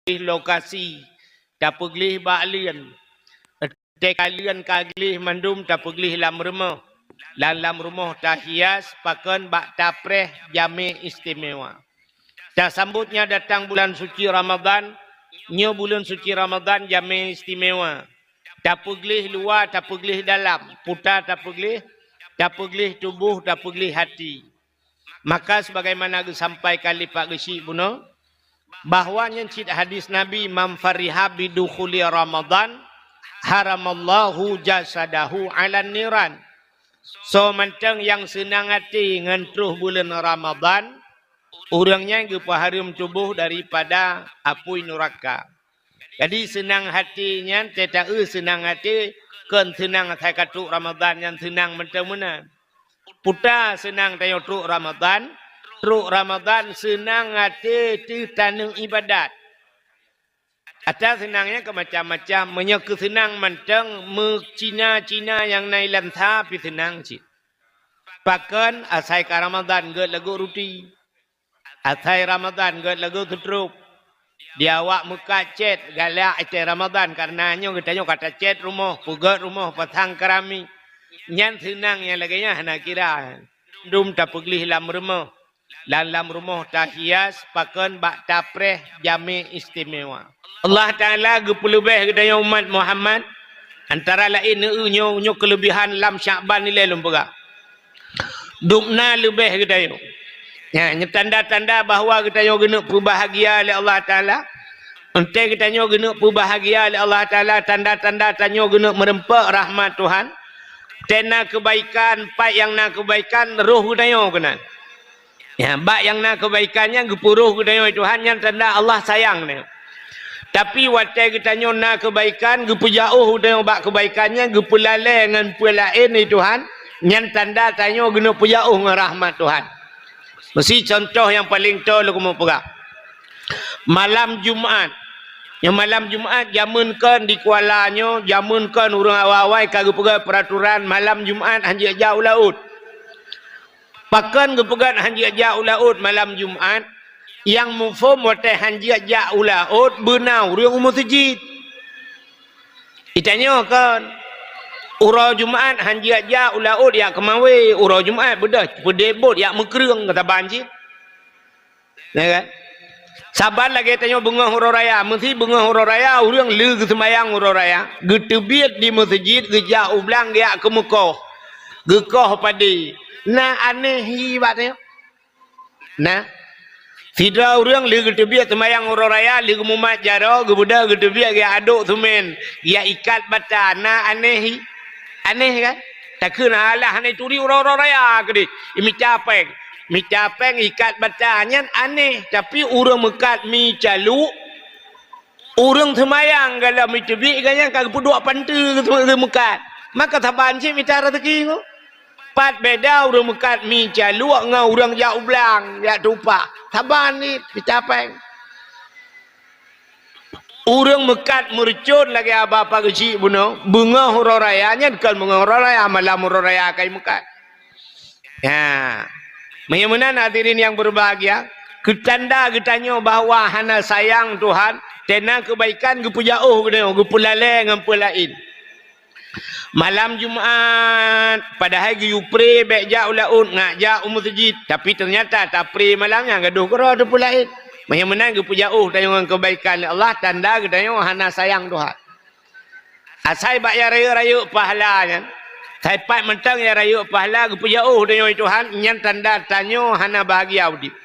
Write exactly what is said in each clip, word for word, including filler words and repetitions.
tapeugléh lokasi, tapeugléh bak leuen. Teuka leuen ka gléh mandum tapeugléh lam rumoh. Lam, lam rumoh tahias pakon bak tapreh jamé istimewa. Tasambot nyan datang bulan suci Ramadhan, nyoe buleuen suci Ramadhan jamé istimewa. Tapeugléh luwa, tapeugléh dalam, puta tapeugléh, tapeugléh tuboh, tapeugléh hati. Maka sebagaimana geusampaikan lé Pak Geuchik bunoe, bahwa nyan cit hadis Nabi, "Man fariha bidukhuli Ramadhan, haramallahu jasadahu 'alan niran." Soe mantong nyang seunang até ngon troh buleuen Ramadhan, ureuëng nyan geupeuhareuem tuboh daripada apui nuraka. Jadi seunang até nyan, teuta eu seunang até, kon seunang asai ka trok Ramadhan nyan seunang mantong meunan. Puta seunang tanyoe trok Ramadhan, trok Ramadhan seunang até teuh taneuk ibadat. Ata seunang nyan keu macam-macam, meunyoe keu seunang mantong meucina-cina nyang na ilansa pih seunang cit. Pakon asai ka Ramadhan gét lagoe ruti. Asai Ramadhan gét lagoe sutrup. Di awak meukat cét galak asai Ramadhan, kareuna nyoe geutanyoe ka tacét rumoh, peugét rumoh, pasang keramik. Nyan seunang nyang lagée nyan hana kira. Dum tapeugléh lam rumoh. Lam, lam rumoh tahias pakon bak tapreh jamé istimewa. Allah Taala geupeuleubeh geutanyoe umat Muhammad, antara laén nyoe, nyoe keuleubehan lam Syakban ilée lôn peugah. Dubna leubeh geutanyoe. Nyan, nyoe tanda-tanda bahwa geutanyoe geuneuk peubahgia lé Allah Taala. Entée geutanyoe geuneuk peubahgia lé Allah Taala, tanda-tanda tanyoe geuneuk meureumpok rahmat Tuhan. Tena keubaikan, pat nyang na keubaikan, roh geutanyoe keunan. Ya, bak nyang na keubaikan nyan geupeuroh geutanyoe Tuhan, nyan tanda Allah sayang geutanyoe. Tapi watée geutanyoe na keubaikan, geupeujauh geutanyoe bak keubaikan nyan, geupeulalée ngon peue laén di Tuhan, nyan tanda tanyoe geuneuk peujauh ngon rahmat Tuhan. Meusi contoh nyang paleng toe lôn keumeung peugah. Malam Jumat. Nyoe malam Jumat jameun kon di Kuala nyoe, jameun kon ureuëng awai-awai ka geupeugah peuraturan malam Jumat hanjeuet jak u laôt. Pakon geupeugah hanjeuet jak u laôt malam Jumat? Nyang muphom watée hanjeuet jak u laôt beuna ureuëng u meuseujid. Itanyoe kon, uroe Jumat hanjeuet jak u laôt jak keumawé, uroe Jumat beudôh peudeh bot jak meukreueng keu saban cit. Ya kan? Saban lagée tanyoe beungoh uroe raya, meusi beungoh uroe raya ureuëng lé geuseumayang uroe raya, geuteubiet di meuseujid, geujak u blang geujak keumeukoh, geukoh padé. Na aneh hi bak tanyoe? Na. Sidroe ureuëng lé geuteubiet seumayang uroe raya, lé geumumat jaroe, geubeudôh geuteubiet geujak adok seumén, geujak ikat bata, na aneh hi? Aneh kan? Takheun alah hana turi uroe-uroe raya keudeh. Mita péng. Mita péng ikat bata nyan aneh, tapi ureuëng meukat mi caluk, ureuëng seumayang galom iteubiet gobnyan ka geupeuduek panteue geumeukat. Maka saban cit mita raseuki nyoe. Pat beda ureuëng meukat mi caluk ngon ureuëng jak u blang, jak tupak. Saban cit mita péng. Ureuëng meukat meureucon lagée haba Pak Geuchik bunoe, beungoh uroe raya nyan kon beungoh uroe raya, malam uroe raya ka imeukat. Ya. Meunyoe meunan hadirin nyang beubahgia, keu tanda geutanyoe bahwa hana sayang Tuhan, tena keubaikan geupeujauh geutanyoe, geupeulalée ngon peue laén. Malam Jumat, padahai geuyue pré bék jak u laôt, ngat jak u meuseujid, tapi teunyata tapré malam nyan gadôh keudroe teupeue laén. Meunyoe meunan geupeujauh tanyoe ngon keubaikan lé Allah, tanda geutanyoe hana sayang Tuhan. Asai bak nyang rayeuk-rayeuk pahala nyan, asai pat mantong nyang rayeuk pahala geupeujauh tanyoe Tuhan, nyan tanda tanyoe hana bahgia udeb.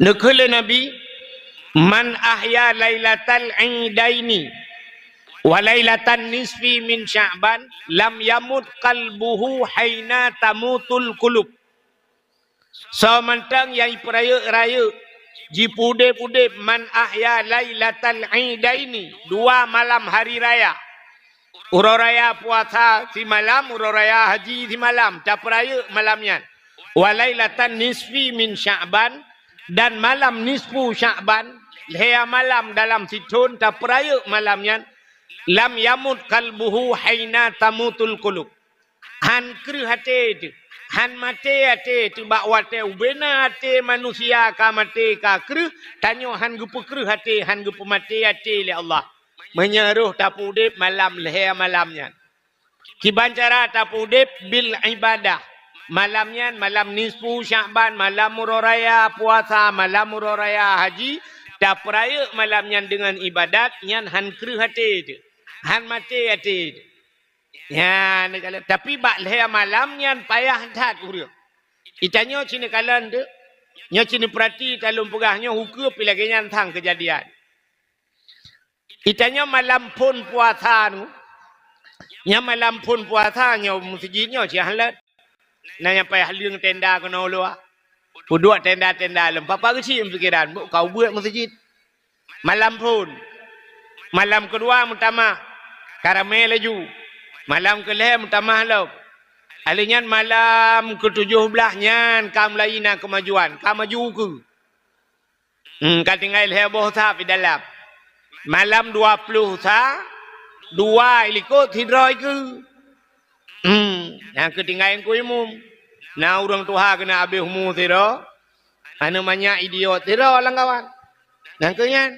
Neukheun lé Nabi, "Man ahya lailatal idaini wa lailatan nisfi min Sya'ban, lam yamut qalbuhu haina tamutul qulub." Soe mantong nyang jipeurayeuk-rayeuk, jipeudeb-udeb, "Man ahya lailatal idaini," dua malam hari raya. Uroe raya puasa simalam, uroe raya haji simalam, tapeurayeuk malam nyan. "Wa lailatan nisfi min Sya'ban," dan malam nisfu Sya'ban, lhée malam dalam sithon tapeurayeuk malam nyan, "lam yamut qalbuhu haina tamutul qulub." Han kreueh até teuh. Han maté até, teuh bak watée ubena até manusia ka maté ka kreueh, tanyoe han geupeukreueh até, han geupeumaté até lé Allah. Meunyoe roh tapeuudeb malam lhée malam nyan. Kiban cara tapeuudeb bil ibadah. Malam nyan, malam nisfu Syakban, malam uroe raya puasa, malam uroe raya haji, tapeurayeuk malam nyan deungon ibadat, nyan han kreueh até teuh. Han maté até teuh. Nyan, tapi bak lhée malam nyan payah that ureuëng. Itanyoe cit neukalon teuh. Nyoe cit neupeurati, talôn peugah nyoe hukeu pih lagée nyan sang keujadian. Itanyoe malam phon puasa nyoe. Nyan malam phon puasa nyoe meuseujid nyoe cit han lét. Na nyang payah leueng tenda keunoe luwa. Peuduek tenda-tenda lom. Papa geuchik pikeran, bôh ka ubeuet meuseujid. Malam phon. Malam keudua meutamah. Ka ramé laju. Malam keulhée meutamah lom. Alheuh nyan malam keutujôh blaih nyan ka mulai na keumajuan. Ka maju keu. Hmm, ka tinggai lhée boh sab di dalam. Malam dua ploh sa, dua ilikot sidroe keue. Hmm, nyang keu tinggai Teungku Imum. Na ureuëng tuha keuneuk abéh umu sidroe. Aneuk manyak idiot sidroe lam kawan. Nyang keu nyan.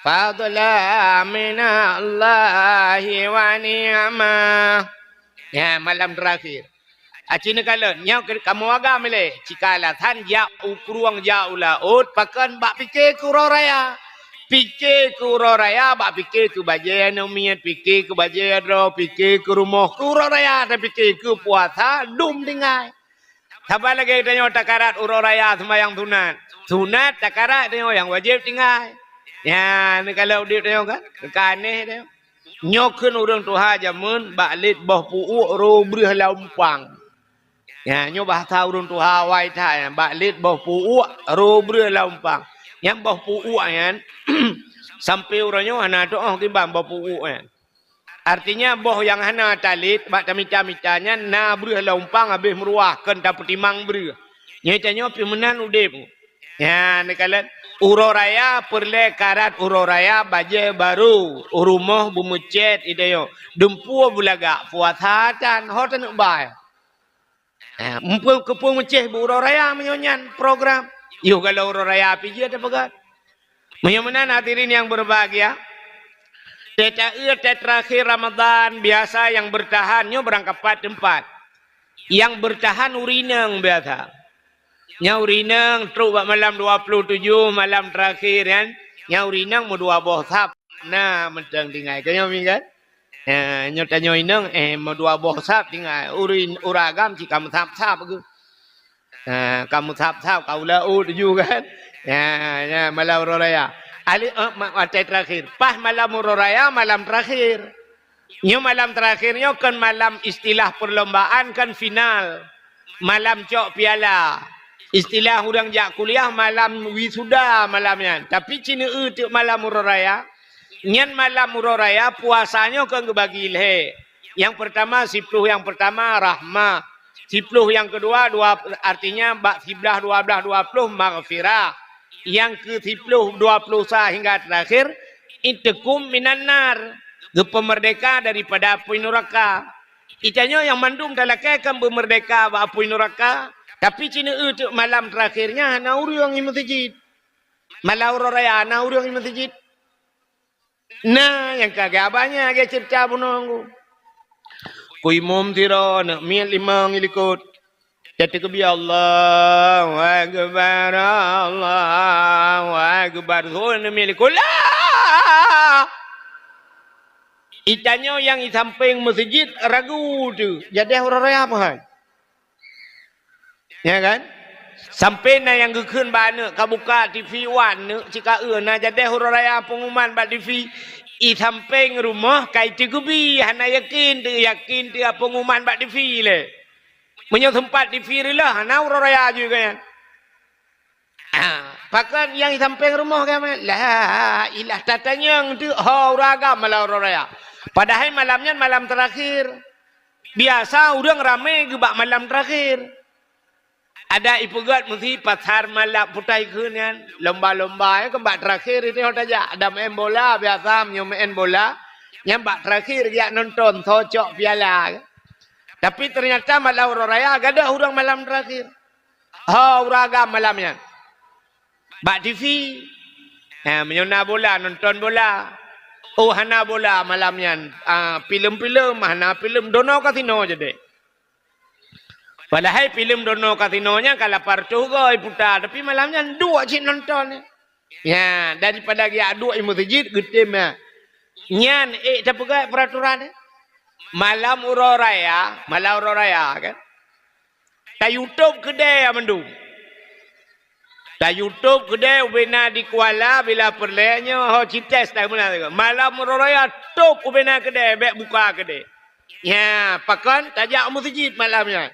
Fadla minallahi wa ni'mah. Ya, malam terakhir. Aci neukalon, nyoe kamoe agam ilée, cika alasan jak u krueng, jak u laôt, pakon bak pike keu uroe raya. Pike keu uroe raya, bak pike keu bajée aneuk miet, pike keu bajée droe, pike keu rumoh, keu uroe raya, tapike keu puasa, dum tinggai. Saban lagée tanyoe takarat uroe raya seumayang sunat. Sunat takarat tanyoe nyang wajéb tinggai. Nyan, neukalon udeb tanyoe kan? Ka aneh tanyoe. Nyoe kheun ureuëng tuha jameun bak lét boh pu'uek roh breueh lam umpang. Ya, nyoe bahasa ureuëng tuha awai that nyan, bak lét boh pu'uek roh breueh lam umpang. Nyang boh pu'uek nyan, sampoe uroe nyoe hana teuoh kiban boh pu'uek nyan. Artinya, boh nyang hana talét bak tamita-mita nyan na breueh lam umpang habéh meuruah kheun tapeutimang breueh. Nyoe tanyoe pih meunan udeb. Nyan, neukalon, uroe raya peureulée karat uroe raya bajée barô, u rumoh beumeucét itanyoe, dumpeue beulagak, puasa tan, ho taneuk bai. Eh, meupeu-, keupeue meucéh beu uroe raya meunyoe nyan program. Yoh galak uroe raya pih jeuet tapeugah. Meunyoe meunan hadirin nyang berbahagia, tée taeu tée terakhir Ramadan biasa nyang bertahan nyoe barangkapat teumpat. Nyang bertahan ureuëng inong biasa. Nyang ureuëng inong trok bak malam dua puluh tujoh, malam terakhir nyan, nyang ureuëng inong meudua boh sab. Na mantong tinggai. Ka nyoe mi kan? Eh, nyoe tanyoe inong, eh, meudua boh sab tinggai. Ureuëng, ureuëng agam cit ka meusab-sab geuh. Ha, ka meusab-sab, ka u laôt tujoh kan. Ya, ya, malam uroe raya. Ali, eh, ma-, watée terakhir. Pas malam uroe raya, malam terakhir. Nyoe malam terakhir nyoe kon malam istilah perlombaan, kon final. Malam cok piala. Istilah ureuëng jak kuliah, malam wisuda malam nyan. Tapi cit neueu teuk malam uroe raya. Nyan malam uroe raya puasa nyoe kon geubagi lhée. Nyang pertama, siploh nyang pertama rahmah. Siploh nyang keudua, dua, artinya bak siblaih, dua blaih, dua ploh maghfirah. Nyang keu siploh, dua ploh sa hingga terakhir, itkum minan nar, geupeumerdeka daripada apui nuraka. Itanyoe nyang mandum talakée kan beumeurdeka bak apui nuraka, tapi cit neueu teuk malam terakhir nyan hana ureuëng i meuseujid. Malam uroe raya hana ureuëng i meuseujid. Na nyang ka geuba nyan lagée ceurita bunoe ngon ku imum sidroe, aneuk miet limong ilikot. Teukeubia Allahu Akbar, Allahu Akbar. Aneuk miet ilikot, la! Itanyoe nyang i sampéng meuseujid ragu teuh, jadeh uroe raya meuhan. Ya kan? Sampoe na nyang geukheun bak aneuk, ka buka T V wan, neuk cit ka eu na jadeh uroe raya peungumuman bak T V. I sampéng rumoh ka iteukeubie, hana yakin teuh, yakin teuh peungumuman bak T V lé. Meunyoe seumpat T V reuloh, hana uroe raya jih gobnyan. Ah, pakon nyang i sampéng rumoh gobnyan? La ilah tatanyong teuh ho ureuëng agam malam uroe raya. Padahai malam nyan malam terakhir. Biasa ureuëng ramé geubak malam terakhir. Ada ipeugét meusi pasar malam putai kheun nyan, lomba-lomba nyan keu bak terakhir itu nyang tajak. Ada main bola biasa meunyoe main bola, nyan bak terakhir geujak nonton soe cok piala. Tapi ternyata malam uroe raya gadôh ureuëng malam terakhir. Ho ureuëng agam malam nyan. Bak T V. Ha, meunyoe na bola, nonton bola. Oh, hana bola malam nyan. Ah, filem-filem, hana filem, dono kasino jadi. Padahai filem dono kasino nyan ka lapan reutôh goe puta, tapi malam nyan duek cit nonton. Ya, daripada geujak duek i meuseujid, geutem ya. Nyan ék tapeugah peraturan. Malam uroe raya, malam uroe raya kan. Ta YouTube keudè mandum. Ta YouTube keudè ubena di Kuala bila peureulèe nyoe ho cites ta meunan. Malam uroe raya top ubena keudè, bèk buka keudè. Ya, pakon tajak meuseujid malam nyan.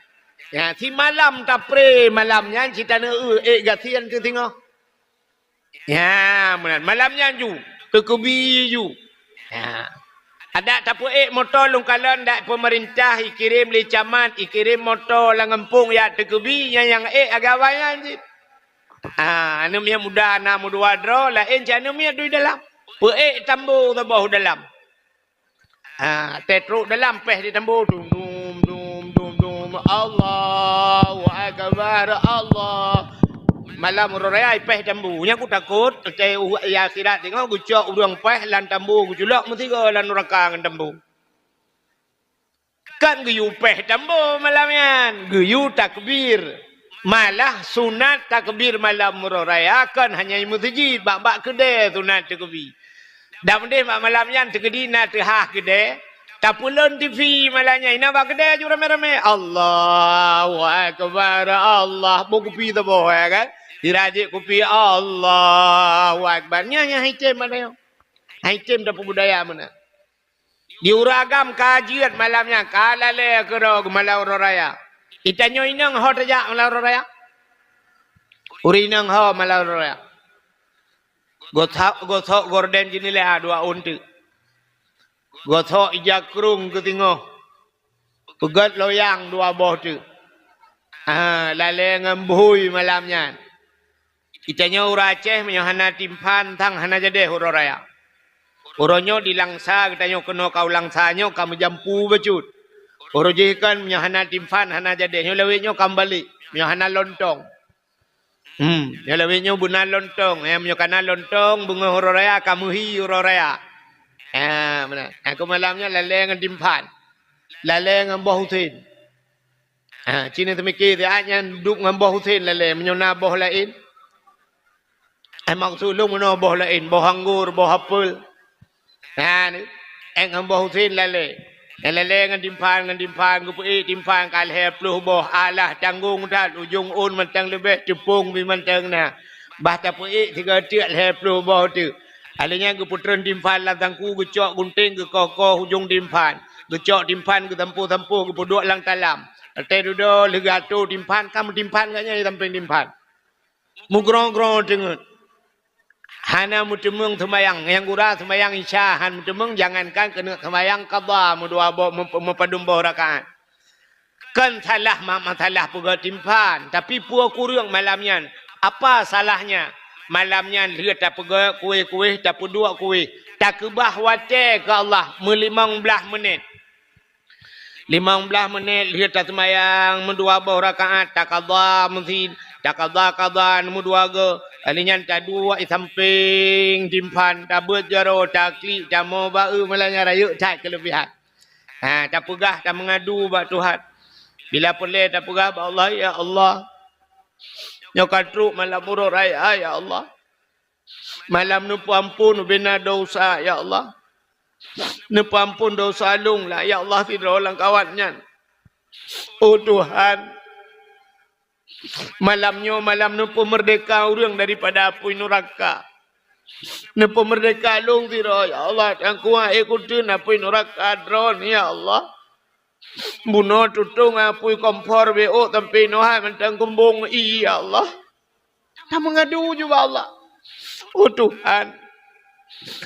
Ya, si malam tapré malam nyan cit taneuk ék gasien teuh singoh. Ya, meunan. Malam nyan ju, teukeubi ju. Ya. Adak tapeuék moto lôn kalon dak peumeurintah ikirém lé camat, ikirém moto lam gampông ya teukeubi, nyang nyang ék agak banyak cit. Ha, aneuk miet muda na meudua droe, laén cit aneuk miet dui dalam. Peuék tambo saboh dalam. Ha, teutrok dalam péh di tambo, dum, dum, dum, dum, dum. Allahu Akbar, Allah. Malam uroe raya péh tambo. Nyan ku takot, teutai u ya akhirat tengok geucok ureuëng péh lam tambo, geuculok meusigoe lam nuraka ngon tambo. Kan geuyue péh tambo malam nyan, geuyue takbir. Malah sunat takbir malam uroe raya kon hanya i meuseujid, bak-bak keudè sunat takbir. Dak meudeh bak malam nyan teukeudi na teuhah keudè, tapeulon T V malam nyan, ina bak keudè aju ramé-ramé. Allahu Akbar, Allah. Boh kupi saboh, ya kan? Sira jép kupi, Allahu Akbar. Nyan, nyan hai tem malam nyan. Hai tem tapeubudaya meunan. Di ureuëng agam ka jeuet malam nyan, ka lalè keudroe malam uroe raya. Itanyoe inong ho tajak malam uroe raya? Ureuëng inong ho malam uroe raya? Gosok, gosok gorden jeuneula dua ôn teuk. Gosok ija krung keu singoh. Peugét loyang dua boh teuk. Ah, lalè ngon bhui malam nyan. Geutanyoe ureuëng Aceh meunyoe hana timphan, sang hana jadeh uroe raya. Uroe nyoe di Langsa, geutanyoe keunoe ka u Langsa nyoe ka meujampu bacut. Uroe jih kan meunyoe hana timphan, hana jadeh, nyoe lawét nyoe ka meubalek, meunyoe hana lontong. Hmm, nyoe lawét nyoe beuna lontong, ya, meunyoe kana lontong, beungoh uroe raya ka meuhi uroe raya. Ha, meunan. Aku malam nyoe lalè ngon timphan. Lalè ngon boh usen. Ha, ci neuseumiké siat nyan duek ngon boh usen lalè, meunyoe na boh laén. Eh, maksud lôn meunoe boh laén, boh anggor, boh apel. Ha, ni, ék ngon boh usen lalè. Nyang lalè ngon timphan, ngon timphan, geupeuék timphan ka lhèe ploh boh, alah tanggong that, ujong ôn mantong leubeh, teupông pih mantong na. Bah tapeuék sigoe teuk lhèe ploh boh teuk. Alèh nyan geupeutreun timphan lam sangku, geucok gunténg, geukoh-koh ujong timphan. Geucok timphan, geusampôh-sampôh, geupeuduek lam talam. Watèe dudoe lheueh geuatô timphan, ka meutimphan gobnyan di sampéng timphan. Meugroe-groe teungeut. Hana meuteumeung seumayang. Nyang gura seumayang Isya han meuteumeung, jangankan keuneuk seumayang qadha meudua boh, meup-, meupadum boh rakaat. Kon salah ma-, masalah peugöt timphan, tapi peue kureueng malam nyan? Apa salahnya? Malam nyan lheueh tapeugöt kuéh-kuéh, tapeuduek kuéh, takeubah watèe keu Allah meulimong blaih meunét. Limong blaih meunét lheueh taseumayang meudua boh rakaat, taqadha meusin, taqadha qadha meudua goe. Alheuh nyan taduek i sampéng timphan, tabeuet jaroe, taklik, tamoe ba-eu, malam nyan rayeuk that keuleubehan. Ha, tapeugah, tameungadu bak Tuhan. Bila peureulèe tapeugah bak Allah, "Ya Allah, nyoe ka trok malam uroe raya, ya Allah. Malam neupeuamphon ubena desya, ya Allah. Neupeuamphon desya lôn lah, ya Allah, sidroe lam kawat nyan. Oh Tuhan, malam nyoe malam neupeumeurdeka ureueng daripada apui nuraka. Neupeumeurdeka lôn sidroe, ya Allah, dan kuat ék kuteun apui nuraka droeneuh, ya Allah. Bunoe tutong apui kompor beuôt sampoe inoe hai mantong kumbong ie, ya Allah." Tameungadu ju bak Allah. Oh Tuhan,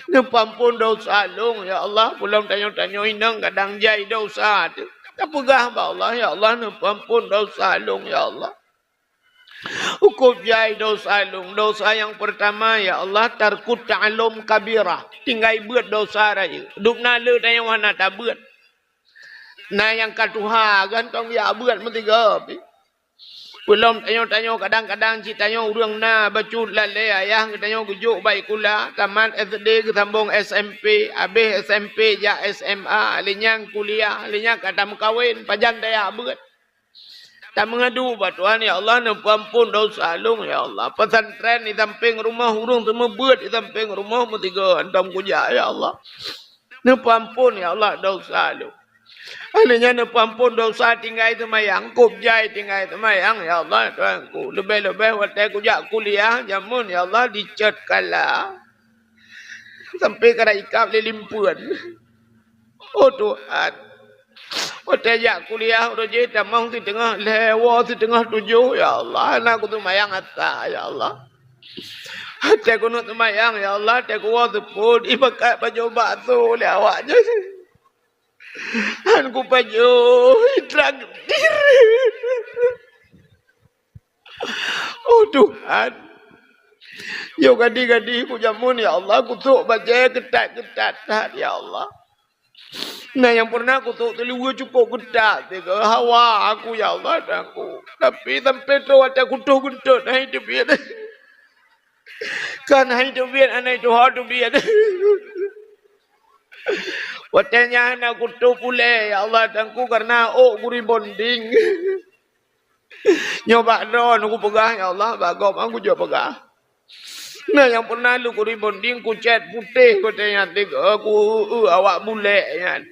neupeuamphon desya lôn, ya Allah. Ulôn tanyoe-tanyoe inong kadang jai desya teuh. Tapeugah bak Allah, "Ya Allah, neupeuamphon desya lôn, ya Allah. Hukôm jai desya lôn. Desya nyang peurtama, ya Allah, tarkut ta'allum kabirah. Tinggai beuet desya rayeuk. Dubna le tanyoe hana tabeuet. Na nyang ka tuha, gantoe jak beuet meusigoe pih. Peulom tanyoe-tanyoe, kadang-kadang cit tanyoe ureuëng na bacut lalée ayah geutanyoe geujok bak sikula, tamat S D geusambong S M P, habéh S M P jak S M A, lheueh nyan kuliah, lheueh nyan ka tameukawen, pajan tajak beuet. Tameungadu bak Tuhan, "Ya Allah, neupeuamphon desya lôn, ya Allah. Pesantren di sampéng rumoh, ureuëng seumeubeuet di sampéng rumoh, meusigoe hantom kujak, ya Allah. Neupeuamphon, ya Allah, desya lôn." Lheueh nyan neupeuamphon desya tinggai seumayang, kôb jai tinggai seumayang, ya Allah, Tuhanku. Leubeh-leubeh watée kujak kuliah, jameun, ya Allah, dicet kala. Sampai ka ikab lé limpeuen. Oh Tuhan, watée jak kuliah uroe jih tamong siteungoh lhée, woe siteungoh tujoh, ya Allah, hana kuseumayang asa, ya Allah. Watée keuneuk seumayang, ya Allah, watée kuwoe seupôt, ibakat pajoh bakso lé awak nyan. Han kupajoh, itraktir. Oh Tuhan, yoh gadi-gadi kujameun, ya Allah, kusok bajée keutat-keutat that, ya Allah. Na nyang pernah kusok teuliweue cukôp keutat, tiga hawa aku, ya Allah, dan aku. Tapi sampai tu watée kutoh geuntot, hai teubiet. Kan hai teubiet, anai tuha teubiet. Watée nyan hana kutoh puléh, ya Allah, dan aku karena ôk kurebonding. Nyoe bak droe kupeugah, ya Allah, bak gob aku jok peugah. Na nyang pernah lôn kurebonding, kucét putéh watée nyan tiga, ku, eu, awak bulek nyan.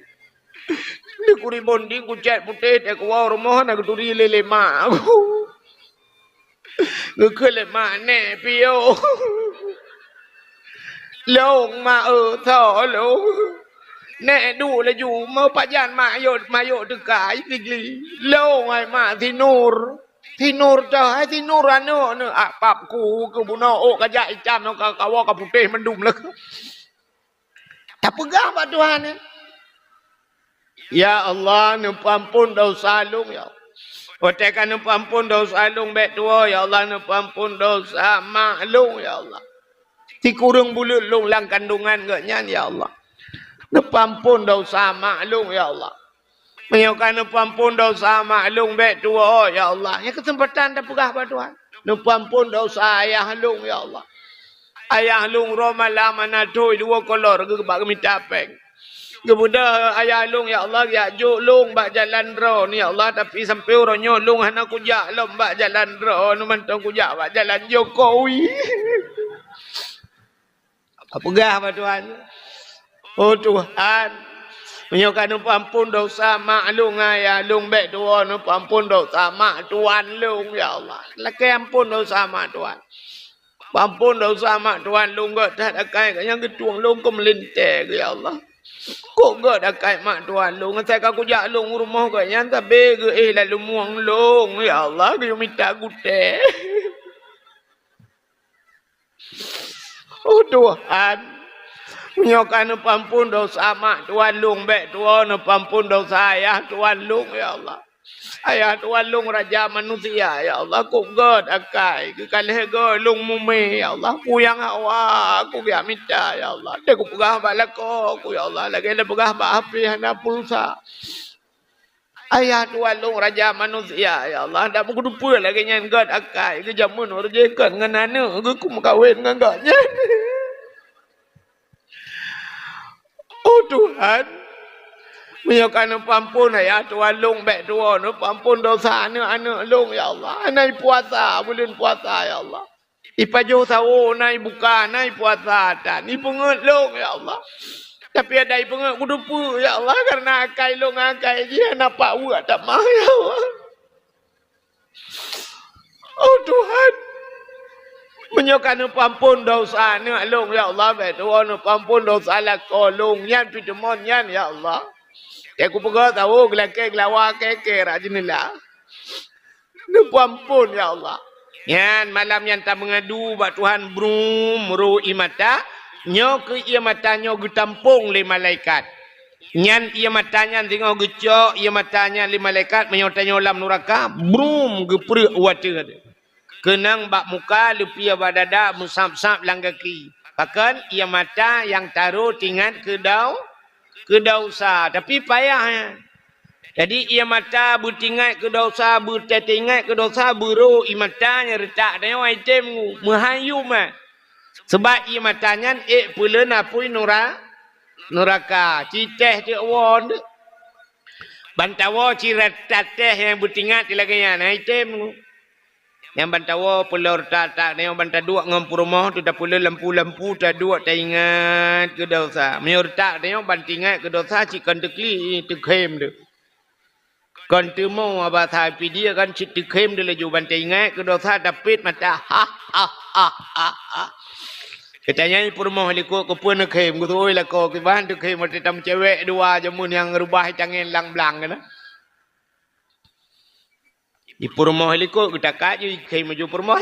Lôn kurebonding, kucét putéh, watée kuwoe rumoh na geuturi lé, lé mak aku. Geukheun lé mak, "Nèk piôh." "Lôn, mak, eu, tho lôn." "Nèk duek laju, meupajan mak yot, mak yot teuka, i Sigli." "Lôn, hai mak, si Nur." "Si Nur tho, hai si Nur aneuk neuh." Ah, pap ku keu bunoe ôk ka jak itam, ka kawoe ka putéh mandum lé. Tapeugah bak Tuhan, eh. "Ya Allah, neupeuamphon desya lôn, ya Allah." Watée ka neupeuamphon desya lôn bék tuwoe, ya Allah, neupeuamphon desya mak lôn, ya Allah. Sikureueng buleuen lôn lam kandungan geuh nyan, ya Allah. Neupeuamphon desya mak lôn, ya Allah. Meunyoe ka neupeuamphon desya mak lôn bék tuwoe, ya Allah. Nyan keuseumpatan tapeugah bak Tuhan. Neupeuamphon desya ayah lôn, ya Allah. Ayah lôn roh malam hana thoi dua kolor geuh bak geumita péng. Geubeudôh ayah lôn, ya Allah, geujak jok lôn bak jalan droe, ya Allah, tapi sampoe uroe nyoe lôn hana kujak lom bak jalan droe, lôn mantong kujak bak jalan Jokowi. Peugah bak Tuhan, "Oh Tuhan, meunyoe ka neupeuamphon desya mak lôn ngon ayah lôn, bék tuwoe neupeuamphon desya mak tuan lôn, ya Allah. Lakée amphon desya mak tuan." Peuamphon desya mak tuan lôn, gét that akai, nyang geutueng lôn keu meulintée geuh, ya Allah. Kok gét akai mak tuan lôn, asai ka kujak lôn u rumoh geuh nyan sabe geuéh lam lumueng lôn, ya Allah, geuyue mita gutée. Oh Tuhan, meunyoe ka neupeuamphon desya mak tuan lôn, bék tuwoe neupeuamphon desya ayah tuan lôn, ya Allah. Ayah tuan lôn raja manusia, ya Allah, kok gét akai, geukalhée gét lôn mumé, ya Allah, peue nyang hawa kugeujak mita, ya Allah. Watée kupeugah bak lakoe ku, ya Allah, lagée lôn peugah bak hapé hana pulsa. Ayah tuan lôn raja manusia, ya Allah, dak meukeudeupeue lagée nyan gét akai, geujameun uroe jih kon ngon aneuk geuh kumeukawen ngon gobnyan. Oh Tuhan, meunyoe ka neupeuamphon ayah tuan lôn, bék tuwoe neupeuamphon desya aneuk-aneuk lôn, ya Allah. Hana ipuasa buleuen puasa, ya Allah. Ipajoh sawoe, hana ibuka, hana ipuasa, tan ipeungeut lôn, ya Allah. Tapi adak ipeungeut kudeupeue, ya Allah, kareuna akai lôn ngon akai jih hana pat weuek tamah, ya Allah. Oh Tuhan, meunyoe ka neupeuamphon desya aneuk lôn, ya Allah, bék tuwoe neupeuamphon desya lakoe lôn nyan, pih teumon nyan, ya Allah. Watée kupeugah sawoe geulakée geulawa kée-kée rot jeuneula. Neupeuamphon, ya Allah. Nyan malam nyan tameungadu bak Tuhan brum ro ié mata. Nyoe keuh ié mata nyoe geutampong lé malaikat. Nyan ié mata nyan singoh geucok ié mata nyan lé malaikat, meunyoe tanyoe lam nuraka, brum geupreuek u ateueh. Keunong bak muka, leupie bak dada, meusab-sab lam gaki. Pakon? Ié mata nyang taro teuingat keu dau-, keu desya. Tapi payah nyan. Jadi, ié mata beutingat keu dosa, beuteuingat keu dosa, beurô ié mata nyang reutak tanyoe item ngu, meuhayum, eh. Sabab ié mata nyan ék peuleuen apui nura-, nuraka. Ci teh teuk woe teuk. Ban tawoe ci rata teh nyang beutingat lagée nyan, item ngu. Nyang ban tawoe peulor tak-tak tanyoe ban taduek ngon peurumoh teuh tapeuleueh lampu-lampu taduek taingat keu dosa. Meunyoe reutak tanyoe ban tingat keu dosa cit kon teuklik teukhém teuh. Kon teumo aba sapi dia kan cit teukhém teuh laju ban taingat keu dosa tapét mata. Ha, ha, ha, ha, ha. Geutanyoe peurumoh likot keupeue neukhém, geuteuôi lakoe kiban teukhém watée tameucewek dua jameun nyang reubah tangen lang blang keunan. Di peurumoh likot geutakat ju ikhém maju peurumoh.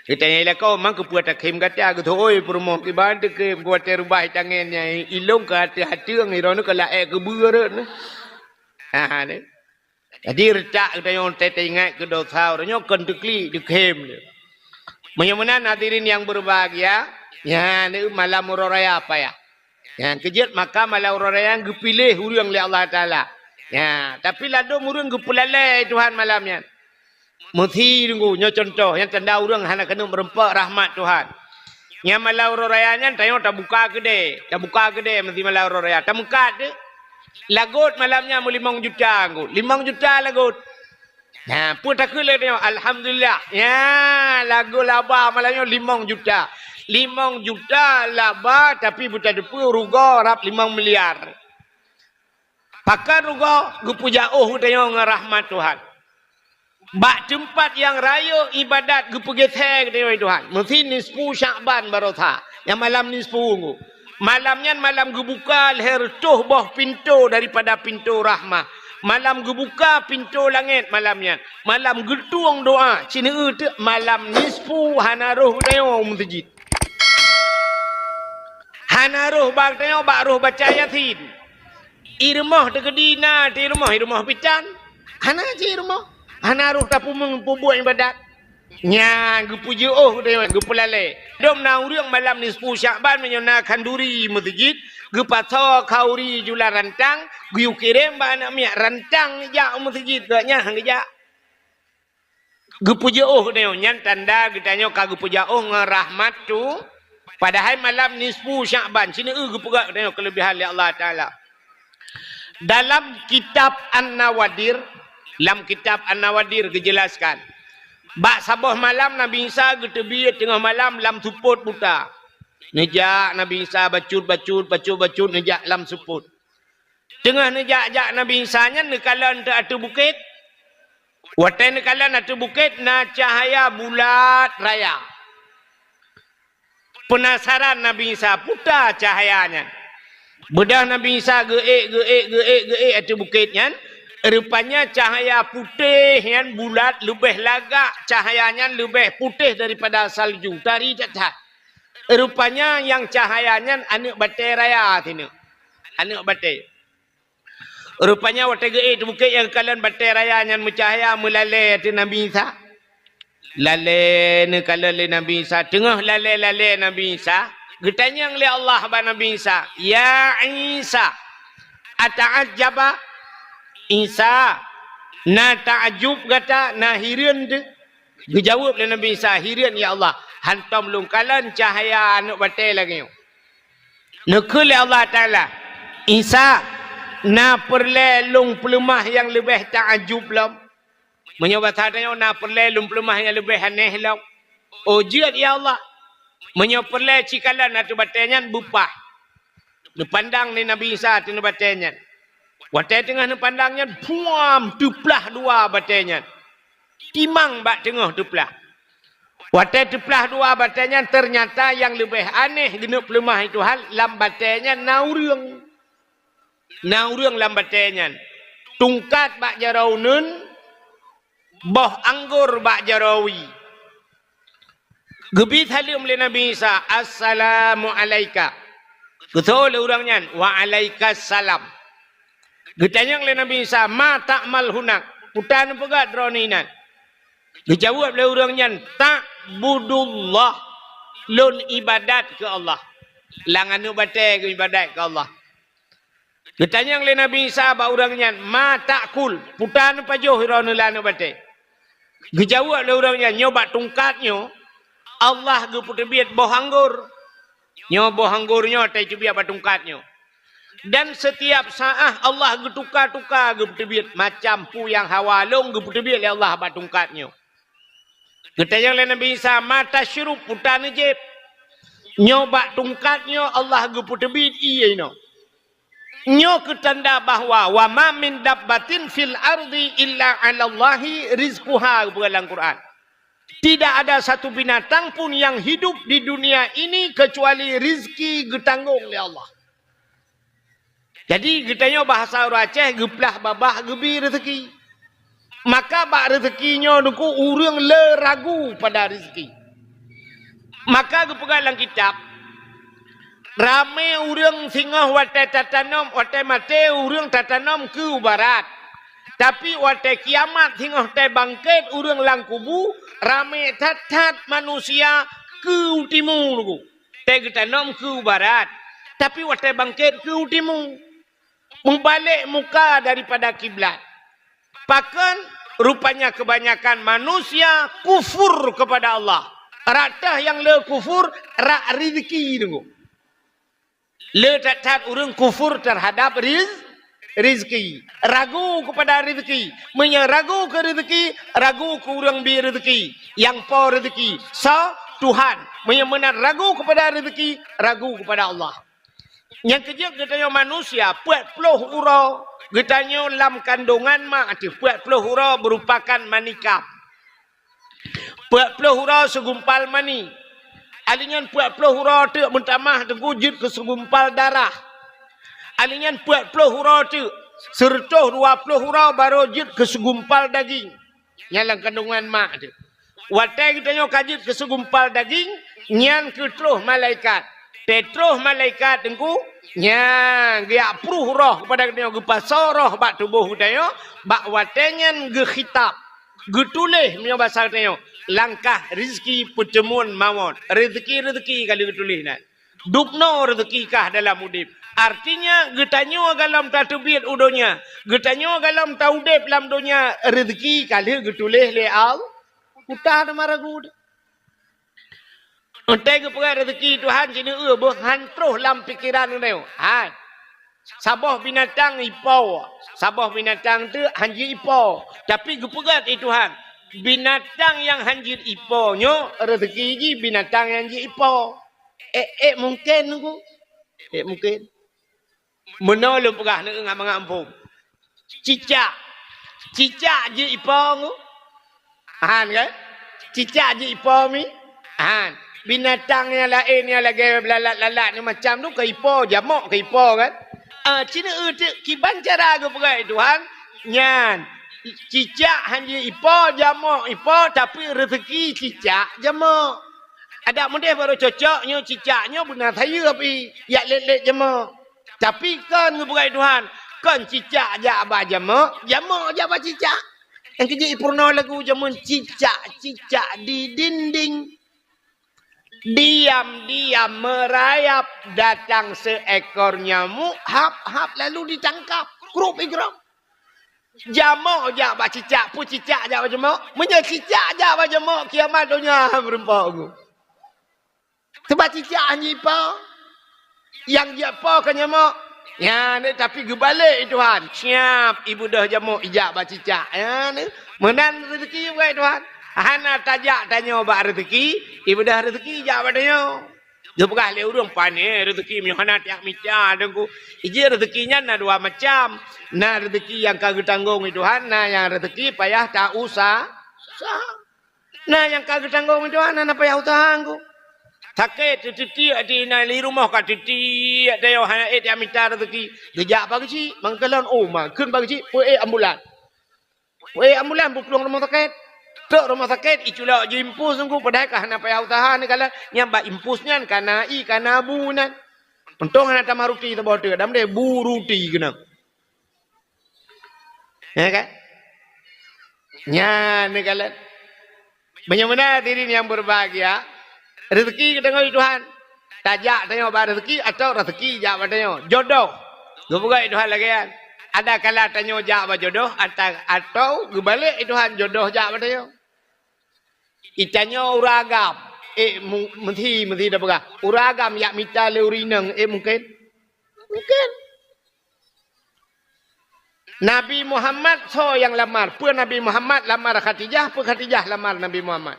Geutanyong lakoe, "Man keupeue takhém gata?" Geuteuôi peurumoh, "Kiban teukhém, keu watée reubah tangen nyan, ilong ka ateueh ateueng, droeneuh ka laée keubeue rot." Ha, ha, deh. Jadi reutak geutanyong teuingat keu dosa, uroe nyoe kon teuklik teukhém. Meunyoe meunan hadirin nyang berbahagia, nyan malam uroe raya payah. Nyang keujeuet maka malam uroe raya nyan geupiléh ureuëng lé Allah Taala. Nya, tapi ladôm ureuëng geupeulalée Tuhan malam nyan. Meusi deungoe nyoe cuntoh nyang tanda ureuëng hana keuneuk meureumpok rahmat Tuhan. Nyang malam uroe raya nyan tanyoe tabuka keudée, tabuka keudée meusi malam uroe raya. Tameukat deh. Lagot malam nyan meulimong juta ngku. Limong juta lagot. Nah, peue takheun lé tanyoe? Alhamdulillah. Nya, lagot laba malam nyoe limong juta. Limong juta laba, tapi beuteupeue rugoe rab limong miliar. Pakon rugoe? Geupeujak óh tanyoe ngon rahmat Tuhan. Bak teumpat nyang rayeuk iébadat geupeugeuseue tanyoe Tuhan. Meusi nisfu Syakban barosa. Nyang malam nisfu ngku. Malam nyan malam geubuka lhée reutôh boh pintoe daripada pintoe rahmah. Malam geubuka pintoe langét malam nyan. Malam geutueng doá, ci neueu teuk malam nisfu hana roh geutanyoe u meuseujid. Hana roh bak tanyoe bak roh baca Yasin. I rumoh teukeudi na, di rumoh, i rumoh pitan. Hana ci i rumoh. Hana roh tapeumeung peubuet iébadat. Nyan geupeujeuôh deh, geupeulalée. Dum na ureuëng malam nisfu Syakban meunyoe na khanduri meuseujid, geupasoe khanduri jula rantang, geuyue kirém bak aneuëk miet rantang jak u meuseujid, geuh nyan han geujak. Geupeujeuôh deh, nyan tanda geutanyoe ka geupeujak óh ngon rahmat tu. Padahai malam nisfu Syakban, ci neueu geupeugah geutanyoe keuleubehan lé Allah Taala. Dalam kitab An-Nawadir, lam kitab An-Nawadir geujeulaskan, bak saboh malam Nabi Isa geuteubiet teungoh malam lam seupôt buta. Neujak Nabi Isa bacut-bacut, bacut-bacut neujak lam seupôt. Teungoh neujak-jak Nabi Isa nyan neukalon teuk ateueh bukét. Watée neukalon ateueh bukét na cahya bulat raya. Peunasaran Nabi Isa, peue ta cahya nyan. Beudôh Nabi Isa geuék, geuék, geuék, geuék ateueh bukét nyan, rupanya cahya putéh nyan bulat leubeh lagak, cahya nyan leubeh putéh daripada salju, tari that-that. Rupanya nyang cahya nyan aneuëk batée raya sineuk. Aneuëk batée. Rupanya watée geuék ateueh bukét nyang geukalon batée raya nyan meucahya meulalée ateueh Nabi Isa. Lalée neukalon lé Nabi Isa. Teungoh lalée-lalée Nabi Isa, geutanyong lé Allah bak Nabi Isa, "Ya Isa, ata'ajjaba?" Isa, na takjub gata, na hireuen teuh? Geujaweueb lé Nabi Isa, "Hireuen, ya Allah, hántom lôn kalon cahya aneuëk batée lagée nyoe." Neukheun lé Allah Taala, "Isa, na peureulée lôn peuleumah nyang leubeh takjub lom? Meunyoe basa tanyoe na peureulée lôn peuleumah nyang leubeh aneh lom?" "Oh, jeuet, ya Allah." "Meunyoe peureulée, ci kalon ateueh batée nyan beupaih." Neupandang lé Nabi Isa ateueh batée nyan. Watée teungoh neupandang nyan, puam, teuplah dua batée nyan. Timang bak teungoh teuplah. Watée teuplah dua batée nyan, teunyata nyang leubeh aneh geuneuk peuleumah Tuhan, lam batée nyan na ureuëng. Na ureuëng lam batée nyan. Tungkat bak jaroe uneuen, boh anggor bak jaroe wie. Geubi saleuem lé Nabi Isa, "Assalamu alaika." Geutôh lé ureuëng nyan, "Wa alaikas salam." Geutanyong lé Nabi Isa, "Ma ta'mal hunak?" Peue ta neupeugah droeneuh inan? Geujaweueb lé ureuëng nyan, "Ta'budullah." Lôn iébadat keu Allah. Lam aneuëk batée geuiébadat keu Allah. Geutanyong lé Nabi Isa bak ureuëng nyan, "Ma ta'kul?" Peue taneuk pajoh droeneuh lam aneuk batée? Geujaweueb lé ureuëng nyan, "Nyoe bak tungkat nyoe, Allah geupeuteubiet boh anggor. Nyoe boh anggor nyoe watée teubiet bak tungkat nyoe. Dan setiap saát Allah geutuka-tuka geupeuteubiet macam peue nyang hawa lôn geupeuteubiet lé Allah bak tungkat nyoe." Geutanyong lé Nabi Isa, "Ma tasyrub?" Peue taneuk jieb? "Nyoe bak tungkat nyoe Allah geupeuteubiet ié inoe." Nyoe keu tanda bahwa, "Wa ma min dabbatin fil ardi illa 'alallahi rizquha," geupeugah lam Quran. Tidak ada satu binatang pun yang hidup di dunia ini kecuali rizki geutanggong lé Allah. Jadi, geutanyoe bahasa ureuëng Aceh geuplah babah geubi rezeki. Maka bak rezeki nyoe Teungku ureuëng le ragu pada rezeki. Maka geupeugah lam kitab, ramé ureuëng singoh watée tatanom, watée maté ureuëng tatanom keu barat. Tapi watée kiamat singoh watée bangkét ureuëng lam kubu, ramé that-that manusia keu timu Teungku. Watée geutanom keu barat, tapi watée bangkét keu timu. Meubalek muka daripada kiblat. Pakon? Rupanya kebanyakan manusia kufur kepada Allah. Rata nyang le kufur rak rezeki Teungku. Le that-that ureuëng kufur terhadap riz-, rezeki. Ragu kepada rezeki. Meunyoe ragu keu rezeki, ragu keu ureuëng bi rezeki. Nyang po rezeki, soe? Tuhan. Meunyoe meunan ragu kepada rezeki, ragu kepada Allah. Nyang keujeuet geutanyoe manusia, peuet ploh uroe geutanyoe lam kandongan mak teuh, peuet ploh uroe meurupakan mani kap. Peuet ploh uroe seugumpal mani. Ali nyan peuet ploh uroe teuk meutamah Teungku jeuet keu seugumpal darah. Ali nyan peuet ploh uroe teuk, seureutôh dua ploh uroe barô jeuet keu seugumpal daging. Nyan lam kandongan mak teuh. Watée geutanyoe ka jeuet keu seugumpal daging, nyan keuh troh malaikat. Teutroh malaikat Teungku, nyan geujak pruh roh kepada geutanyoe, geupasoe roh bak tuboh geutanyoe, bak watée nyan geukhitab, geutuléh meunyoe basa geutanyoe, langkah rezeki peuteumuan mawöt. Rezeki-rezeki ka lheueh geutuléh nan. Dubnoe rezeki kah dalam udeb. Artinya, geutanyoe gohlom tateubiet u donya, geutanyoe gohlom taudeb lam donya, rezeki ka lheueh geutuléh lé Allah. Peue taneuk maragu. Watée geupeugah rezeki Tuhan, sineuk eu boh han troh lam pikeran geutanyoe. Hai. Saboh binatang ipo, saboh binatang teuk han jeuet ipo. Tapi geupeugah lé Tuhan, binatang nyang han jeuet ipo nyoe rezeki jih binatang nyang jeuet ipo. Eh, eh, mungken Teungku. Eh, mungken. Meunoe lôn peugah neu ngon mangat muphom. Cicak. Cicak jeuet ipo Teungku? Han kan? Cicak jeuet ipo mi? Han. Binatang nyang laén nyang lagée lalat-lalat ni macam tu ka ipo, jamok ka ipo kan? Ah, sineuk eu teuk kiban cara geupeugah lé Tuhan, nyan. Cicak han jeuet ipo, jamok ipo, tapi rezeki cicak jamok. Adak meudeh barô cocok nyoe cicak nyoe beuna sayeup pih, jak lét-lét jamok. Tapi kon geupeugah lé Tuhan, kon cicak jak bak jamok, jamok jak bak cicak. Nyang keujeuet ipeurunoe lagu jameun cicak-cicak di dinding. Diam-diam merayap, datang seekor nyamuk, hap-hap lalu ditangkap. Krup igrop. Jamok jak bak cicak, peue cicak jak bak jamok? Meunyoe cicak jak bak jamok, kiamat donya meurumpok Teungku. Sebab cicak han jeuet ipo. Nyang jeuet po ka nyamok. Nyan, tapi geubalek lé Tuhan. Siap, ibeudôh jamok ijak bak cicak. Nyan, meunan rezeki bak Tuhan. Hana tajak tanyoe bak rezeki, ibeudôh rezeki ijak bak tanyoe. Geupeugah lé ureuëng, "Pane rezeki meunyoe hana tajak mita Teungku." Ijih rezeki nyan na dua macam. Na rezeki nyang ka geutanggong lé Tuhan, na nyang rezeki payah ta-usa-, usaha. Na nyang ka geutanggong lé Tuhan, hana payah usaha Teungku. Sakét, teutiek di na di rumoh ka teutiek, tanyoe hana ék tajak mita rezeki. Geujak bak geuchik, mangkalon, oh, makheun bak geuchik, peuék ambulan. Wéh, ambulan beuplueng rumoh sakét. Trok rumoh sakét, iculok jih impus Teungku, padahai ka hana payah usaha neukalon. Nyang bak impus nyan ka na ié, ka na bu nan. Untông hana tamah ruti saboh teuk, dam deh bu ruti keunong. Ya kan? Nyan neukalon. Meunyoe meunan hadirin yang berbahagia, rezeki geutanyoe di Tuhan. Tajak tanyoe bak rezeki atau rezeki jak bak tanyoe. Jodoh. Geupeugah Tuhan lagée nyan. Ada kala tanyoe jak bak jodoh, ata-, atau geubalek Tuhan jodoh jak bak tanyoe. Itanyoe ureuëng agam, eh, mu-, meusi, meusi tapeugah. Ureuëng agam jak mita lé ureuëng inong, eh, mungken? Mungken. Nabi Muhammad soe nyang lamar? Peue Nabi Muhammad lamar Khadijah, peue Khadijah lamar Nabi Muhammad?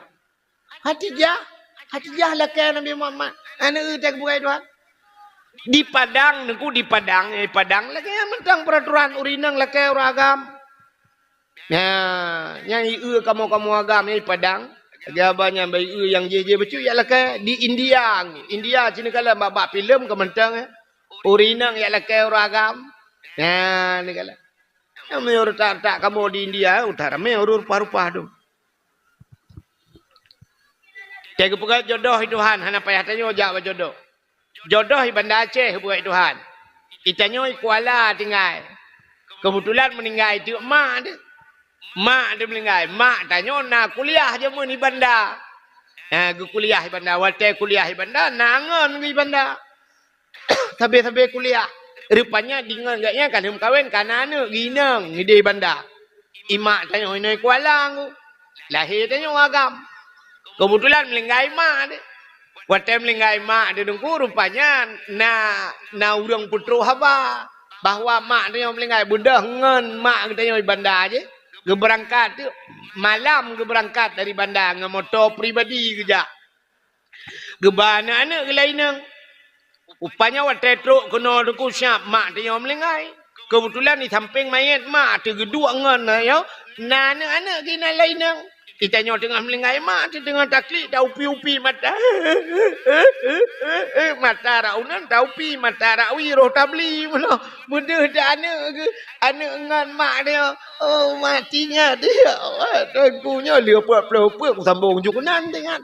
Khadijah, Khadijah lakée Nabi Muhammad. Aneuk teuh bukai Tuhan. Di Padang, Teungku, di Padang, eh, Padang lakée mantong peuraturan ureuëng inong lakée ureuëng agam. Nah, nyang ieu kamoe-kamoe agam nyang di Padang, lagée haba nyan bak ieu nyang jih-jih bacut yak lakée di India. India sinoe kala bak, bak filem ka mantong, eh. Ureuëng inong yak lakée ureuëng agam. Nah, ni kala. Nyang meunyoe retak-retak kamoe di India, udah ramé ureuëng rupa-rupa tu. Teuh geupeugah jodoh i Tuhan, hana payah tanyoe jak bak jodoh. Jodoh i Banda Aceh buet Tuhan. Itanyoe i Kuala tinggai. Keubeutulan meuninggai teuk mak teuh. Mak teuh meuninggai. Mak tanyoe na kuliah jameun i Banda. Ha, geukuliah i Banda. Watée kuliah i Banda, na ngon geuh i Banda. Sabe-sabe kuliah. Rupanya di ngon geuh nyan ka lheueh meukawen, ka na aneuk geuh inong ideh i Banda. I mak tanyoe inong i Kuala ngku. Lahé tanyoe agam. Keubeutulan meuninggai mak teuh. Watée meuninggai mak teuh Teungku, rupanya na, na ureuëng peutrok haba bahwa mak tanyoe meuninggai, beudôh ngon mak geutanyoe i Banda jih. Geubeurangkat teuk, malam geubeurangkat dari Banda ngon moto pribadi geujak. Geuba aneuk-aneuk geuh lé inong. Rupanya watée trok keunoe Teungku siab mak tanyoe meuninggai. Keubeutulan di sampéng manyét mak teuh geuduek ngon, ayo, na aneuk-aneuk geuh na lé inong. Itanyoe teungoh meuninggai mak teuh teungoh taklik, taupi-upi mata. Mata rak uneun taupi, mata rak wie roh tabli meunoe. Beudôh teuh aneuk geuh, aneuk ngon mak teuh. Oh, mati nyan teuh, ya Allah, Teungku nyoe lheueh peuet ploh peuet kusambong ju keunan teuh nyan.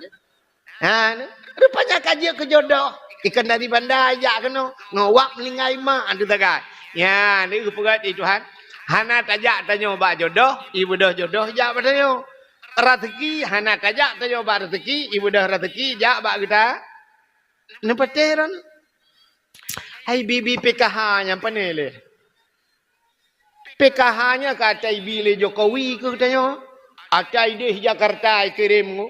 Ha, rupanya ka jeuet keu jodoh. Ikan dari Banda jak keunoe. Ngon wak meuninggai mak tu sagai. Nyan, ni geupeugah di Tuhan. Hana tajak tanyoe bak jodoh, i beudôh jodoh jak bak tanyoe. Raseuki, hana tajak tanyoe bak raseuki, i beudôh raseuki jak bak geuta. Neupatéh ron. Hai bibi P K H nyang pané lé. P K H nyan ka ata ibi lé Jokowi keu geutanyoe. Ata ideh Jakarta ikirém ngu.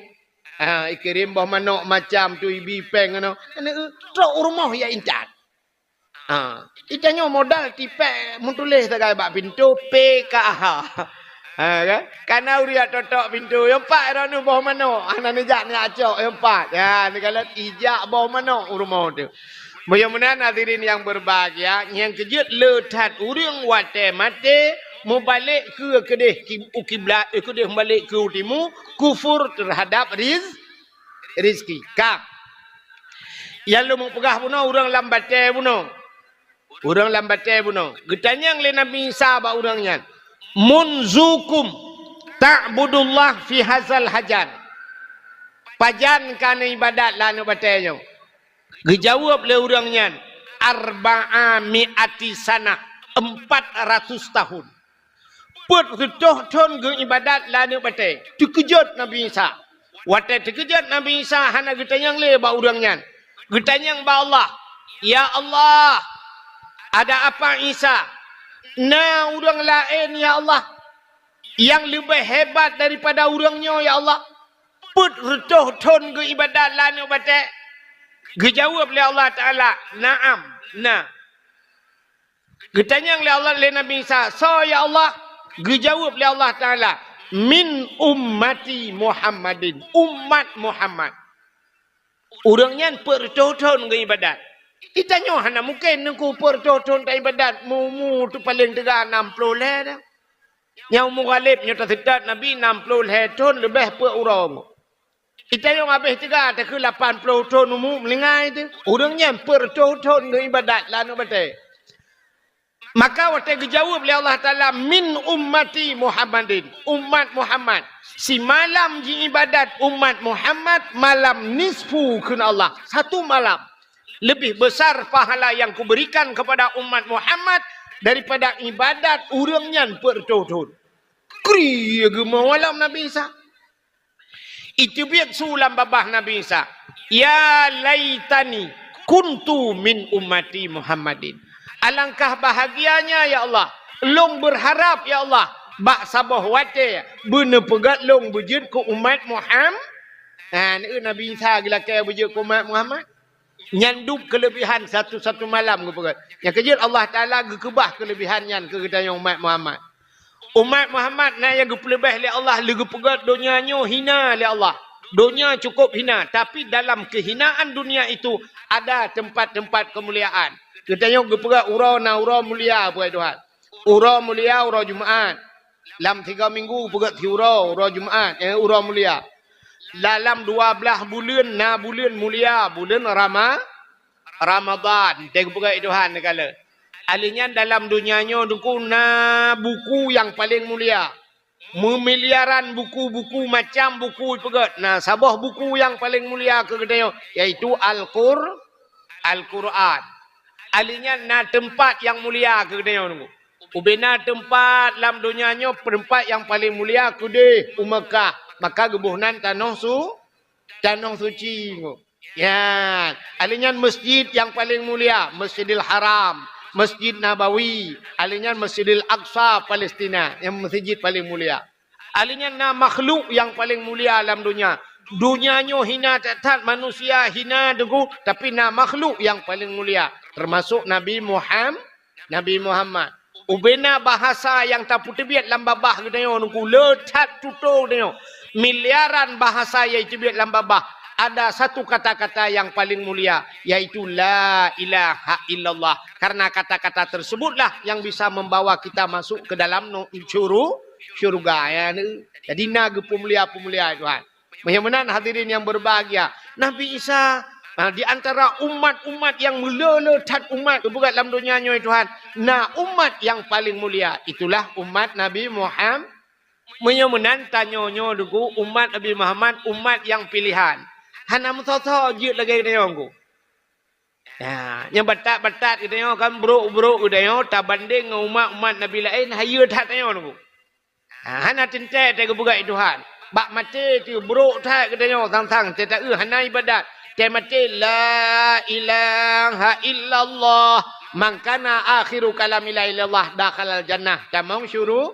Ha, ikirém boh manok macam tu ibi péng keunoe. Aneuk trok u rumoh ya intat. Ha, itanyoe modal tipék meutuléh sagai bak pintoe P K H. Ha, kan? Kana ureuëng jak totok pintoe, nyang pat droeneuh boh manok. Hana neujak neujak cok, nyang pat. Ya, neukalon ijak boh manok u rumoh tu. Meunyoe meunan hadirin yang berbahagia, nyang keujeuet le that ureuëng watée maté mubalek keu keudeh ki-, u kiblat, eh, keudeh mubalek keu timu, kufur terhadap riz-, rizki. Ka. Nyang lôn peugah bunoe ureuëng lam batée bunoe. Ureuëng lam batée bunoe. Geutanyong lé Nabi Isa bak ureuëng nyan, "Munzukum ta'budullah fi hazal hajar?" Pajan ka neuibadat lam aneuk batée nyoe? Geujaweueb lé ureuëng nyan, "Arba'a mi'ati sanah, empat ratus tahun." Peuet reutôh thon geuibadat lam aneuk batée. Teukeujot Nabi Isa. Watée teukeujot Nabi Isa hana geutanyong lé bak ureuëng nyan. Geutanyong bak Allah, "Ya Allah, ada apa Isa? Na ureuëng laén, ya Allah, nyang leubeh hebat daripada ureuëng nyoe, ya Allah?" Peuet reutôh thon geuibadat lam aneuk batée. Geujaweueb lé Allah Taala, "Na'am, na." Geutanyong lé Allah, lé Nabi Isa, "Soe ya Allah?" Geujaweueb lé Allah Taala, "Min ummati Muhammadin, umat Muhammad." Ureuëng nyan peuet reutôh thon geuibadat. Itanyoe hana mungken Teungku peuet reutôh thon taibadat, mu-, mu tu paleng teuga nam ploh lhée dah. Nyang umu ghaleb nyoe taseutôt Nabi nam ploh lhée thon leubeh peuet uroe. Itanyoe habéh teuga takheun lapan ploh thon umu meuninggai teuh. Ureuëng nyan peuet reutôh thon geuibadat lam aneuk batée. Maka watée geujaweueb lé Allah Taala, "Min ummati Muhammadin," umat Muhammad. Simalam jiibadat umat Muhammad, malam nisfu kheun Allah. Satu malam. Lebih besar pahala yang kuberikan kepada umat Muhammad daripada ibadat ureuëng nyan peuet reutôh thon. Kri geumoe lam Nabi Isa. Iteubiet su lam babah Nabi Isa, "Ya laitani kuntu min ummati Muhammadin." Alangkah bahagianya, ya Allah. Lôn beurharap, ya Allah, bak saboh watée beuneupeugét lôn beujeuet keu umat Muham-, ha, neu Nabi Isa geulakée beujeuet keu umat Muhammad. Nyan dub keuleubihan satu-satu malam geupeugét. Nyang keujeuet Allah Taala geukeubah keuleubihan nyan keu geutanyoe umat Muhammad. Umat Muhammad na nyang geupeuleubeh lé Allah, lé geupeugét donya nyoe hina lé Allah. Donya cukup hina, tapi dalam kehinaan dunia itu ada tempat-tempat kemuliaan. Geutanyoe geupeugét uroe na uroe mulia, buet Tuhan. Uroe mulia, uroe Jumaat. Lam tiga minggu peugét siuroe, uroe Jumaat, eh, uroe mulia. Dalam dua blaih buleuen na buleuen mulia, buleuen Rama-, Ramadan. Teupeugét Tuhan neugala. Alèh nyan dalam donya nyoe Teungku na buku nyang paleng mulia. Meumiliaran buku-buku, macam buku peugét. Na saboh buku nyang paleng mulia keu geutanyoe, yaitu Al-Qur-, Al-Qur'an. Alèh nyan na teumpat nyang mulia keu geutanyoe Teungku. Ubena teumpat lam donya nyoe, teumpat nyang paleng mulia keudeh u Meukah, maka geuboh nan tanoh su-, tanoh suci. Ya, alèh nyan masjid nyang paleng mulia, Masjidil Haram, Masjid Nabawi, alèh nyan Masjidil Aqsa, Palestina, nyang masjid paleng mulia. Alèh nyan na makhluk nyang paleng mulia lam donya. Donya nyoe hina that-that, manusia hina Teungku, tapi na makhluk nyang paleng mulia, teumasok Nabi Muham-, Nabi Muhammad. Ubena bahasa nyang tapeuteubiet lam babah geutanyoe Teungku, le that tutoe geutanyoe. Miliaran bahasa nyang teubiet lam babah, ada satu kata-kata nyang paleng mulia, yaitu la ilaha illallah. Karena kata-kata tersebutlah yang bisa membawa kita masuk ke dalam nu-, syuru-, syurga. Ya, ni. Jadi na geupeumulia-peumulia Tuhan. Meunyoe meunan hadirin yang berbahagia, Nabi Isa, ha, di antara umat-umat nyang meulé-lé that umat geupeugét lam donya nyoe Tuhan, na umat nyang paleng mulia, itulah umat Nabi Muham-, meunyoe meunan tanyoe nyoe Teungku, umat Nabi Muhammad, umat nyang pilehan. Hana meusoe-soe jeuet lagèe geutanyoe Teungku. Ya, nyang batat-batat geutanyoe kan, brok-brok geutanyoe tabandeng ngon umat-umat Nabi laén, hayeue that tanyoe Teungku. Ha, hana teuntèe teuh geupeugah Tuhan. Bak maté teuh brok that geutanyoe sang-sang teuh taeu hana ibadat. Teuh maté, "La ilaha illallah, man kana akhiru kalami la ilaha illallah dakhalal jannah." Tamong syuru-,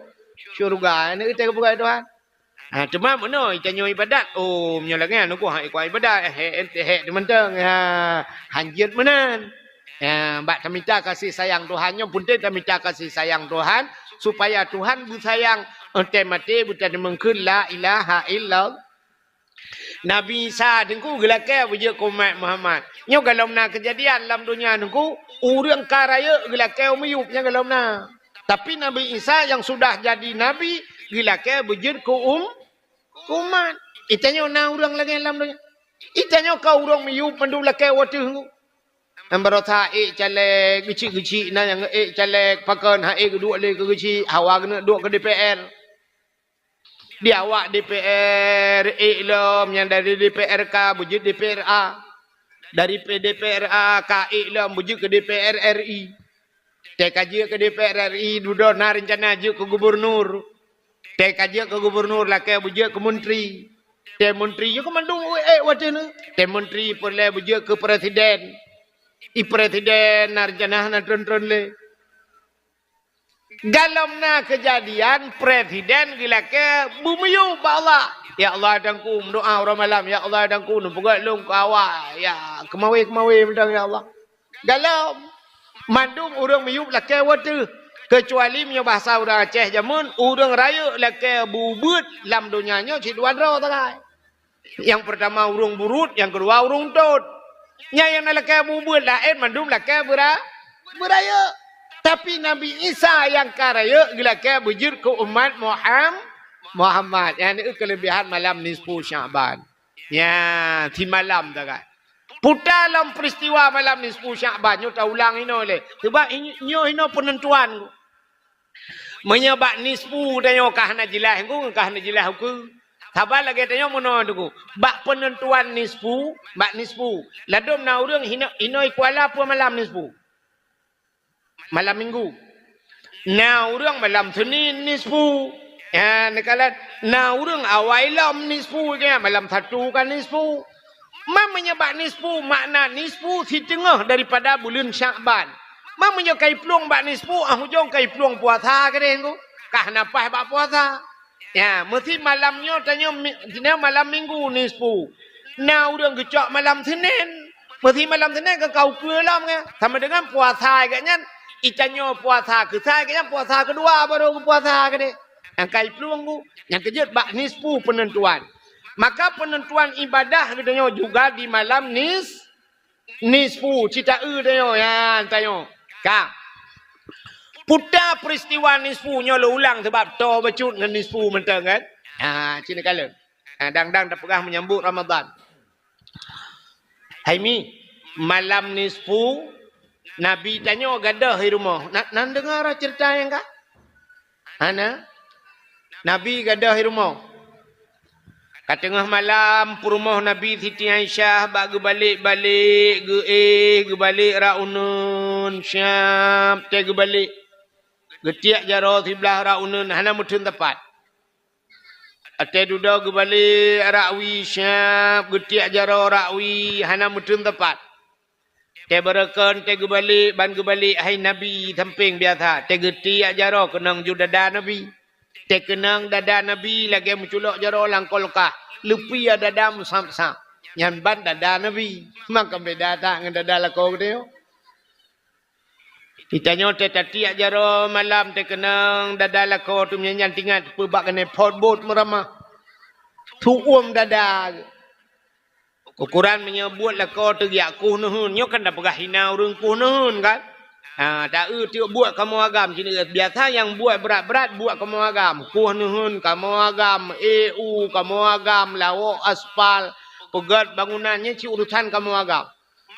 syurga. Neu teuh geupeugah Tuhan. Ha, teuma meunoe tanyoe ibadat. Oh, meunyoe lagèe nyan, nyoe hana ikuat ibadat. Hék, hék, hék, teumantong. Ha, hanjeuet meunan. Ya, bak tamita kasih sayang Tuhan nyoe, peunteng tamita kasih sayang Tuhan, supaya Tuhan beusayang, teuh maté beuteumeung kheun la ilaha illallah. Nabi Isa Teungku geulakèe beujeuet keu umat Muhammad. Nyoe golom na keujadian lam donya Teungku, ureueng ka rayeuk geulakèe u miyueb nyan golom na. Tapi Nabi Isa nyang sudah jadi nabi geulakèe beujeuet keu um-, keu umat. Itanyoe na ureueng lagèe lam donya. Itanyoe ka ureueng miyueb mandum lakèe watèe Teungku. Nyang baroesa ék caleg, geuchik-geuchik na nyang ék caleg, pakon han ék geuduek lé keu geuchik, hawa geuneuk duek keu D P R. Di awak D P R ék lom nyang dari D P R K beujeuet D P R A. Dari P-, D P R A ka ék lom beujeuet keu D P R R I. Teuh ka jeuet keu D P R R I, dudoe na reuncana jeuet keu gubunur. Teuh ka jeuet keu gubunur lakèe beujeuet keu menteri. Teuh menteri jeuet keu mandum ék watèe nyoe. Teuh menteri peureulèe beujeuet keu presiden. I presiden na reuncana hana tron-tron lé. Golom na keujadian presiden geulakèe beumiyueb bak Allah. "Ya Allah, Teungku, meudoa uroe malam, ya Allah, Teungku, neupeugèt lôn keu awak, ya, keumawé-keumawé mantong, ya Allah." Golom, mandum ureueng miyueb lakèe watèe, keucuali meunyoe bahasa ureueng Aceh jameun, ureueng rayeuk lakèe beubeuet lam donya nyoe cit dua droe sagai. Nyang peurtama ureueng buruet, nyang keudua ureueng tot. Nyan nyang na lakèe beubeuet, laén mandum lakèe beura-, beurayeuk. Tapi Nabi Isa nyang ka rayeuk geulakèe beujeuet keu umat Muham-, Muhammad. Nyan keulebihan malam nisfu Sya'ban. Nyan, simalam sagai. Puta lom peristiwa malam nisfu Sya'ban nyoe taulang inoe lé. Sebab inyo-, nyoe inoe peunentuan. Meunyoe bak nisfu tanyoe ka hana jeulaih Teungku, ka hana jeulaih ukeue. Saban lagèe tanyoe meunoe Teungku. Bak peunentuan nisfu, bak nisfu. Ladôm na ureueng hino-, inoe i Kuala peue malam nisfu. Malam Minggu. Na ureueng malam Senin nisfu. Ya, neukalon. Na ureueng awai lom nisfu, ya, malam Sabtu ka nisfu. Ma meunyoe bak nisfu, makna nisfu siteungoh daripada buleuen Sya'ban. Ma meunyoe ka iplueng bak nisfu, ah, ujong ka iplueng puasa keudeh nyoe. Ka hana paih bak puasa. Ya, meusi malam nyoe tanyoe mi-, jinoe malam minggu nisfu. Na ureuëng geucok malam Senin. Meusi malam Senin ka kau keue lom nyan. Sama dengan puasa geuh nyan, itanyoe puasa keusai geuh nyan puasa keudua baru geupuasa keudeh. Nyang ka iplueng nyoe, nyang keujeuet bak nisfu penentuan. Maka penentuan ibadah geutanyoe juga di malam nis-, nisfu, cit taeu tanyoe, ya, tanyoe. Ka. Peue ta peristiwa nisfu nyoe lôn ulang sabab toe bacut ngon nisfu mantong kan? Ha, cit neukalon. Ha, dang-dang tapeugah menyambut Ramadan. Hai mi, malam nisfu, Nabi tanyoe gadôh di rumoh. Na, na neudeungoe cerita nyang ka? Hana? Nabi gadôh di rumoh. Ka teungoh malam, peurumoh Nabi Siti Aisyah bak geubalek-balek, geuéh, geubalek rak uneuen, siab, tée geubalek. Geutiek jaroe siblah rak uneuen, hana meuteun teumpat. Watée dudoe geubalek rak wie, siab, geutiek jaroe rak wie, hana meuteun teumpat. Tée beureukan, tée geubalek, ban geubalek hai Nabi sampéng biasa. Tée geutiek jaroe keunong ju dada Nabi. Tée keunong dada Nabi lagée meuculok jaroe lam kulkas. Leupie dada meusab-sab. Nyan ban dada Nabi. Maka beda that ngon dada lakoe geutanyoe. Di tanyoe tée tatiek jaroe malam tée keunong dada lakoe tu meunyan nyan tingat peue bak keuneuk phot bot meuramah. Tuom dada. Ukuran meunyoe buet lakoe teugiak kueh neuheun, nyoe kan tapeugah hina ureuëng kueh neuheun kan? Ha, taeu tiek buet kamoe agam sini biasa nyang buet brat-brat buet kamoe agam. Kueh neuheun kamoe agam, E U kamoe agam, lawok aspal, peugét bangunan nyan cit urusan kamoe agam.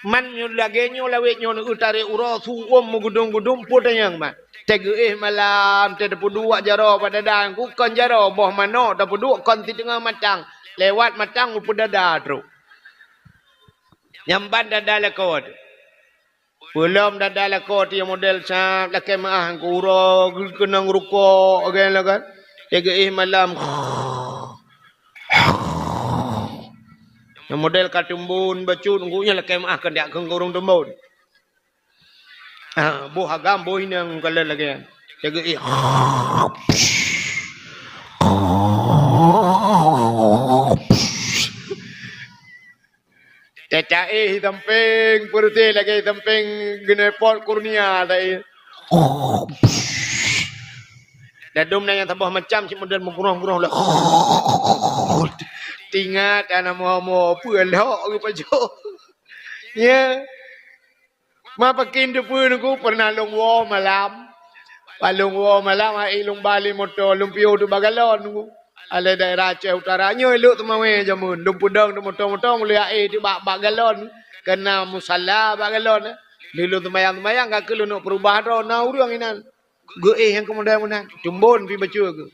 Man nyoe lagée nyoe lawét nyoe neueu tarek uroe su uem meugudong-gudong peue tanyong man. Tée geuéh malam tée tapeuduek jaroe bak dada ku kon jaroe boh manok tapeuduek kon siteungoh matang. Lewat matang upeudada trok. Nyang ban dada lakoe teuh. Peulom dada lakoe teuh nyang model sab lakée meuáh ku uroe geukeunong rukok lagée nyan kan. Tée geuéh malam. Nyang model ka teumbon bacut ngon nyan lakée meuáh keuneuk keu ureuëng teumbon. Ah, boh agam boh inong kalon lagée nyan. Tée geuéh. Tée taéh sampéng peureute lagée sampéng geunepot kurnia taéh. Dadum na nyang saboh macam cit model meugroh-groh lé. Tingat ana moe-moe peue lhok geupajoh. Ya. Ma pakin teupeu nungku pernah lôn woe malam. Pas lôn woe malam ai lôn ba lé moto lôn piôh teuk bak galon nungku. Alai daerah Aceh Utara nyoe lhok teumawé jameun lôn peudong teuk moto-moto meuleuyak éh teuk bak bak galon. Keuna musala bak galon. Lheuh lôn seumayang-seumayang ka keuh lôn peurubah droe na ureuëng inan. Geuéh nyang keumudian meunan, tumbon pi bacut geuh.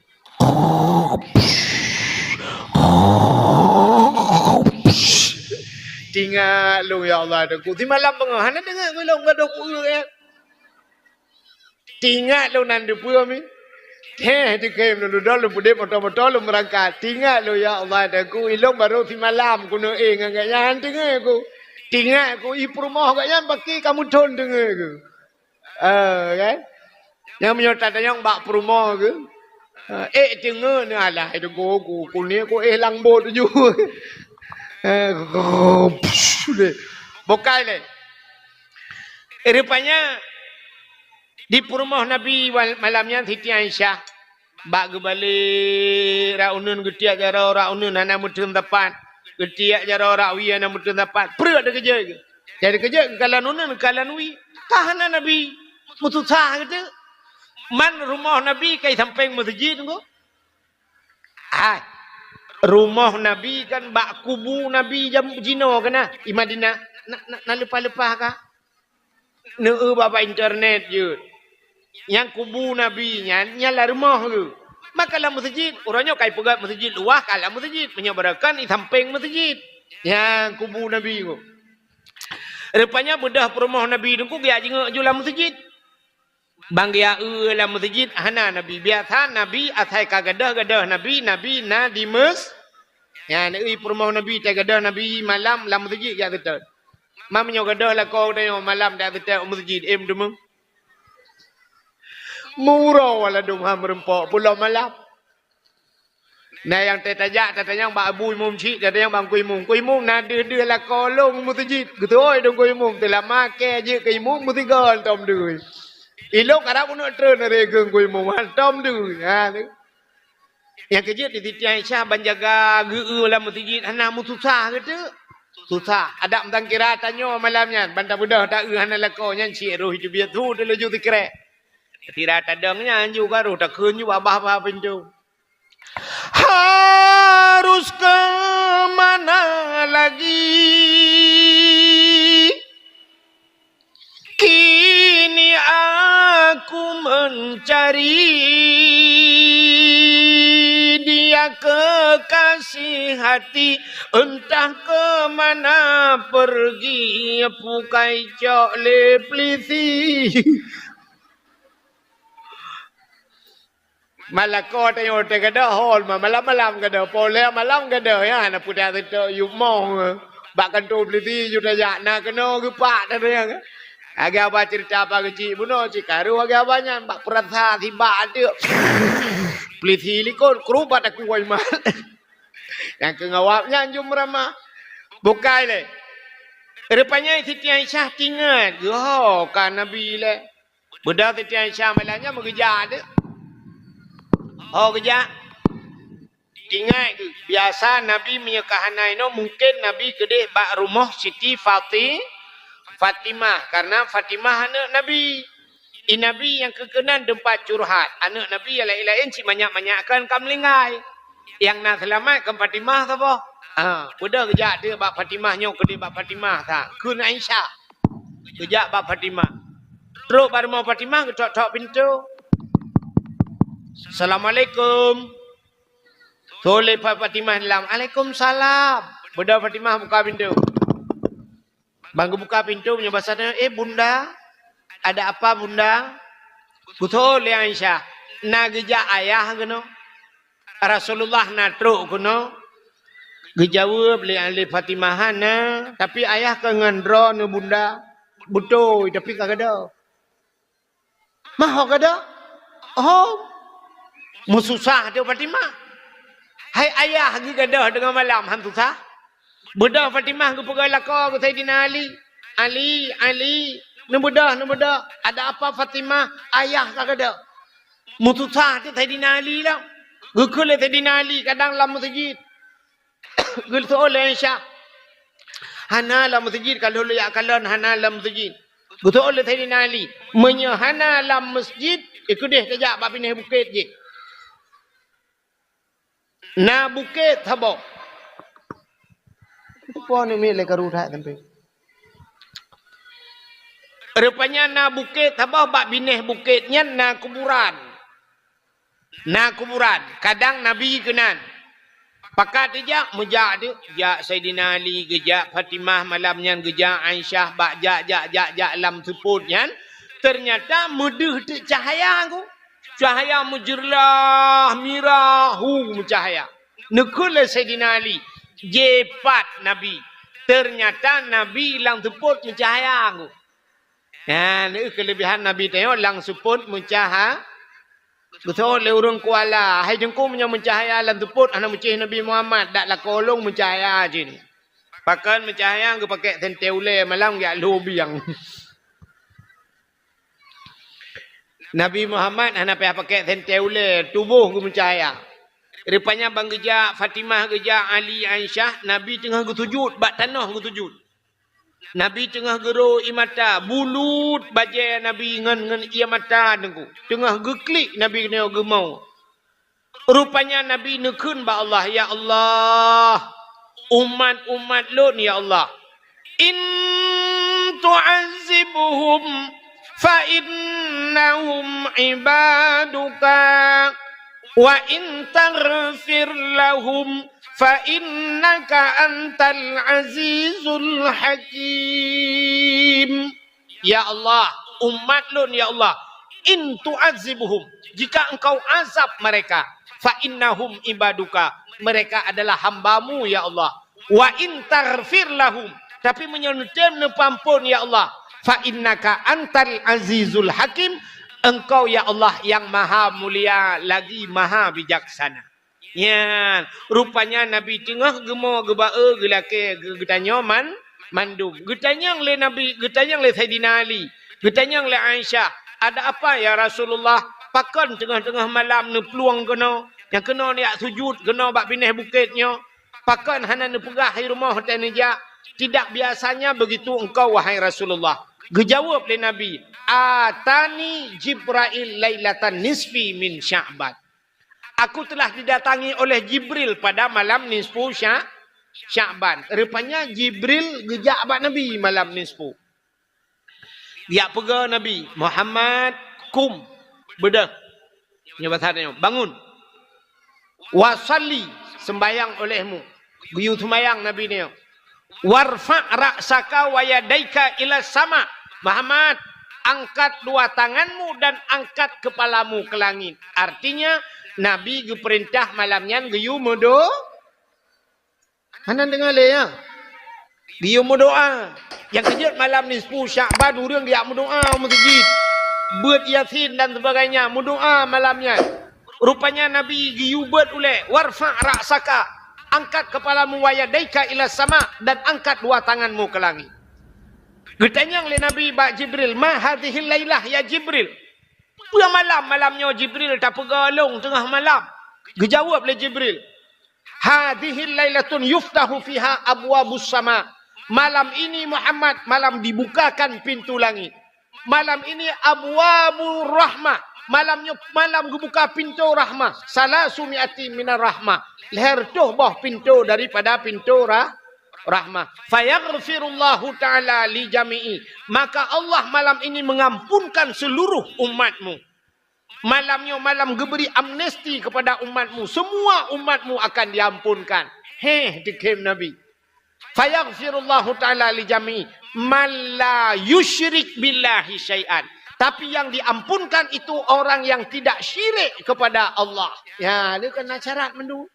Tingat lôn, ya Allah, Teungku. Simalam beungoh hana deungoe geuh lôn gadôh peue, ya. Tingat lôn nan deupeue mi. Heh, dikhem lôn dudoe lôn peudeh moto-moto lôn meurangkat. Tingat lôn, ya Allah, Teungku. Ilôn barô simalam keuneuk éh ngon gobnyan, deungoe ku. Tingat ku, i peurumoh gobnyan baki ka meuthon deungoe ku. Eh, kan? Nyang meunyoe tatanyong bak peurumoh geuh. Eh, ék teungeut neuh alah, itu gogo, kunie ku éh lam bot ju. Eh, deh. Bukai lé. Eh, rupanya di peurumoh Nabi wal-, malam nyan Siti Aisyah. Bak geubalek rak uneun geutiek jaroe rak uneun hana meuteun sapat. Geutiek jaroe rak wie hana meuteun sapat. Preuet teukeujot geuh. Jadi keujot geukalon uneun geukalon wie. Ka hana Nabi. Meususah geuteuk. Man rumoh Nabi ka i sampéng meuseujid nyoe. Hai. Rumoh Nabi kan bak kubu Nabi jam jinoe kana i Madinah. Na, na, na leupah-leupah ka. Neueu bak internet jeuet. Nyang kubu Nabi nyan, nyan lam rumoh geuh. Maka lam meuseujid, uroe nyoe ka ipeugét meuseujid luwah ka lam meuseujid, meunyoe barokon i sampéng meuseujid. Nyang kubu Nabi nyoe. Rupanya beudôh peurumoh Nabi teungku geujak jingeuk ju lam meuseujid. Ban geujak eu lam meuseujid hana Nabi. Biasa Nabi asai ka gadôh, gadôh Nabi, Nabi na di meus-, nyan, i peurumoh Nabi, tai gadôh Nabi malam lam meuseujid jak seutôt. Ma meunyoe gadôh lakoe geutanyoe malam dak teutab u meuseujid, eh, meuteumé. Meuuroe ladôm ha meurumpok pulo malam. Na nyang teutajak tatanyong bak abu imum cit, tatanyong bak ku imum. Ku imum na deuh-deuh lakoe lôn meuseujid. Geutôi dong ku imum, teulama kée jeuet keu imum meusigoe tom deuh. Ilôn karab uneuk treun régeng ku imum, hantom deuh. Ha, tu. Nyang keujeuet di Siti Aisyah ban jaga geu-eu lam meuseujid hana meususah geuteuk. Susah. Adak meutangkira tanyoe malam nyan, ban tabeudôh ta-eu hana lakoe nyan cit roh teubiet su teulaju sikrek. Tira tadong nyan ju ka roh takheun ju babah-babah pintoe. Harus ke mana lagi? Kini aku mencari dia kekasih hati, entah ke mana pergi, pukai cok lé pelisi. Malako tanyoe teuh gadôh hol ma malam-malam gadôh, polé malam gadôh ya na pudak teutôk yup moh. Bak kantô polisi ju tajak na keunoe geupak teuh ya. Lagèe haba cerita apa keuchik bunoe cit karu lagèe haba nyan bak peurasa sibak ateuk. Polisi likot krubat aku wai mat. Nyang keu ngawab nyan ju meuramah. Bukai lé. Rupanya Siti Aisyah tingat, "Yoh, ka Nabi lé." Beudôh Siti Aisyah malam nyan meugeujak deuh. Ho geujak. Ingat keu, biasa Nabi meunyoe ka hana inoe, mungken Nabi keudeh bak rumoh Siti Fati-, Fatimah, karena Fatimah aneuk Nabi. Di Nabi nyang keu keunan teumpat curhat. Aneuk Nabi nyang laén-laén cit manyak-manyak kan ka meulinggai. Nyang na seulamat kan Fatimah saboh. Ha, beudôh geujak deuh bak Fatimah nyoe keudeh bak Fatimah sa. Kheun Aisyah. Geujak bak Fatimah. Trok bak rumoh Fatimah geutok-tok pintoe. "Assalamualaikum." Tho lé Fa-, Fatimah dalam. "Alaikumsalam." Beudôh Fatimah buka pintoe. Ban geubuka pintoe meunyoe basa tanyoe, "Eh, Bunda, ada apa, Bunda?" Geutho lé Aisyah, "Na geujak ayah keunoe. Rasulullah na trok keunoe." Geujaweueb lé, lé Fatimah, "Hana, tapi ayah ka ngon droeneuh, Bunda." "Beutôi, tapi ka gadôh." "Mah ho gadôh?" "Ho." Meususah teuh Fatimah. "Hai ayah geugadôh teungoh malam han susah?" Beudôh Fatimah geupeugah lakoe keu Saidina Ali, "Ali, Ali, neubeudôh, neubeudôh. Ada apa Fatimah? Ayah ka gadôh." Meususah teuh Saidina Ali lom. Geukheun lé Saidina Ali kadang lam meuseujid. Geuseuôt lé Aisyah, "Hana lam meuseujid, ka lheueh jak kalon hana lam meuseujid." Geuseuôt lé Saidina Ali, "Meunyoe hana lam meuseujid, i keudeh tajak bak binéh bukét jih. Na bukét saboh." Teupon miet lé karu that sampoe. Rupanya na bukét saboh, bak binéh bukét nyan na kuburan. Na kuburan, kadang Nabi keunan. Pakat tijak, meujak teuk, jak Saidina Ali, geujak Fatimah malam nyan, geujak Aisyah, bak jak, jak, jak, jak lam seupôt nyan, teunyata meudeuh teuk cahya ku. Cahya meujeurlah, mirah, hu, meucahya. Neukheun lé Saidina Ali, jipat Nabi. Teunyata Nabi lam seupôt meucahya ku. Nyan, keulebihan Nabi tanyoe lam seupôt meucaha-, Geuseuôt lé ureuëng Kuala, "Hai Teungku, meunyoe meucahya lam seupôt hana meucéh Nabi Muhammad, dak lakoe lôn meucahya cit." Pakon meucahya, geupakèk sentée ulée malam jak lhô biang. Nabi Muhammad hana payah pakèk sentée ulée, tuboh geumeucahya. Rupanya ban geujak Fatimah, geujak Ali, Aisyah, Nabi teungoh geusujut, bak tanoh geusujut. Nabi teungoh geuro ié mata, bulut bajée Nabi ngon, ngon ié mata Teungku. Teungoh geuklik Nabi nyoe geumo. Rupanya Nabi neukheun bak Allah, "Ya Allah, umat-umat lôn, ya Allah, in tu'azzibhum fa innahum ibaduka, wa in taghfir lahum fa innaka antal azizul hakim." Ya Allah, umat lôn, ya Allah, in tu'azzibhum, jika Engkau azab mereka, fa innahum ibaduka, mereka adalah hamba-Mu, ya Allah. Wa in taghfir lahum, tapi meunyoe neutem neupeuampôn, ya Allah, fa innaka antal azizul hakim, Engkau, ya Allah, yang maha mulia lagi maha bijaksana. Nyan, rupanya Nabi teungoh geumo geuba-e geulakée geu-, geutanyoe man-, mandum. Geutanyong lé Nabi, geutanyong lé Saidina Ali, geutanyong lé Aisyah, "Ada apa, ya Rasulullah? Pakon teungoh-teungoh malam neuplueng keunoe? Nyang keunoe neujak sujut keunoe bak binéh bukét nyoe? Pakon hana neupeugah i rumoh watée neujak? Tidak biasanya begitu engkau, wahai Rasulullah." Geujaweueb lé Nabi, "Atani Jibrail lailatan nisfi min Sya'ban." Aku telah didatangi oleh Jibril pada malam nisfu Sya-, Sya'ban. Rupanya Jibril geujak bak Nabi malam nisfu. Geujak peugah Nabi, "Muhammad, kum, beudôh." Nyoe bahasa nyoe, "Bangun. Wa shalli, sembahyang olehmu." Geuyue sembahyang Nabi nyoe. "Warfa' ra'saka wa yadaika ila sama." "Muhammad, angkat dua tanganmu dan angkat kepalamu ke langit." Artinya, Nabi geupeurintah malam nyan geuyue meudo-, hana deungoe lé, ya? Geuyue meudoa. Nyang keujeuet malam nisfu Sya'ban, ureuëng geujak meudoa u meuseujid. Beuet Yasin dan sebagainya, meudoa malam nyan. Rupanya Nabi geuyue beuet ulée, "Warfa' ra'saka, angkat kepalamu, wa yadaika ila sama, dan angkat dua tanganmu ke langit." Geutanyong lé Nabi bak Jibril, "Ma hadhihil lailah, ya Jibril? Peue malam, malam nyoe, Jibril, tapeugah lôn teungoh malam?" Geujaweueb lé Jibril, "Hadhihil lailatun yuftahu fiha abwabus sama." Malam ini, Muhammad, malam dibukakan pintu langit. Malam ini abwabur rahmah. Malam nyoe malam geubuka pintoe rahmah. Salasu mi'ati minar rahmah. Lhèe reutôh boh pintoe daripada pintoe rah-, rahmah. Fayaghfirullahu ta'ala li jami'i. Maka Allah malam ini mengampunkan seluruh umatmu. Malam nyoe malam geubri amnesti kepada umatmu. Semua umatmu akan diampunkan. Heh, dikhém Nabi. Fayaghfirullahu ta'ala li jami'i man la yusyrik billahi syai'an. Tapi yang diampunkan itu orang yang tidak syirik kepada Allah. Ya, dia kena syarat mandum.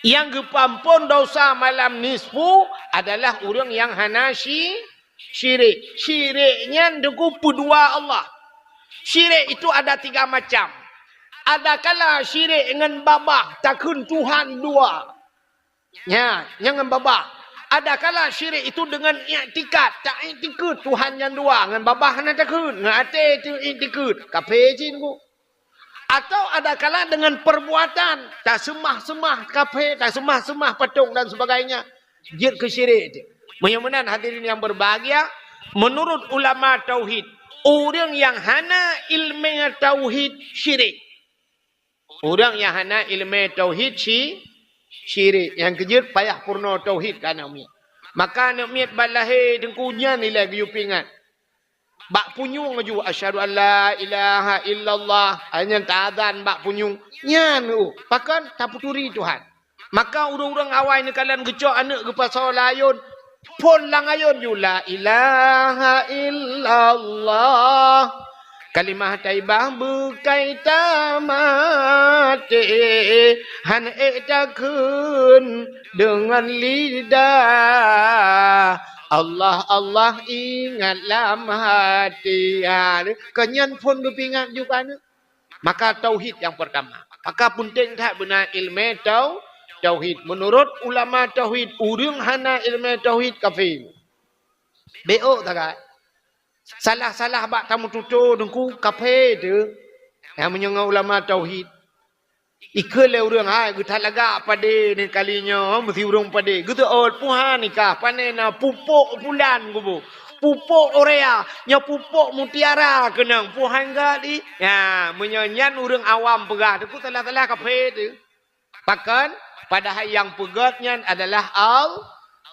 Nyang geupeuampon dosa malam nisfu adalah ureuëng nyang hana syi-, syirik. Syirik nyan deungon peudua Allah. Syirik itu ada tiga macam. Ada kala syirik ngon babah, takheun Tuhan dua. Nya, nyang ngon babah. Ada kala syirik itu dengan iktikad, tak iktikad Tuhan nyang dua, ngon babah hana takheun, ngon até itu iktikad. Kafé cit nyoe. Atau ada kala dengan perbuatan, taseumah-seumah kafé, taseumah-seumah patong dan sebagainya. Jeuet keu syirik tu. Meunyoe meunan hadirin yang berbahagia, menurut ulama tauhid, ureuëng nyang hana ileumé tauhid syirik. Ureuëng nyang hana ileumé tauhid syi-, syirik. Nyang keujeuet payah peurunoe tauhid keu aneuk miet. Maka aneuk miet ban lahé teungku nyan ilée geuyue peuingat. Bak punyueng laju, "Asyhadu an la ilaha illallah." Ai nyan taazan bak punyueng. Nyan, oh, pakon tapeuturi Tuhan. Maka ureuëng-ureuëng awai neukalon geucok aneuk geupasoe lam ayôn, phon lam ayôn ju, "La ilaha illallah. Kalimah thayyibah beukai tamaté, han ék takheun deungon lidah. Allah, Allah ingat lam hati." Ha, kon nyan phon geupeuingat ju keu aneuk. Maka tauhid nyang peurtama. Maka peunteng that beuna ileumé tau-, tauhid. Meunurot ulama tauhid, ureuëng hana ileumé tauhid kafé. Bék ôk sagai. Salah-salah bak tameututoe teungku kafé teuh. Nyang meunyoe ngon ulama tauhid. Ikheun lé ureuëng, "Hai, geuthat lagak padé ni kali nyoe, meusi ureuëng padé." Geuteuôt, "Puhan nikah, pané na pupok pulan kubu. Pupok urea, nyoe pupok mutiara keunong, puhan gak di." Ya, meunyoe nyan ureuëng awam peugah, teungku salah-salah kafé teuh. Pakon? Padahai nyang peugét nyan adalah Al-,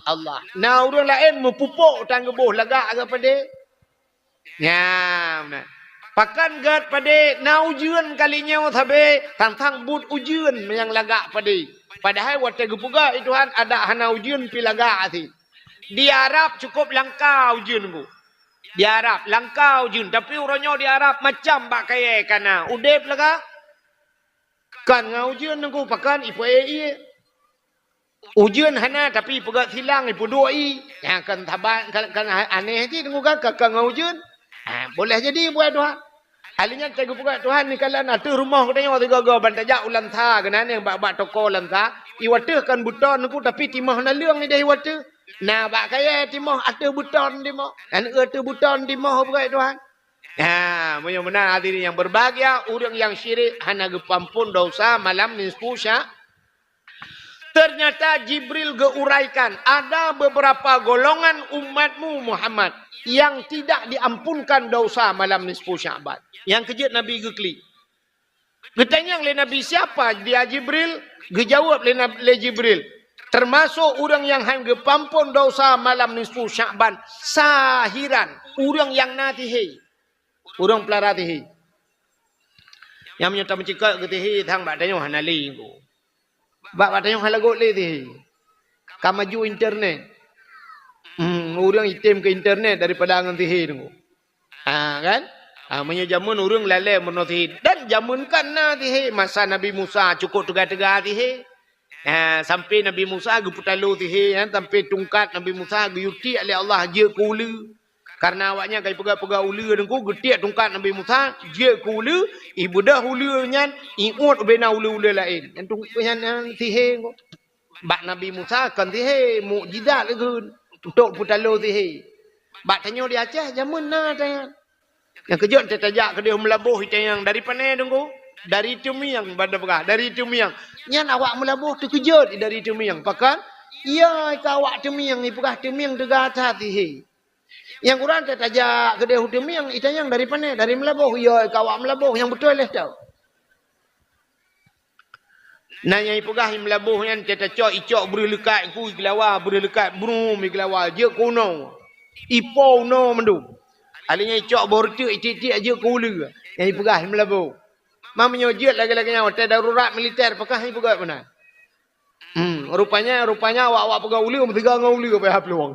Allah. Na ureuëng laén meupupok tan geuboh lagak geuh padé. Nyan, nah. Pakon gét padé na ujeuen kali nyoe sabe, tantang buet ujeuen nyang lagak padé. Padahai watée geupeugah lé Tuhan adak hana ujeuen pi lagak sit. Di Arab cukup langka ujeuen teungku. Di Arab langka ujeuen, tapi uroe nyoe di Arab macam bak kayée kana. Udeb lagak. Kon ngon ujeuen teungku, pakon ipeue ié. Ujeuen hana, tapi peugét silang ipeuduek ié. Nyang kon saban, kon, kon aneh cit teungku kan, kon, kon ngon ujeuen. Ha, boleh jadi buet Tuhan. Ahli nyan teupeugah Tuhan ni kalan ateueh rumoh geutanyoe sigoe-goe ban tajak u Lansa keunan nyang bak-bak toko Lansa. I wateueh kan beuton ku tapi timoh na leueng ideh i wateueh. Na bak kayée timoh ateueh beuton timoh. Kan ateueh beuton timoh peugah Tuhan. Ha, meunyoe meunan hadirin yang berbahagia, ureuëng nyang syirik hana geupampon dosa malam nisfu Sya-, Ternyata Jibril geuraikan, ada beberapa golongan umatmu Muhammad yang tidak diampunkan dosa malam nisfu Sya'ban. Nyang keujeuet Nabi geuklik. Geutanyong lé Nabi, "Siapa dia Jibril?" Geujaweueb lé Nab-, lé Jibril, "Termasuk ureuëng nyang han geupampon dosa malam nisfu Sya'ban, sahiran, ureuëng nyang na sihé." Ureuëng peulara sihé. Nyang meunyoe tameucikot keu sihé sang bak tanyoe hana lé ko. Bak, bak tanyoe hana lagot lé sihé. Ka maju internet. Hmm, ureuëng item keu internet daripada ngon sihé tu. Ha, kan? Ha, meunyoe jameun ureuëng lalée meunoe sihé. Dan jameun kan na sihé. Masa Nabi Musa cukôp teuga-teuga sihé. Ha, sampai Nabi Musa geupeutalo sihé, ha, sampai tungkat Nabi Musa geuyue tiek lé Allah jeuet keu uleue. Karena awaknyan ka ipeugah-peugah uleue teungku, geutiek tungkat Nabi Musa, jeuet keu uleue, ibeudoh uleue nyan, iuet ubena uleue-uleue laén. Nyan tung-, nyan, nyan sihé ko. Bak Nabi Musa kon sihé, mukjizat lagèe untuk peutalo sihé. Bak tanyoe di Aceh, jameun na tanyoe. Nyang keujeuet teuh tajak keudeh meulaboh itanyong dari pané teungku? Dari Teumieng, ban peugah, dari Teumieng. Nyan awak meulaboh teukeujot dari Teumieng. Pakon? Iya, ka awak Teumieng, ipeugah Teumieng teuga that sihé. Nyang kurang teuh tajak keudeh u Teumieng, itanyong dari pané? Dari meulaboh. Iya, ka awak meulaboh, nyang beutôi lé tau. Na nyang ipeugah i meulaboh nyan, teuh tacok icok breuh leukat ku i geulawa, breuh leukat brum i geulawa, jeuet keu unoe. Ipo unoe mandum. Alèh nyan icok boh reuteuek itiek-tiek jeuet keu uleue. Nyang ipeugah i meulaboh. Ma meunyoe jeuet lagèe-lagèe nyan, watèe darurat militer, pakon ipeugah meunan. Hmm, rupanya, rupanya awak-awak peugah uleue, meusigoe ngon uleue payah plueng.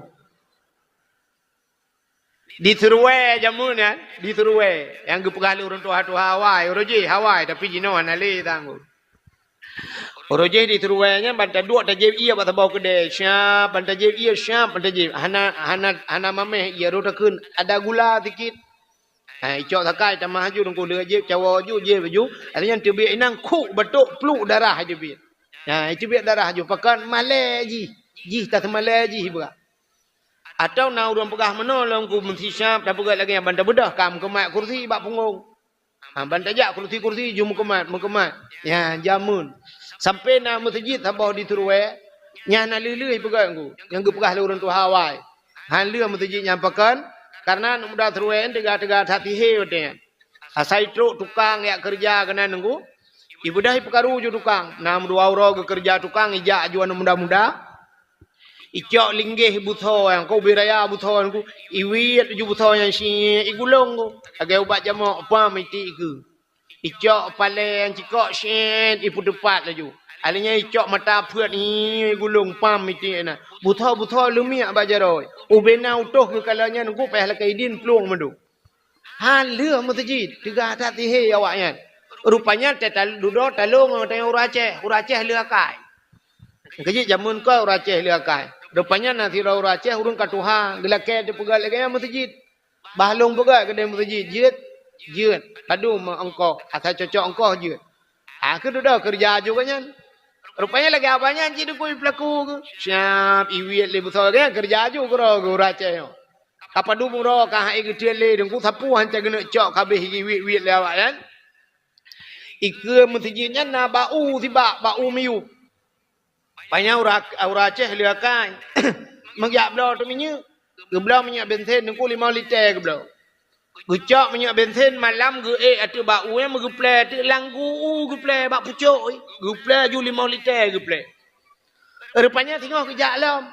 Di Seruwe jameun nyan, di Seruwe. Nyang geupeugah lé ureueng tuha-tuha awai, uroe jih awai, tapi jinoe hana lé tanggong. Uroe jih di Seruwe nyan ban taduek tajieb ié bak saboh keudè, siap, ban tajieb ié, siap, ban tajieb. Hana, hana, hana mamèh ié, rôh takheun, ada gula sikit. Ha, icok sakai tamah aju, teungku leuet jieb, cawoe aju, jieb aju. Alèh nyan teubiet inong, khuk batok, pluk darah teubiet. Ha, teubiet darah aju, pakon malèe jih. Jih taseumalèe jih ipeugah. Atau na ureueng peugah meunoe lom ku meusisiap, tapeugah lagèe nyan ban tabeudoh ka meukeumat kursi bak punggong. Ha, ban tajak kursi-kursi ju meukeumat, meukeumat. Ya, jameun. Sampoe na meuseujid saboh di Seruwe, nyan na lheueh-lheueh ipeugah ku, nyang geupeugah lé ureueng tuha awai. Han lheueh meuseujid nyan pakon, kareuna aneuk muda Seruwe nyan teuga-teuga that sihé watèe nyan. Asai trok tukang jak keureuja keunan teungku, ibeudôh ipeukaru ju tukang. Na meudua uroe geukeureuja tukang, ijak aju aneuk muda-muda. Icok linggeh beusoe nyan, ka ubé raya beusoe nyan ku, iwiet laju beusoe nyan siet, igulong ku. Lagèe ubat jamok, pam itiek ikeue. Icok palèe nyang cikok siet, ipeuteupat laju. Alèh nyan icok mata peuet, ih, igulong, pam itiek na. Beusoe-beusoe leumiek bak jaroe. Ubé na utôh geukalon nyan ku, payah lakèe idin plueng mandum. Han lheueh meuseujid, teuga that sihé awaknyan. Rupanya teuh tal-, dudoe talông ngon ureueng Aceh, ureueng Aceh lheueh akai. Keujeuet jameun kon ureueng Aceh lheueh akai. Rupanya na sidroe ureueng Aceh ureueng ka tuha, geulakèe teupeugöt lagèe nyan meuseujid. Bah lôn peugöt keudeh meuseujid, jeuet, jeuet. Padum ongkoh, asai cocok ongkoh jeuet. Ha, keu dudoe keureuja aju gobnyan. Rupanya lagèe abah nyan cit dukui peulaku keuh. Siap, iwiet lé beusoe gobnyan keureuja aju keudroe keu ureueng Aceh nyoe. Ka padum uroe ka han ék geuteuen lé, teungku sapeue han cit geuneuk cok, ka abéh iwiet-wiet lé awaknyan. Ikeue meuseujid nyan na bak u sibak, bak u miyueb. Panyang ureueng, ureueng Aceh lheueh akai. Meujak bloe teuk minyeuk. Geubloe minyeuk bensin teungku limong liter geubloe. Geucok minyeuk bensin malam geuék ateueh bak u nyan, meugeuplè ateueh lam gu u geuplè bak pucok, geuplè aju limong liter geuplè. Rupanya singoh geujak lom.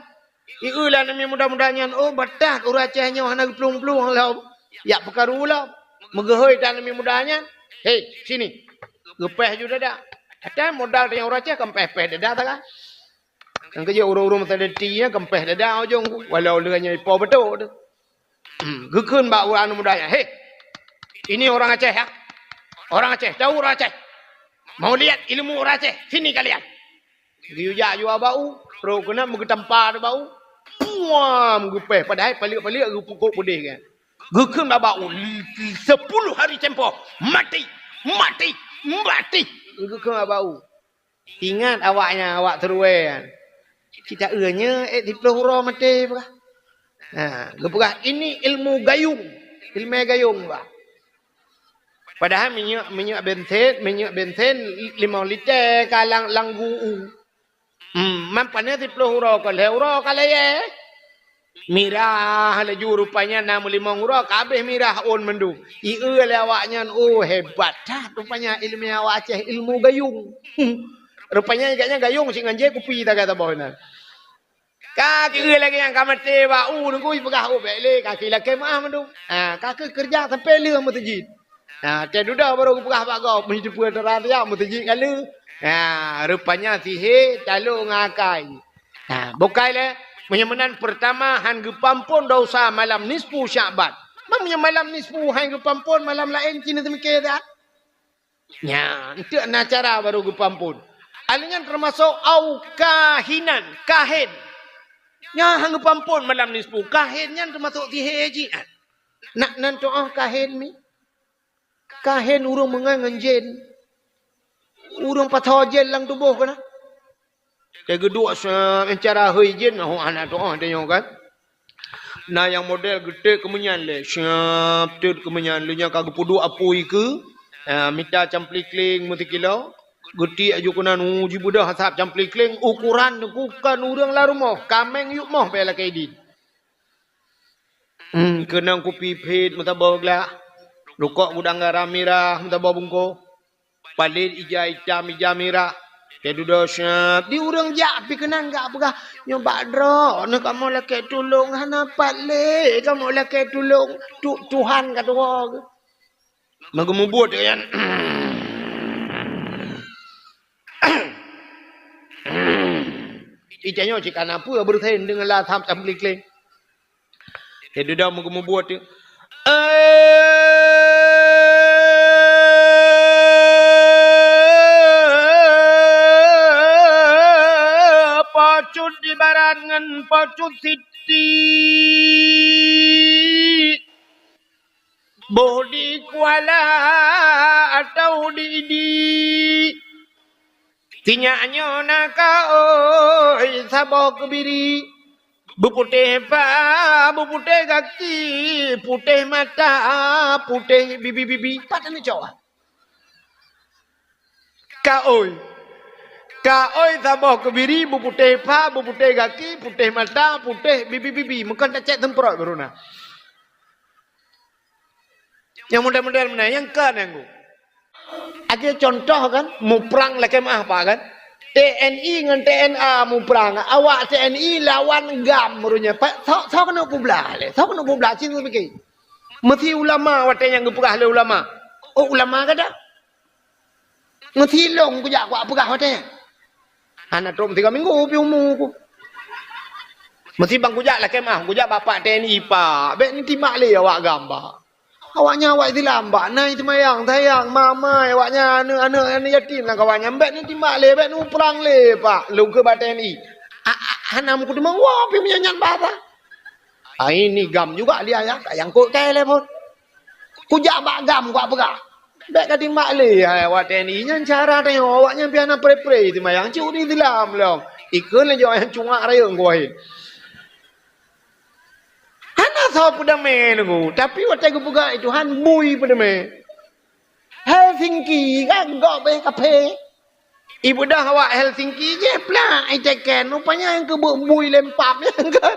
Ieu lé aneuk muda-muda nyan, "Oh, batat ureueng Aceh nyoe hana geuplueng-plueng lom. Jak peukaru lom." Meugeuhôi tan aneuk muda nyan, "Hei, sini." Geupèh ju dada. Ata modal tanyoe ureueng Aceh kan pèh-pèh dada sagai. Kan keujeuet ureueng-ureueng meusadeti nyan kan pèh dada ujong ku. Walau leueh nyan ipo beutôi tu. Hmm, geukheun bak ureueng aneuk muda nyan, "Hei, ini orang Aceh, ya? Orang Aceh, tahu orang Aceh? Mau lihat ilmu orang Aceh? Sini kalian." Geuyue jak ju bak u, trok keunan meugeutampa bak u. Puam! Geupèh, padahai paliek-paliek geupukok peudeh kan. Geukheun bak bak u, sepuluh hari tempoh, mati, mati, mati. Geukheun bak bak u. Ingat awaknyan, awak Teurue nyan. Cit taeu nyoe, eh, siplôh uroe maté peugah. Ha, geupeugah, "Ini ilmu gayung, ilmu gayung," bah. Padahai minyeuk, minyeuk bensin, minyeuk bensin limong liter ka lam, lam gu u. Hmm, man paneuk siplôh uroe ka lhèe uroe ka layèe. Mirah laju rupanya na meulimong uroe ka habéh mirah ôn mandum. Ieu lé awaknyan, oh, hebat that rupanya ilmu awak Aceh, ilmu gayung. Hmm. Rupanya gobnyan gayung cit ngon jép kupi tagai saboh inan. Ka keueu lagèe nyang ka maté bak u nunggu jipeugah, "Oh, bèk lé, ka keuh lakèe meu'ah mandum." Ha, ka keuh keureuja sampoe lheueh meuseujid. Ha, teuh dudoe barô geupeugah bak gob, meuteupeu teuran siat meuseujid ka lheueh. Ha, rupanya sihé talô ngon akai. Ha, bukai lé, meunyoe meunan peurtama han geupampon desya malam nisfu Sya'ban. Meunyoe malam nisfu han geupampon, malam laén cit neuseumiké that. Nyan, eunteuk na cara barô geupampon. Alèh nyan teumasok au kahinan, kahen. Nyan han geupampon malam nisfu. Kahen nyan teumasok sihé jih. Nak nan tu'oh kahen mi? Kahen ureueng meungon ngon jén. Ureueng pasoe jén lam tuboh keunan. Teuh geuduek se-, cara hôi jén, oh, hana tu'oh tanyoe kan. Na nyang model geutek keumeunyan lé, siap teut keumeunyan lé nyan ka geupeuduek apui keu, ah, mita camplikling meusikilo, geutiek aju keunan, uh, jibeudoh asab camplikling, ukuran bukan ureueng lam rumoh, kaméng yup moh bèk lakèe idin. Hmm, keunong kupi phet meusaboh glah, rukok gudang garam mirah meusaboh bungkôh. Palét ija itam, ija mirah. Teuh dudoe siap. Di ureueng jak pih keunan gak peugah, "Nyoe bak droeneuh kamoe lakèe tulông, hana pat lé kamoe lakèe tulông. Tu-, Tuhan ka tuwoe." Meugeumubuet nyan. Ija nyoe cit kana peue beureusen deungon lasam tam klik-klik. Teuh dudoe meugeumubuet tu. Eh, Po Cut di barat ngon Po Cut Siti. Boh di Kuala atau di Idi. Sinyak nyoe na kaôi saboh keubiri. Beuputéh pha, beuputéh gaki, putéh mata, putéh bibi-bibi. Pat aneuk cowok? Kaôi. Kaôi saboh keubiri, beuputéh pha, beuputéh gaki, putéh mata, putéh bibi-bibi. Meukeun tacék seumprot baru na. Nyang model-model meunan, nyang ka nanggu. Akhé contoh kan, muprang lakèe meu'ah pat kan? T N I ngon T N A muprang. Awak T N I lawan GAM meureunya. Pa-, soe, soe keuneuk peublah lé? Soe keuneuk peublah? Cit neupike. Meusi ulama watèe nyan geupeugah lé ulama. Oh, ulama gata? Meusi lôn kujak kupeugah watèe nyan. Hana trok meusigoe minggu pih umu ku. Meusi ban kujak lakèe meu'ah, kujak bak T N I, "Pak, bèk neutimbak lé awak GAM, Pak. Awaknyan awak Islam, Pak. Na seumayang, sayang, ma-ma, awaknyan aneuk-aneuk, aneuk yatim lam kawan nyan. Bèk neutimbak lé, bèk neuprang lé, Pak." Lôn kheun bak T N I. A-, a-, hana meukeudeumeung, woe pih meunyan nyan bahasa. Ai ni GAM juga dia ya, tak nyangkut kai lé pun. Kujak bak GAM kupeugah. Bèk ka timbak lé, hai, awak T N I nyan cara tanyoe, awaknyan pih hana pre-pre seumayang, cut di Islam lom. Ikheun lé jaweueb cungak rayeuk ngon wahé. Hana soe peudamé nunggu, tapi watèe geupeugah Tuhan bui peudamé. Helsinki kan gob beh kaphé. Ibeudôh awak Helsinki jih plak iteken, rupanya nyang keubeuk bui lempap nyan kan.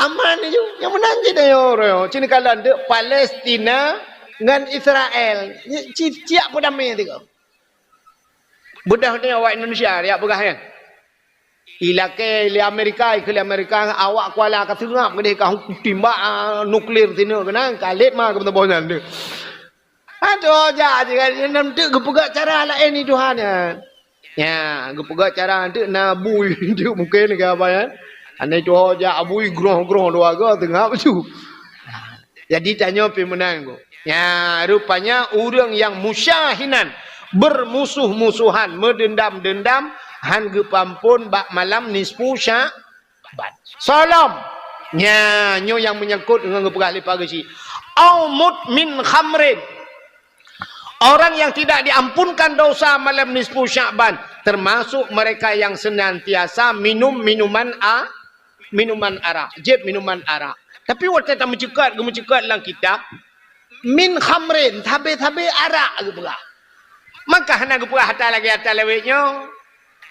Aman ju, nyang meunan jih tanyoe uroe nyoe. Cit neukalon teuk Palestina ngon Israel. Ci-, siap peudamé teuk. Beudôh tanyoe awak Indonesia, jak peugah nyan. Ilakèe lé Amerika, ikheun lé Amerika, awak Kuala ka seungab keudéh ka timbak, ah, nuklir sineuk keunan, ka lét ma keu meutuboh nyan teuk. Adoh, jak, jak, jak, nyan teuk geupeugah cara laén di Tuhan nyan. Ya, geupeugah cara teuk na bui teuk mungken keu apa nyan. Aneuk tuha jak bui groh-groh dua ga teungab ju. Jadi tanyoe pih meunan, Bu. Ya, rupanya ureueng nyang musyahinan, bermusuh-musuhan, meudendam-dendam, han geupeuampon bak malam nisfu Sya'ban. Salam. Nya, nyoe nyang menyangkut ngon geupeugah lé Pak Geuchik. Au mudmin khamrin. Orang yang tidak diampunkan dosa malam nisfu Sya'ban, termasuk mereka yang senantiasa minum minuman a-, minuman arak, jieb minuman arak. Tapi watée tameuceukat, geumeuceukat lam kitab, min khamrin, sabe-sabe arak geupeugah. Maka hana geupeugah ata lagée ata lawét nyoe.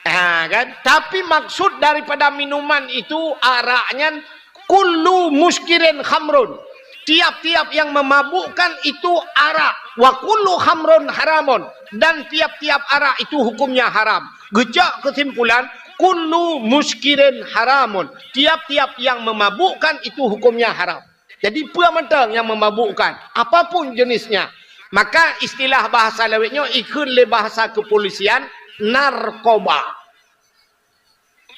Ha, kan? Tapi maksud daripada minuman itu, arak nyan, kullu muskirin khamrun. Tiap-tiap yang memabukkan itu arak. Wa kullu khamrun haramun. Dan tiap-tiap arak itu hukumnya haram. Geucok kesimpulan, kullu muskirin haramun. Tiap-tiap yang memabukkan itu hukumnya haram. Jadi, peue mantong nyang memabukkan, apapun jenisnya, maka istilah bahasa lawét nyoe ikheun lé bahasa kepolisian narkoba.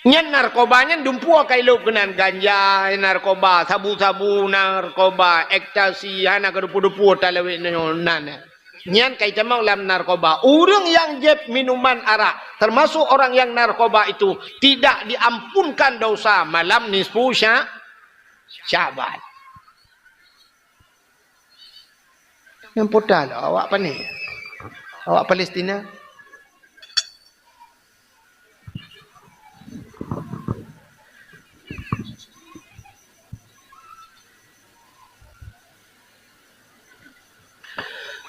Nyan narkoba nyan dumpeue ka ilop keunan, ganja narkoba, sabu-sabu narkoba, ekstasi, hana keudeupu-deupu talawét nyoe nan. Nyan ka itamong lam narkoba. Ureuëng nyang jieb minuman arak, termasuk orang yang narkoba itu, tidak diampunkan dosa malam nisfu Sya-, Syaban. Nyang puta lah awak pane? Awak Palestina?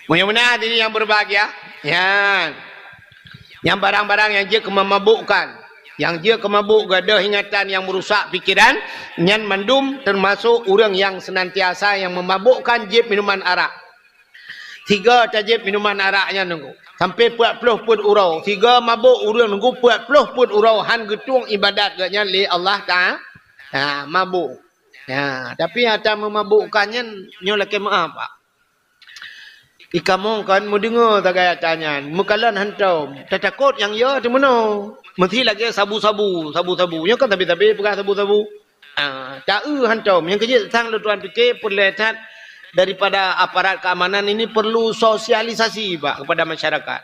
Meunyoe meunan hadirin yang berbahagia, nyan, nyang barang-barang nyang jeuet keu memabukkan, nyang jeuet keu mabuk, gadôh ingatan nyang meurusak pikeran, nyan mandum teumasok ureuëng nyang seunantiasa nyang memabukkan jieb minuman arak. Sigoe tajieb minuman arak nyan nunggu, sampai peuet ploh peuet uroe. Sigoe mabuk ureuëng nunggu peuet ploh peuet uroe, han geutueng ibadat geuh nyan lé Allah Taala. Ha, mabuk. Ha, tapi ata memabukkan nyan nyoe lakée meu'ah, Pak. Ikamoe kan meudeungoe sagai ata nyan, meukalon hantom, tatakot nyang yo teumeunoe. Meusi lagée sabu-sabu, sabu-sabu. Nyoe kan sabe-sabe peugah sabu-sabu. Ah, ta-eu hantom. Nyang keujeuet sang lôn tuan pike peureulée that daripada aparat keamanan ini perlu sosialisasi, Pak, kepada masyarakat.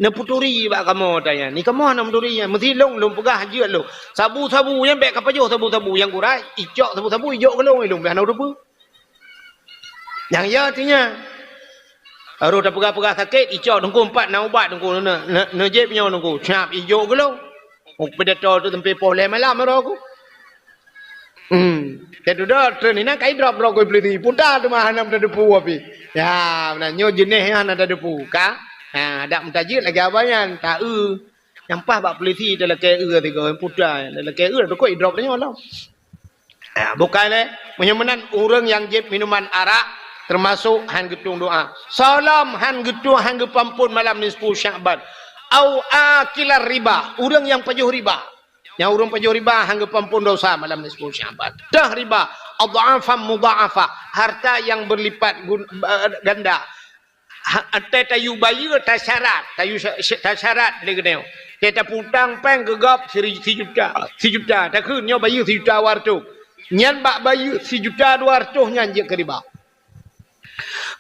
Neuputuri bak kamoe ata nyan. Ni kamoe hana meuturi nyan. Meusi lôn, lôn peugah jeuet lôn. Sabu-sabu nyan bék kapajoh sabu-sabu nyang gura, icok sabu-sabu ijok keu lôn, lôn bék hana teupeue. Nyang ya artinya, harôh tapeugah-peugah sakét, icok teungku empat na ubat teungku, ne-, ne-, neujép nyoe teungku, cap ijok keu lôn. Oh, pidato tu sampai poh lhée malam roh ku. Hmm. Teududoe treun inan kai drop-drop ku polisi. Puta teuma hana teudepu api. Ya, meunan nyoe jeuneh nyoe hana teudepu ka. Ha, dak meutajeuet lagée abah nyan, ta-eu. Nyang paih bak polisi talakée eu tiga puta. Talakée eu teuka idrop nyoe lom. Ya, bukai lé. Meunyoe meunan ureuëng nyang jieb minuman arak teumasok han geutueng doa. Soe lom han geutueng, han geupeuampon malam nisfu Sya'ban. Au akilar riba, ureuëng nyang pajoh riba. Nyang ureuëng pajoh riba han geupeuampon dosa malam nisfu Sya'ban. Teuh riba, adh'afan mudha'afah, harta yang berlipat gun-, eh, ganda. Ha, teuh tayue bayeue tasyarat, tayue sya-, sya-, tasyarat lé geutanyoe. Teuh tapeutang péng keu gob siri-, sijuta, sijuta, takheun nyoe bayeue sijuta dua reutôh. Nyan bak bayeue sijuta dua reutôh nyan jeuet keu riba.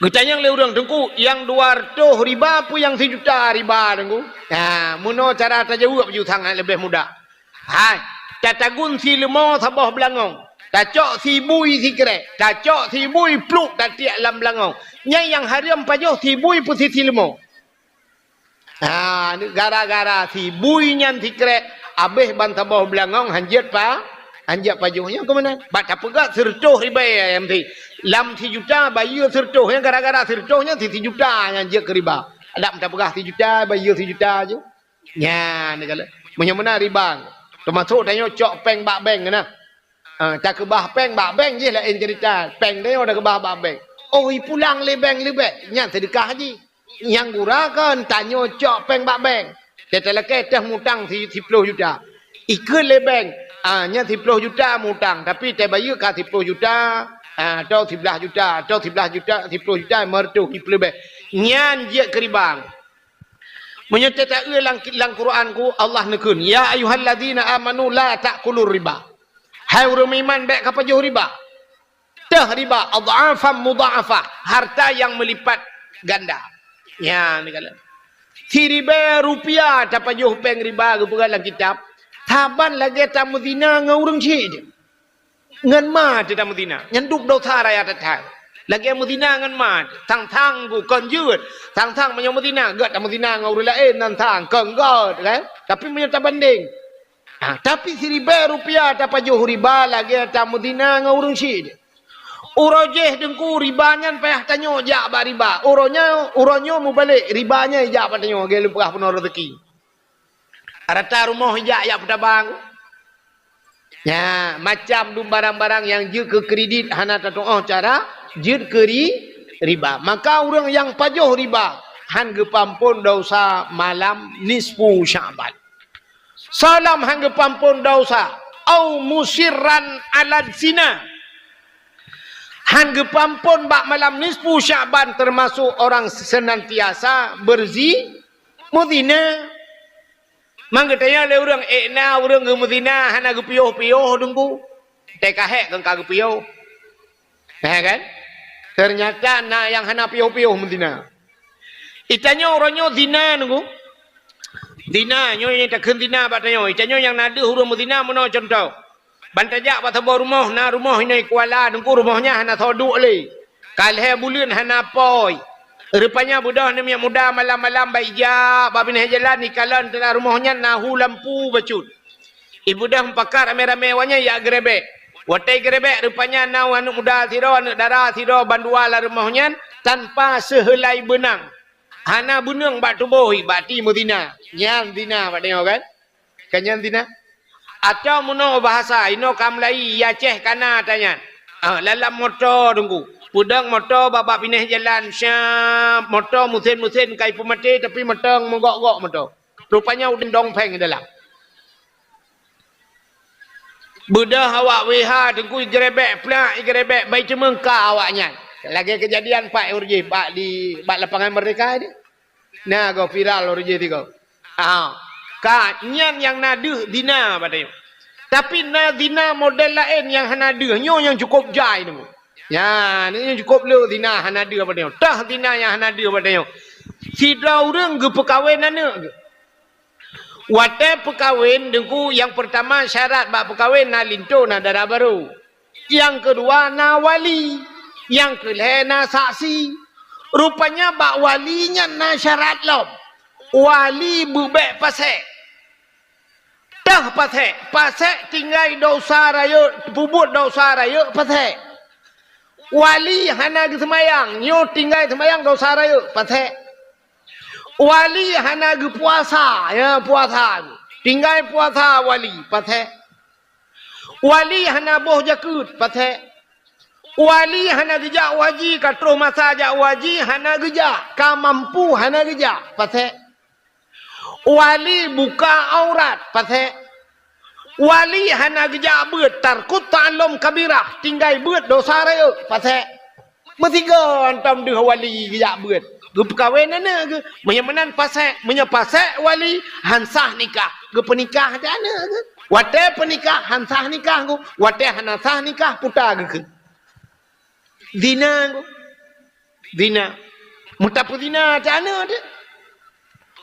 Geutanyong lé ureuëng, "Teungku, nyang dua reutôh riba peue nyang sijuta riba, Teungku?" Ha, meunoe cara tajaweueb ju sangat leubeh mudah. Hai, tatagun sileumô saboh beulangong, tacok sibui sikrék, tacok sibui pluek tatiek lam beulangong. Nyan nyang hareuem pajoh sibui peue si sileumô. Ha, gara-gara sibui nyan sikrék, abéh ban saboh beulangong hanjeuet pa-, hanjeuet pajoh. Nyan keuh meunan. Bak tapeugah sireutôh ribèe nyang si, lam sijuta bayeue sireutôh. Nyan gara-gara sireutôh nyan si sijuta nyan jeuet keu riba. Dak tapeugah sijuta bayeue sijuta ju. Nyan keuh. Meunyoe meunan riba, teumasok tanyoe cok péng bak bank keunan. Ah, takeubah péng bak bank jih laén ceurita. Péng tanyoe takeubah bak bank. Oh, ipulang lé bank leubeh, nyan seudeukah jih. Nyang gura kon tanyoe cok péng bak bank. Teutalakée teuh mutang si-, siploh juta. Ikheun lé bank, ah, nyan siploh juta mutang, tapi tabayeue ka siploh juta, ah, atau siblaih juta, atau siblaih juta, siploh juta, lima reutôh, ipeuleubeh. Nyan jeuet keu riba. Meunyoe teuta-eu lam, lam Quran ku, Allah neukheun, "Ya ayyuhalladzina amanu la ta'kulur riba." Hai ureuëng meuiman, bék kapajoh riba. Teuh riba, adh'afan mudha'afah, harta yang meulipat ganda. Nyan keuh. Siribèe rupiah tapajoh péng riba geupeugah lam kitab, saban lagée tameuzina ngon ureuëng chik. Ngon ma teuh tameuzina, nyan duek desya raya that-that. Lagée meuzina ngon ma, sang-sang kon jeuet, sang-sang meunyoe meuzina, gét tameuzina ngon ureuëng laén, sang-sang kon gét, kan? Tapi meunyoe tabandeng, ha, tapi siribée rupiah tapajoh riba lagée tameuzina ngon ureuëng syik. Uroe jih Teungku riba nyan payah tanyoe jak bak riba. Uroe nyoe, uroe nyoe mubalek, riba nyan jak bak tanyoe, lagée lôn peugah peunoh rezeki. Rata rumoh ijak jak peutabang. Nya, macam dum barang-barang nyang jeuet keu kredit hana tatuoh cara jeuet keu ri-, riba. Maka ureuëng nyang pajoh riba han geupeuampon desya malam nisfu Sya'ban. Salam han geupeuampon desya, au musirran ala zina. Han geupeuampon bak malam nisfu Sya'ban teumasuk orang senantiasa berzi-, meuzina. Mang geutanyong lé ureuëng, ék na ureuëng geumeuzina hana geupiôh-piôh Teungku? Teuka hék keu ka geupiôh. Nah, kan? Ternyata na nyang hana piôh-piôh meuzina. Itanyoe uroe nyoe zina Teungku. Zina, nyoe nyang takheun zina bak tanyoe. Itanyoe nyang na deuh ureuëng meuzina meunoe cuntoh. Ban tajak bak saboh rumoh, na rumoh inoe Kuala Teungku, rumoh nyan hana soe duek lé. Ka lhée buleuen hana apui. Rupanya beudôh aneuk miet muda malam-malam bak ijak bak binéh jalan, ikalon teulah rumoh nyan na hu lampu bacut. Ibeudôh meupakat ramé-ramé awaknyan jak geurebek. Watée geurebek, rupanya na aneuk muda sidroe, aneuk dara sidroe bandua lam rumoh nyan tanpa seuheulai beunang. Hana beunang bak tuboh, bak ti meuzina. Nyan zina bak tanyoe kan? Kan nyan zina? Atawa meunoe bahasa inoe ka meulayi, i Aceh ka na ata nyan. Ah, lam moto Teungku. Peudong moto bak, bak binéh jalan, syap, moto meusén-meusén ka ipeumaté, tapi moto meugok-gok moto. Rupanya udeb dong péng dalam. Beudôh awak W H Teungku igeurebek, plak igeurebek, bai teumeung ka awaknyan. Lagée keujadian pat uroe jih bak di, bak Lapangan Merdeka di. Na goe viral uroe jih tigoe. Ah, ka nyan nyang na deuh zina bak tanyoe. Tapi na zina model laén nyang hana deuh, nyoe nyang cukôp jai Teungku. Nyan, nyoe nyang cukôp le zina hana deuh bak tanyoe. Tah zina nyang hana deuh bak tanyoe. Sidroe ureuëng geupeukawen aneuk geuh. Watée peukawen Teungku, nyang peurtama syarat bak peukawen na linto, na dara barô. Nyang keudua na wali, nyang keulhée na saksi. Rupanya bak wali nyan na syarat lom. Wali beubek pasék. Tah pasék, pasék tinggai desya rayeuk, peubuet desya rayeuk pasék. Wali hana geuseumayang, nyoe tinggai seumayang desya rayeuk pasék. Wali hana geupuasa, ya puasa. Tinggai puasa wali pasék. Wali hana boh jakeuet, pasék. Wali hana geujak u haji, ka troh masa jak u haji, hana geujak, ka mampu, hana geujak, pasék. Wali buka aurat, pasék. Wali hana geujak beuet, tarkut ta'allum kabirah, tinggai beuet desya rayeuk, pasék. Meusigoe hantom deuh wali geujak beuet, geupeukawen aneuk geuh. Meunyoe meunan pasék, meunyoe pasék wali, han sah nikah, geupeunikah até aneuk geuh. Watée peunikah han sah nikah geuh, watée hana sah nikah puta geukheun. Zina geuh. Zina. Meutapeuzina até aneuk teuh.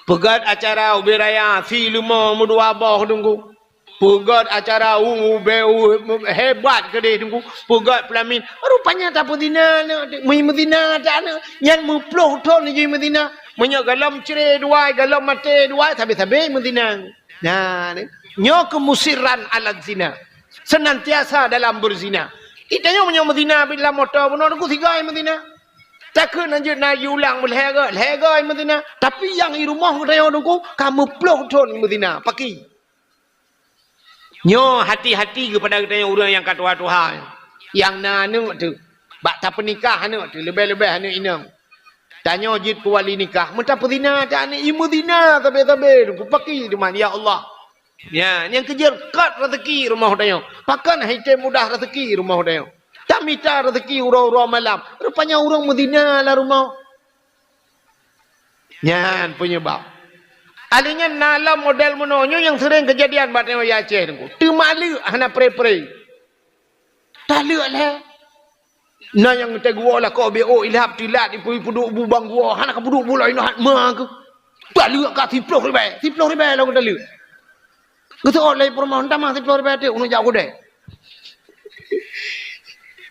Peugét acara ubé raya si leumo meudua boh Teungku. Peugét acara u, u, be, u, hebat keudeh Teungku. Peugét peulamin. Rupanya tapeuzina aneuk, meumeuzina até aneuk. Nyan meuploh thon jih meuzina. Meunyoe galom cre duai, galom maté duai, sabe-sabe meuzina. Nah, nyoe keuh musirran ala zina. Senantiasa dalam berzina. Itanyoe meunyoe meuzina lam moto bunoe Teungku sigoe meuzina. Takheun hanjeuet na jiulang meulhèe goe, lhèe goe meuzina. Tapi nyang i rumoh geutanyoe Teungku ka meuploh thon meuzina. Pakri? Nyoe hati-hati keupada geutanyoe ureueng nyang ka tuha-tuha, nyang na aneuk teuh, bak tapeunikah aneuk teuh, leubeh-leubeh aneuk inong. Tanyoe jeuet keu wali nikah, meutapeuzina aneuk, i meuzina sabe-sabe Teungku, pakri teuma, ya Allah. Nyan, nyang keujeuet kot raseuki rumoh tanyoe. Pakon han item mudah raseuki rumoh tanyoe. Tamita raseuki uroe-uroe malam, rupanya ureueng meuzina lam rumoh. Nyan peunyeubab. Akhé nyan na lom model meunoe nyoe nyang seuréng keujadian bak tanyoe di Aceh Teungku. Teuma lheueh hana pre-pre. Talheueh lhèe. Na nyang teuguwoe lakoe B O ilhab teulat ipeuduek bu bang guwoe, hana kapeuduek bu lom inoe hat ma keuh. Talheueh ka siploh ribèe, siploh ribèe lom talheueh. Geuseuôt lé peurumoh, "Tamah siploh ribèe teuk, ulôn jak u keudè."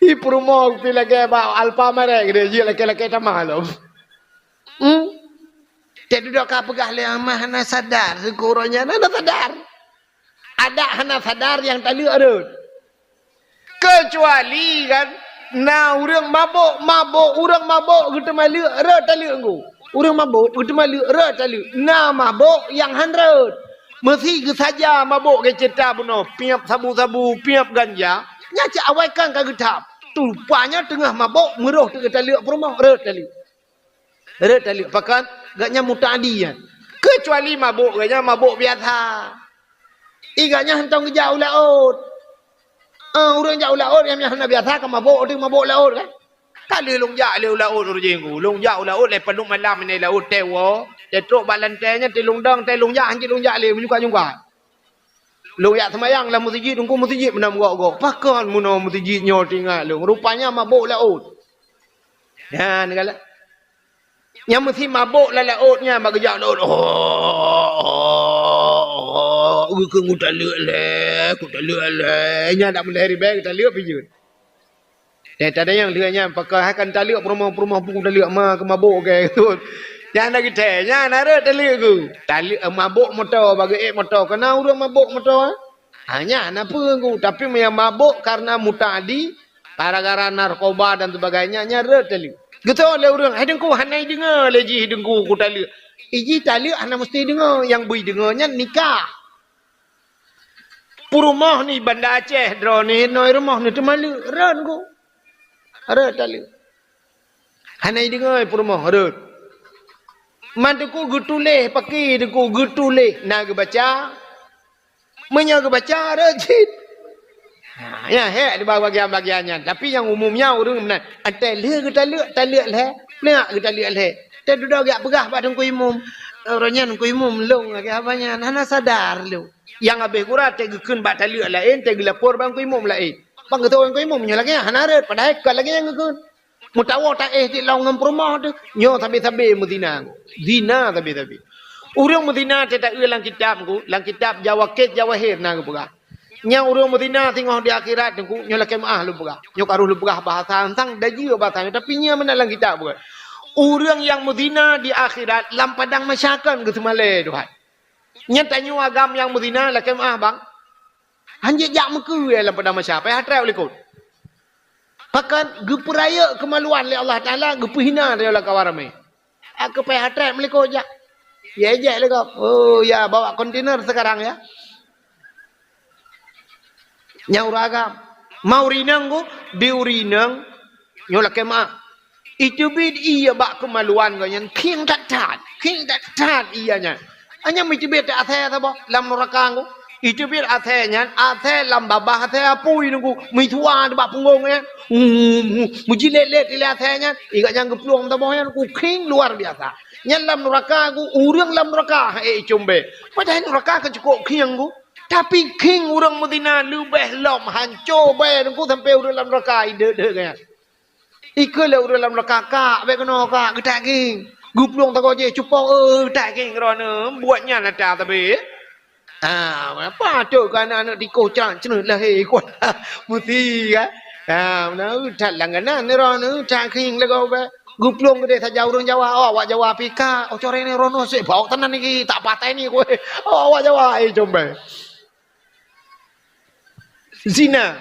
Ih, peurumoh pih lagèe bak Alfamart keudéh, jeuet lakèe-lakèe tamah lom. Hmm? Teududoe ka peugah lé amah hana sadar, syukur nyan hana sadar. Adak hana sadar nyang taleuek rhot. Keucuali kan, na ureueng mabôk, mabôk, ureueng mabôk geuteuma leuek, rhot taleuek ngon. Ureueng mabôk geuteuma leuek, rhot taleuek. Na mabôk nyang han rhot. Meusi geusaja mabôk geuceuta bunoe, piep sabu-sabu, piep ganja. Nyan cit awai kan ka geutham. Rupanya teungoh mabôk, meurôh teuk geutaleuek peurumoh, rhot taleuek. Rhot taleuek, pakon gobnyan muta'adi nyan. Keucuali mabôk gobnyan mabôk biasa. Ih, gobnyan hantom geujak u laôt. Ah, ureueng jak u laôt, nyang hana biasa ka mabôk, teuk mabôk laôt kan. Ka lheueh lôn jak lé u laôt ureueng ku. Lôn jak u laôt lé padub malam nyan laôt teuwoe, teutrok bak lantée nyan teulông dong, teulông jak, hanjeuet lôn jak lé, meunyoe ka nyungka. Lôn jak seumayang lam meuseujid, teungku meuseujid meunan gok-gok. Pakon meunoe meuseujid nyoe teuingat lôn. Rupanya mabôk laôt. Nyan galak. Nyang meusi mabôk lam laôt nyan bak geujak laôt. Oh, oh, oh, oh, geukheun kutaleuek lé, kutaleuek lé. Nyan dak meulahé ribée kutaleuek pih jeuet. Eh, tadayang lheueh nyan, pakon hai kan taleuek peurumoh-peurumoh pun taleuek ma keu mabôk keu tu. Nyan na geutée, nyan na rhot taleuek ku. Taleuek, eh, mabôk moto, bagi ék moto. Kana ureueng mabôk moto, eh? Ha, nyan na peue ku. Tapi meunyo mabôk karena muta'adi, gara-gara narkoba dan sebagainya, nyan rhot taleuek. Geutôi lé ureueng, hai deungku hana ideungoe lé jih deungku kutaleuek. Ih, jih taleuek hana meusti deungoe, nyang beu ideungoe nyan nikah. Peurumoh ni Banda Aceh droeneuh, inoe rumoh neuh teuma leuek, rhot ku. Rhot taleuek. Hana ideungoe peurumoh, rhot. Man teungku geutuléh, pakri teungku geutuléh, na geubaca. Meunyoe geubaca, rhot cit. Ha, nyan hék di bak bagian-bagian nyan. Tapi nyang umum nyan ureueng meunan. Watée lheueh geutaleuek, taleuek lhée. Neuk geutaleuek lhée. Teududoe geujak peugah bak teungku imum. Uroe nyan teungku imum lôn lagée haba nyan. Hana sadar lôn. Nyang habéh gura teugeukheun bak taleuek laén, teugeulapor bak teungku imum laén. Bang geutôi teungku imum nyoe lagée nyan hana rhot, padahai kon lagée nyan geukheun. Meutawoe taéh di lôn ngon peurumoh teuh, nyoe sabe-sabe meuzina. Zina sabe-sabe. Ureueng meuzina teuh taeu lam kitab ku, lam kitab Jawakét Jawahir na geupeugah. Nyang ureueng meuzina singoh di akhirat teungku, nyoe lakée meuáh lôn peugah. Nyoe ka rôh lôn peugah bahasa ansang, dajue bahasa nyoe, tapi nyan meunan lam kitab bukan. Ureueng nyang meuzina di akhirat lam padang mahsyar kon geuseumalée Tuhan. Nyan tanyoe agam nyang meuzina lakée meuáh bang. Hanjeuet jak meukeue lam padang mahsyar, payah trép u likot. Pakon geupeurayeuk keumaluan lé Allah Taala, geupeuhina tanyoe lam kawan ramé. Aku payah trép meulikot jak. Ya ejek lé gob. Oh ya, bawa kontainer sekarang ya. Nyang ureueng agam. Ma ureueng inong ku, di ureueng inong nyoe lakée meuáh. Iteubiet ie bak keumaluan gobnyan, khieng that-that, khieng that-that ie nyan. Hana meuteubiet asée saboh lam nuraka ku. Iteubiet asée nyan, asée lam babah asée apui nunggu, meutuha bak punggong nyan. Meujilet-let ilée asée nyan, igat nyang geuplueng saboh nyan ku khieng luar biasa. Nyan lam nuraka ku, ureueng lam nuraka hana icumbée. Padahai nuraka ka cukôp khieng ku. Tapi khieng ureueng meuzina leubeh lom hanco bée nunggu sampoe ureueng lam nuraka ideuh-deuh nyan. Ikeu lé ureueng lam nuraka, "Kak, bék keunoe, Kak, geutak khieng." Geuplueng sagoe jih, "Cupong, eh, geutak khieng droeneuh." Buet nyan ata sabe. Ah, patôt keu aneuk-aneuk tikoh cang ceneuh lahé kuat. Meusi kan? Ah, meunan that langganan droeneuh, that khieng lagoe bée. Geuplueng keudeh saja ureueng Jawa, oh, awak Jawa pih ka, oh, corée ni droeneuh sép bawok tanan niki, tak patai ni kueh. Oh, awak Jawa, eh, combée. Zina.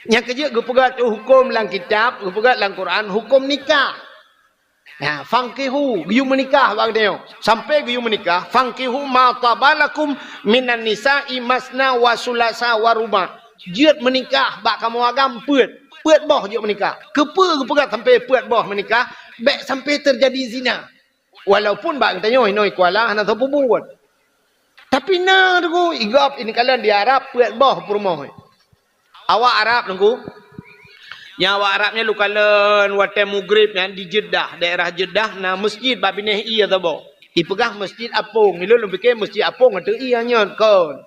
Nyang keujeuet geupeugah tu huköm lam kitab, geupeugah lam Quran, huköm nikah. Nah, fankihu, geuyue meunikah bak geutanyoe. Sampoe geuyue meunikah, fankihu ma taba lakum minan nisa'i masna wa sulasa wa ruba'. Jeuet meunikah bak kamoe agam peuet. Peuet boh jeuet meunikah. Keupeue geupeugah sampoe peuet boh meunikah? Bék sampoe teujadi zina. Walaupun bak geutanyoe inoe Kuala hana sapeue buet. Tapi na teungku, i gob ineuk kalon di Arab peuet boh peurumoh. Awak Arab teungku. Nyang awak Arab nyan lôn kalon watée mugreb nyan di Jeddah, daerah Jeddah na masjid bak binéh ie saboh. Ipeugah Masjid Apong, ilôn lôn pike Masjid Apong ateueh ie nyan kon.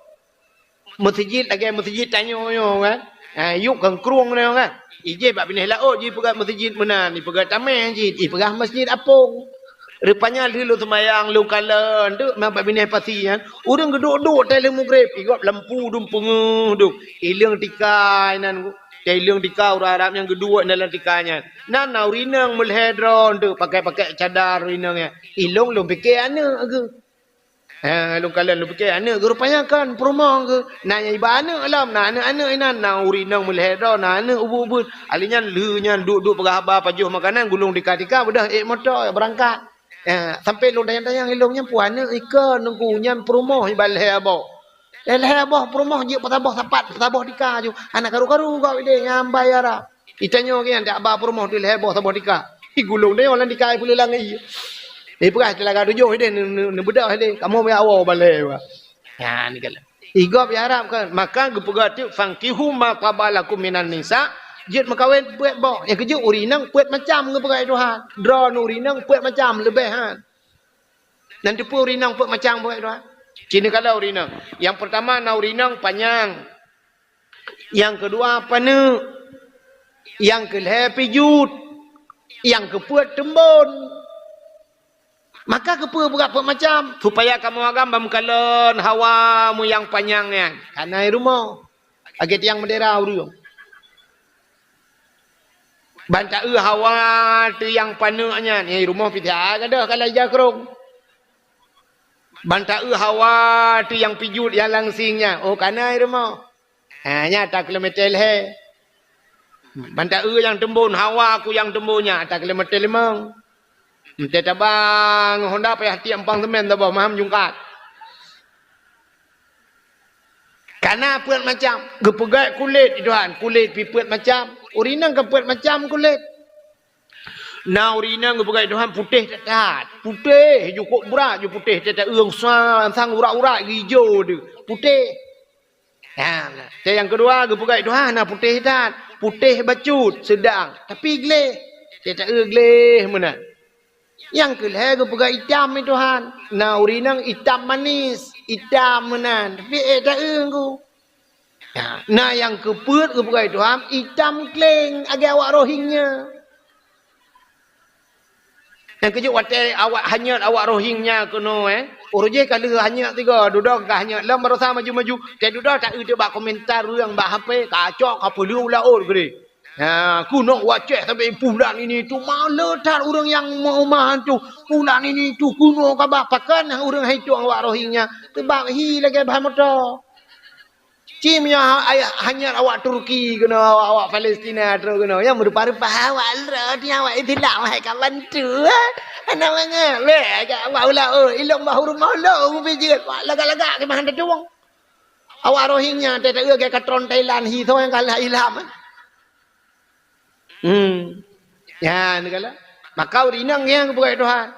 Meuseujid lagée meuseujid tanyoe nyoe kan. Ha, yup keu krueng nyoe kan. Ijih bak binéh laôt jipeugah meuseujid meunan, ipeugah tameh jih, ipeugah Masjid Apong. Rupanya lheueh lôn seumayang, lôn kalon, deuek, ma bak binéh pasi nyan. Ureueng geuduek-duek teuh lheueh mugreb, i gob lampu dum peungeuh dum. Ileueng tika inan, teuh ileueng tika ureueng Arab nyang geuduek dalam tika nyan. Nan na ureueng inong meulhèe droe, deuek, pakai-pakai cadar ureueng inong nyan. Ilôn lôn pike aneuk geuh. Eh, lôn kalon lôn pike aneuk geuh, rupanya kon peurumoh geuh. Na nyang iba aneuk lom, na aneuk-aneuk inan, na ureueng inong meulhèe droe, na aneuk ubeut-ubeut. Alèh nyan lheueh nyan duek-duek peugah haba, pajoh makanan, gulong tika-tika, beudôh ék moto beurangkat. Eh, sampoe lôn tanyong-tanyong ilôn nyan peue aneuk ikon Teungku, nyan peurumoh iban lhèe boh. Eh, lhèe boh peurumoh jeuet peusaboh sapat, peusaboh tika ju. Hana karu-karu gob ideh nyang bai Arab. Itanyoe nyan dak ba peurumoh teuh lhèe boh saboh tika. Igulong deh lam tika ipeuleulang ie. Ipeugah teulaga tujoh ideh neu-, neu-, neubeudôh ideh. Kamoe bak awoe balèe bah. Nyan kalon. I gob i Arab kan, maka geupeugah teuk, "Fankihu ma taba lakum minan nisa," jeuet meukawen peuet boh. Nyang keujeuet ureueng inong peuet macam geupeugah Tuhan. Droeneuh ureueng inong peuet macam leubeh han. Nan teupeue ureueng inong peuet macam geupeugah Tuhan. Ci neukalon ureueng inong. Nyang peurtama na ureueng inong panyang. Nyang keudua paneuk. Nyang keulhèe pijuet. Nyang keupeuet teumbon. Maka keupeue beurak peuet macam? Supaya kamoe agam ban meukalon hawa mu nyang panyang nyan. Kana i rumoh. Lagèe tiang meudera ureueng. Ban taeu hawa teuh nyang paneuk nyan, nyang i rumoh pih that gadôh ka lheueh ija krông. Ban taeu hawa teuh nyang pijuet nyang langsing nyan, oh, kana i rumoh. Ha, nyan ata kilometer lhèe. Ban taeu nyang teumbon, hawa ku nyang teumbon nyan, ata kilometer limong. Meutai taba ngon honda payah tiek empang semen saboh, maham jungkat. Kana peuet macam, geupeugah kulét, Tuhan, kulét pih peuet macam. Ureueng inong ka peuet macam kulét. Na ureueng inong geupeugah Tuhan putéh that-that. Putéh, jukôb brat ju putéh, that-that ureueng sa-, sang urat-urat geuijo deuh. Putéh. Ha, teuh nyang keudua geupeugah Tuhan na putéh that, putéh bacut, seudang, tapi gleh. That-that gleh meunan. Nyang keulhèe geupeugah itam i Tuhan. Na ureueng inong itam manis, itam meunan, tapi ék taeu geuh. Na, na nyang keupeuet geupeugah i Tuhan itam kleng lagèe awak Rohingya. Nyang keujeuet watèe awak hanyot awak Rohingya keunoe, eh. Uroe jéh ka lheueh hanyot tiga, dudoe ka hanyot lom baroesa maju-maju. Teuh dudoe taeu teuk bak komentar ureueng bak H P, kacok ka peuleueh u laôt keudeh. Ha, keunoe wacéh sabe pulan ini tu maleuh that ureueng nyang meuumah tu. Pulan ini tu keunoe ka bak pakan ureueng hai tueng awak Rohingya. Teubab hi lagèe bhah moto. Ci meunyoe ha-, ayah hanyot awak Turki keunoe, awak, awak Palestina troh keunoe, nyang meurupa-rupa awak lôn, awak Islam hai ka bantu, eh. Hana mangat, bèk ka awak ula, oh, ilong bahu rumoh lôn, biji, wak lagak-lagak keumahan tatueng. Awak Rohingya, teuh, teuh, ka tron Thailand, hi, soe nyang kalah Islam, eh. Hmm. Nyan, neukalon. Maka ureueng inong nyang geupeugah Tuhan.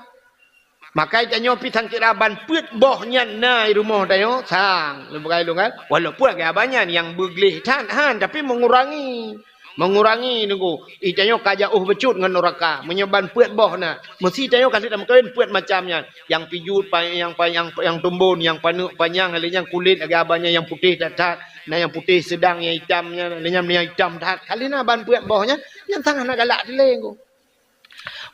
Maka tanyoe pih sang kira ban peuet boh nyan na i rumoh tanyoe, sang. Lôn peugah lôn kan. Walaupun lagèe abang nyan nyang beugleh that, han, tapi mengurangi. Mengurangi nunggu. I tanyoe ka jauh bacut ngon nuraka. Meunyoe ban peuet boh na. Meusti tanyoe ka lheueh tameukawen peuet macam nyan. Nyang pijuet, pa-, nyang pa-, nyang, nyang tumbon, nyang paneuk panyang, lheueh nyan kulét lagèe abang nyan nyang putéh that-that. Na nyang putéh seudang, nyang itam nyan, lheueh nyan nyang itam that. Ka lheueh na ban peuet boh nyan, nyan sang hana galak dilèe nunggu.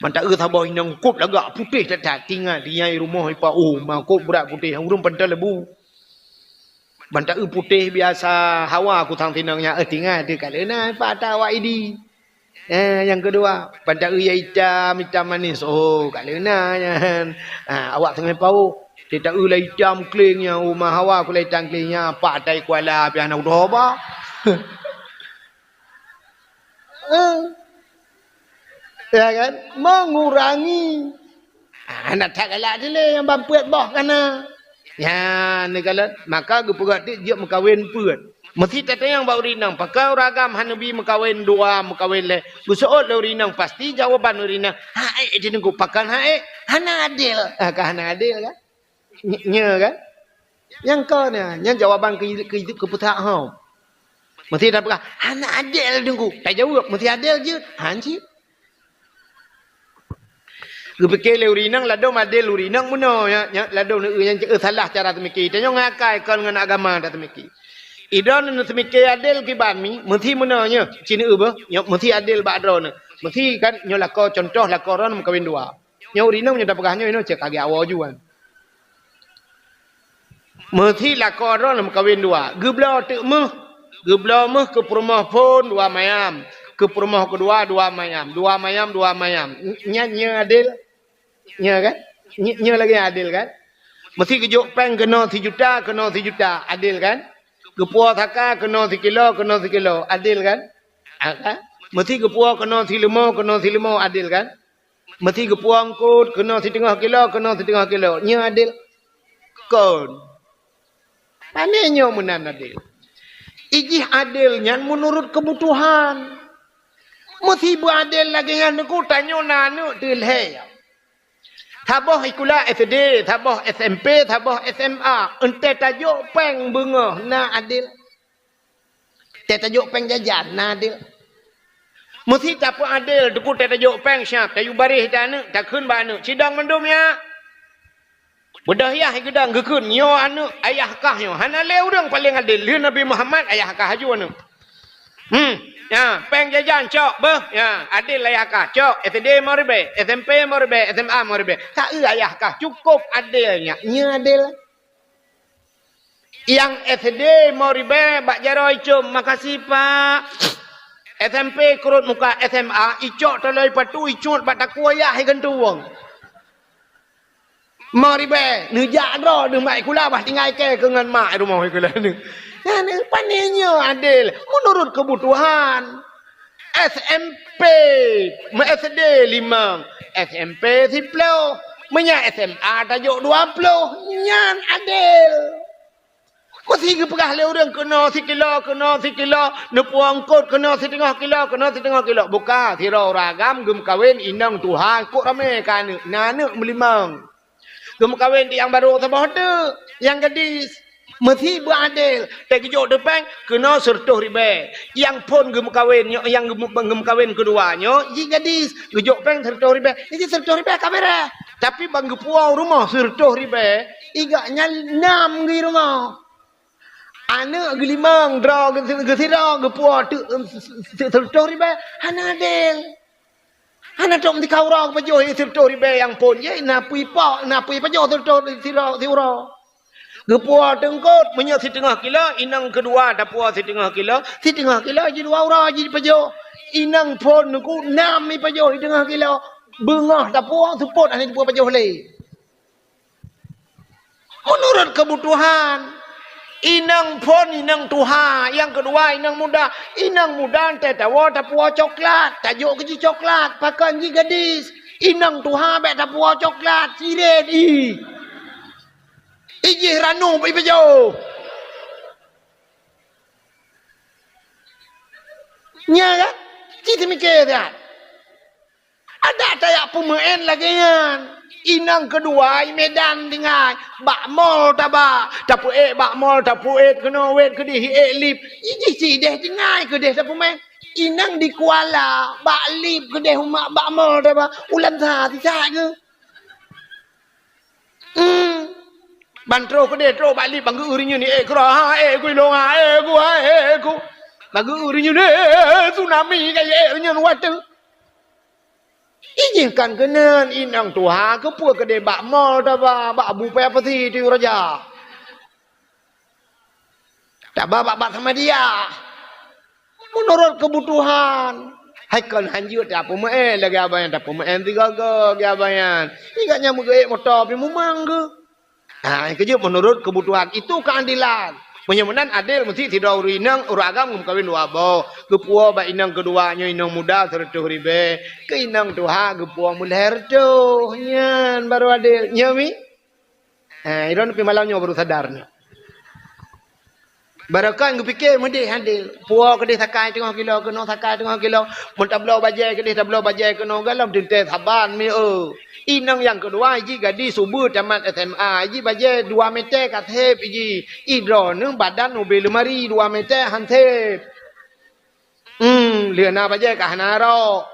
Ban taeu saboh inong kôb lagak putéh that-that, tinggai, tinggai rumoh ipa, oh, ma kôb brat putéh, ureueng pantai lebu. Ban taeu putéh biasa hawa ku sang sinong nyan, eh, tinggai teuh ka lheueh na ipa ata awak Idi. Eh, nyang keudua, ban taeu nyang itam, itam manis, oh, ka lheueh na nyan. Ah, awak Sungai Pao. Teuh taeu lah itam kleng nyan, oh, ma hawa ku lah itam kleng nyan, pak tai kuala pih hana udoe ba. Eh. Ya kan? Mengurangi. Ah, hana that galak dilèe nyang ban peuet boh ka na. Nyan, neukalon, maka geupeugah teuk jeuet meukawen peuet. Meusti tatanyong bak ureueng inong, pakon ureueng agam hana bi meukawen dua, meukawen lhèe? Geuseuôt lé ureueng inong, pasti jawaban ureueng inong, "Hak ék di teungku, pakon hak ék?" Hana adil. Ah, ka hana adil kan? Nye-, nyoe kan? Nyang kon nyan, nyan jawaban keu, keu, keu peusahom. Meusti tapeugah, "Hana adil teungku." Tajaweueb, "Meusti adil jeuet." Han cit. Geupike lé ureueng inong, ladôm adil ureueng inong meunoe, nya, nya, ladôm neu-eu nyan, eh, salah cara teumike. Tanyoe ngon akai kon ngon agama tateumike. Idroeneuh neuteumike adil kiban mi, meusti meunoe nyoe, ci neu-eu beuh, nyoe meusti adil bak droeneuh. Meusti kan nyoe lakoe, contoh lakoe droeneuh meukawen dua. Nyoe ureueng inong nyoe tapeugah nyoe, inong cit ka geujak woe ju kan. Meusi lakoe droe meukawen dua. Geubloe teuk méuh. Geubloe méuh keu peurumoh phon dua mayam. Keu peurumoh keudua dua mayam. Dua mayam, dua mayam. Nyan nyoe adil? Nyoe kan? Nyoe, nyoe lagèe adil kan? Meusi geujok péng keunoe sijuta, keunoe sijuta. Adil kan? Geupuwoe saka keunoe sikilo, keunoe sikilo. Adil kan? Ha, kan? Meusi geupuwoe keunoe sileumo, keunoe sileumo. Adil kan? Meusi geupuwoe eungkôt keunoe siteungoh kilo, keunoe siteungoh kilo. Nyoe adil? Kon. Pane nyoe meunan adil? Ijih adil nyan meunurut keubutuhan. Meusi beuadil lagèe nyan Teungku, tanyoe na aneuk teuh lhèe. Saboh sikula S D, saboh S M P, saboh S M A. Enteuk tajok péng beungoh, na adil? Teutajok péng jajan, na adil? Meusi tapeuadil, Teungku, teutajok péng siab, tayue baréh di aneuk, takheun bak aneuk, "Sidong mandum ya." Beudôh yah geudong geukheun, "Nyoe aneuk, ayah kah nyoe." Hana lé ureueng paleng adil, lheueh Nabi Muhammad, ayah kah aju aneuk. Hmm, ya, péng jajan cok beuh, ya, adil ayah kah, cok, S D lima ribèe, S M P lima ribèe, S M A lima ribèe. Ka eu ayah kah, cukôp adil nyan, nyoe adil. Nyang S D lima ribèe bak jaroe icôm, "Makasih, Pak." S M P keurot muka, S M A icok taloe patu icut bak takue yah igantung. Lima ribèe, neujak droe, neuh mak sikula bah tinggai kèe keu ngon mak rumoh sikula neuh. Nyan pane nyoe adil, meunurut keubutuhan. S M P, meu S D limong, S M P siploh, meunyo S M A tajok dua ploh, nyan adil. Meusi geupeugah lé ureueng keunoe sikilo, keunoe sikilo, neupuwoe eungkôt keunoe siteungoh kilo, keunoe siteungoh kilo. Buka, sidroe ureueng agam geumeukawen inong tuha, kok ramé ka aneuk, na aneuk meulimong. Geumeukawen di nyang barô saboh teuk, nyang gadis. Meusi beuadil, teugeujok teupeng keunoe sireutôh ribèe. Nyang phon geumeukawen nyoe, nyang geumeu-, geumeukawen keudua nyoe, jih gadis, geujok péng sireutôh ribèe. Jih sireutôh ribèe ka beureh. Tapi ban geupuwoe rumoh sireutôh ribèe, i gobnyan nam geuh rumoh. Aneuk geulimong, droe geu-, geusidroe geupuwoe teuk, em, si-, si-, sireutôh ribèe, hana adil. Hana trok meutika uroe geupajoh sireutôh ribèe nyang phon jih, na peue ipok, na peue ipajoh sireutôh si-, siuroe. Geupuwoe teungkôt, meunyoe siteungoh kilo, inong keudua tapuwoe siteungoh kilo, siteungoh kilo jih dua uroe jih ipajoh. Inong phon Teungku nam ipajoh siteungoh kilo, beungoh tapuwoe seupôt hana jipajoh lé. Meunurot keubutuhan, inong phon, inong tuha, nyang keudua inong muda. Inong muda teuh tawoe tapuwoe coklat, tajok keu jih coklat, pakon jih gadis. Inong tuha bèk tapuwoe coklat, sirét ih. Ijih ranup ipajoh. Nya kan? Cit teumike that. Adak tajak peumeu'en lagèe nyan. Inong keudua i Medan tinggai, bak mall taba, tapeu'ék bak mall, tapeu'ék keunoe wét keudeh, ék lip. Ijih sideh tinggai keudeh tapeumeu'en. Inong di Kuala, bak lip keudeh umat bak mall taba, ulam sa sisat geuh. Hmm. Ban troh keudeh, troh bak lip, ban geu-eu rinyeun, "Eh, keudroe, ha, eh, ku ilong, ha, eh, ku, ha, eh, ku." Ban geu-eu rinyeun, "Eh, tsunami ka, eh, rinyeun watèe." Ijih kan keunan inong tuha, keupeue keudeh bak mall taba, bak bu paya pasi tiyueng raja. Taba bak, bak Samadiyah. Meunurot keubutuhan. Hai kon hanjeuet tapeumeu'en lagèe abang nyan, tapeumeu'en sigoe-goe lagèe abang nyan. Ingat nyan meugeu'ék moto pih mumang geuh. Ha, nyang keujeuet meunurot keubutuhan. Itu keuadilan. Meunyoe meunan adil, meusti sidroe ureueng inong, ureueng agam geumeukawen dua boh. Geupuwoe bak inong keudua nyoe inong muda sireutôh ribèe. Keu inong tuha geupuwoe meulhèe reutôh. Nyan baru adil. Nyoe mi? Ha, droeneuh pih malam nyoe baru sadar nyoe. Barokon geupike meudeh adil. Puwoe keudeh sakai teungoh kilo, keunoe sakai teungoh kilo. Meunyo tabloe bajèe keudeh, tabloe bajèe keunoe, galom teuntèe saban mi, eu. Inong nyang keudua jih gadis ubeut tamat S M A, jih bajèe dua mètè ka sép jih. Droeneuh badan ubé leumari dua mètè han sép. Hmm, lheueh na bajèe ka hana rok.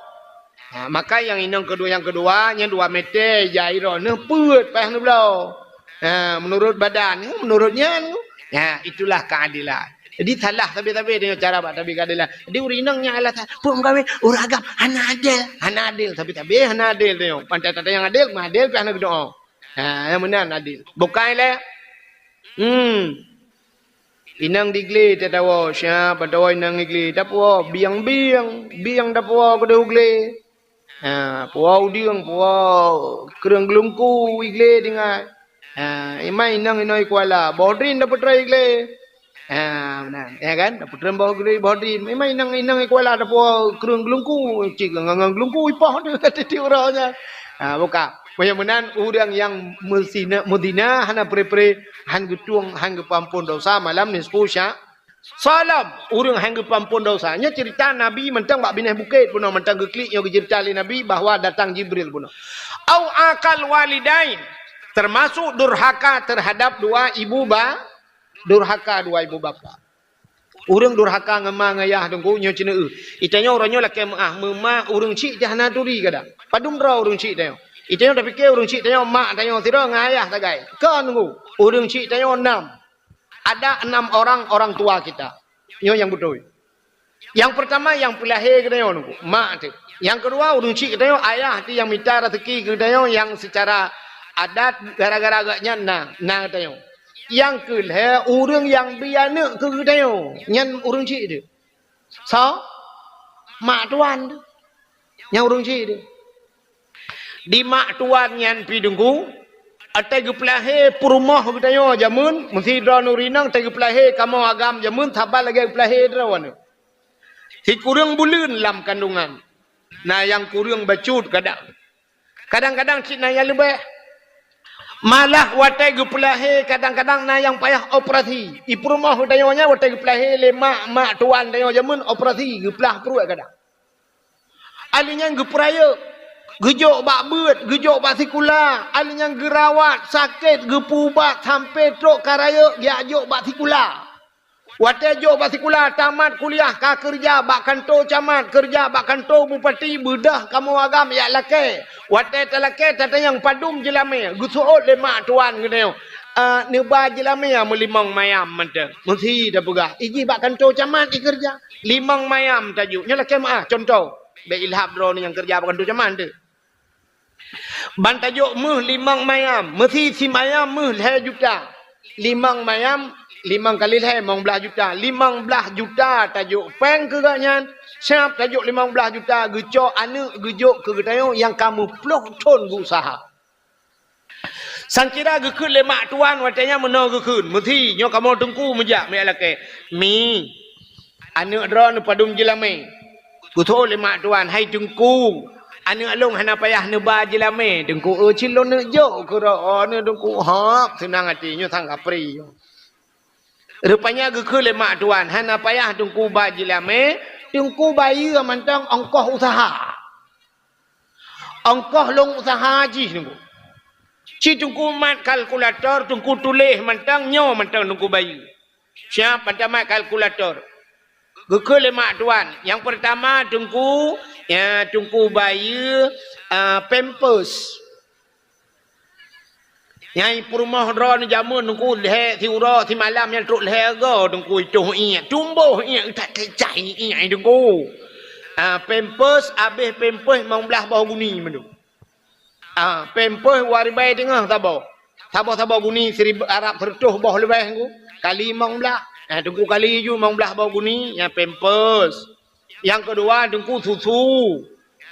Ha, maka nyang inong keudua, nyang keudua nyan dua mètè, jai droeneuh peuet payah neubloe. Ha, meunurot badan, meunurot nyan. Ha, itulah keadilan. Jadi salah sabe-sabe tanyoe cara bak tabi keadilan. Jadi ureueng inong nyang alasan, "Peue meugawé ureueng agam hana adil, hana adil." Sabe-sabe hana adil tanyoe. Pantai tatanyong adil, meuadil pih hana geudoa. Ha, nyang meunan adil. Bukai lé. Hmm. Inong di glé tatawoe, siap tatawoe inong di glé. Tapuwoe bieng-bieng, bieng tapuwoe keudeh glé. Ha, puwoe udeueng, puwoe kreueng geulungku i glé tinggai. Ha, imai inong inoe i kuala, boh drin dapeutrei i glé. Ha, meunan, ya kan? Dapeutrei boh drin, boh drin. Imai inong, inong i kuala dapuwoe kreueng geulungku, cit ngon, ngon geulungku ipoh tu tiep-tiep uroe nyan. Ha, buka. Meunyoe meunan ureueng nyang meuzina, meuzina hana pre-pre, han geutueng, han geupeuampon dosa malam nisfu sya-, Salam, ureueng han geupeuampon dosa. Nyoe cerita Nabi mantong bak binéh bukét bunoe mantong geuklik nyoe geucerita lé Nabi bahwa datang Jibril bunoe. Au aqal walidain, termasuk durhaka terhadap dua ibu ba-, durhaka dua ibu bapa. Ureueng durhaka ngon ma ngon yah teungku nyoe ceuneuh. Itanyoe uroe nyoe lakée meuah, meuma ureueng chik dah hana turi kadang. Padum droe ureueng chik tanyoe. Itanyoe tapike ureueng chik tanyoe mak tanyoe sidroe ngon ayah sagai. Kon teungku, ureueng chik tanyoe nam. Ada enam orang orang tua kita. Nyoe nyang beutôi. Nyang peurtama nyang peulahé geutanyoe nunggu, mak teuh. Nyang keudua ureueng chik geutanyoe, ayah teuh nyang mita raseuki geutanyoe nyang seucara adat gara-gara geuhnyan na, na geutanyoe. Nyang keulhée ureueng nyang bi aneuëk keu geutanyoe, nyan ureueng chik teuh. Soe? Mak tuan teuh. Nyang ureueng chik teuh. Di mak tuan nyan pih teungku, watée geupeulahé peurumoh geutanyoe jameun, meusidroe nuri inong watée geupeulahé kamoe agam jameun saban lagée geupeulahé droeneuh. Sikureueng buleuen lam kandungan. Na nyang kureueng bacut kadang. Kadang-kadang cit na nyang leubeh. Malah watée geupeulahé kadang-kadang na nyang payah operasi. I peurumoh geutanyoe nyan watée geupeulahé lé mak, mak tuan tanyoe jameun operasi geuplah pruet kadang. Ahli nyan geupeurayeuk, geujok bak beuet, geujok bak sikula, ahli nyan geurawat, sakét, geupeuubat, sampoe trok ka rayeuk, geujak jok bak sikula. Watée jok bak sikula, tamat kuliah, ka keureuja bak kantô camat, keureuja bak kantô bupati, beudôh kamoe agam jak lakée. Watée talakée, tatanyong padum jeulamé, geuseuôt lé mak tuan geutanyoe. "Ah, neuba jeulamé meulimong mayam mantong." Meusi tapeugah, ijih bak kantô camat ikeureuja. Limong mayam tajok. Nyoe lakée meuah, cuntoh. Bék ilhab droeneuh nyang keureuja bak kantô camat teuh. Ban tajok méuh limong mayam, meusi simayam méuh lhée juta. Limong mayam, limong kali lhée, limong blaih juta. Limong blaih juta tajok péng keu gobnyan, siab tajok limong blaih juta geucok aneuëk geujok keu geutanyoe nyang ka meuploh thon geuuseuha. Sangkira geukheun lé mak tuan watée nyan meunoe geukheun, "Meusi, nyoe kamoe teungku meujak miet lakée." "Mi, aneuëk droeneuh padum jeulamé?" Geutho lé mak tuan, "Hai teungku, aneuëk lôn hana payah neuba jeulamé, teungku, eu, cit lôn neuk jok keu droeneuh teungku." Hop, seunang até nyoe sang kapri nyoe. Rupanya geukheun lé mak tuan, "Hana payah teungku ba jeulamé, teungku bayeue mantong ongkoh useuha." Ongkoh lôn useuha jih teungku. Ci teungku mat kalkulator, teungku tuléh mantong nyoe mantong teungku bayeue. Siab mantong mat kalkulator. Geukheun lé mak tuan. Nyang peurtama teungku, ya, teungku bayeue, ah, pampers. Nyang peurumoh droeneuh jameun teungku lhée siuroe simalam nyang trok lhée go teungku itoh iék, tumboh iék, that teucai iék teungku. Ah, pampers, abéh pampers limong blaih boh guni mandum. Ah, pampers dua ribée teungoh saboh. Saboh-saboh guni seribu, arab seratus boh leubeh teungku. Kali limong blaih. Ah, teungku kali ju limong blaih boh guni, nyang pampers. Nyang keudua teungku susu.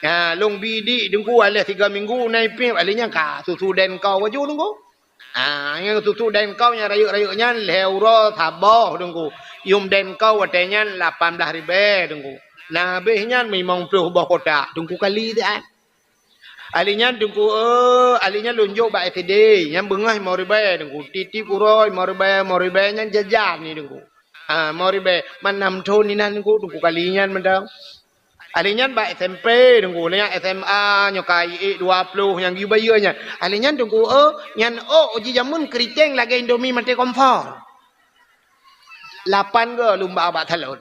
Ha, lôn bi dik teungku, aléh tiga minggu na ipéb, aléh nyan ka susu den kau aju teungku. Ha, nyang susu den kau nyang rayeuk-rayeuk nyan lhée uroe saboh teungku. Yum den kau watée nyan lapan blaih ribée teungku. Na habéh nyan limong ploh boh kotak teungku kali siat. Aléh nyan teungku, eh, aléh nyan lôn jok bak S D, nyan beungoh limong ribée teungku. Tiep-tiep uroe limong ribée, limong ribée nyan jajan ni teungku. Ah, limong ribée, man nam thon inan teungku, teungku kali nyan mantong. Aléh nyan bak S M P teungku, nyan S M A nyoe ka iék dua ploh nyang geuyue bayeue nyan. Aléh nyan teungku, eh, nyan ôk jijameun keuriteng lagée Indomie maté kompor. Lapan go lôn ba bak salon.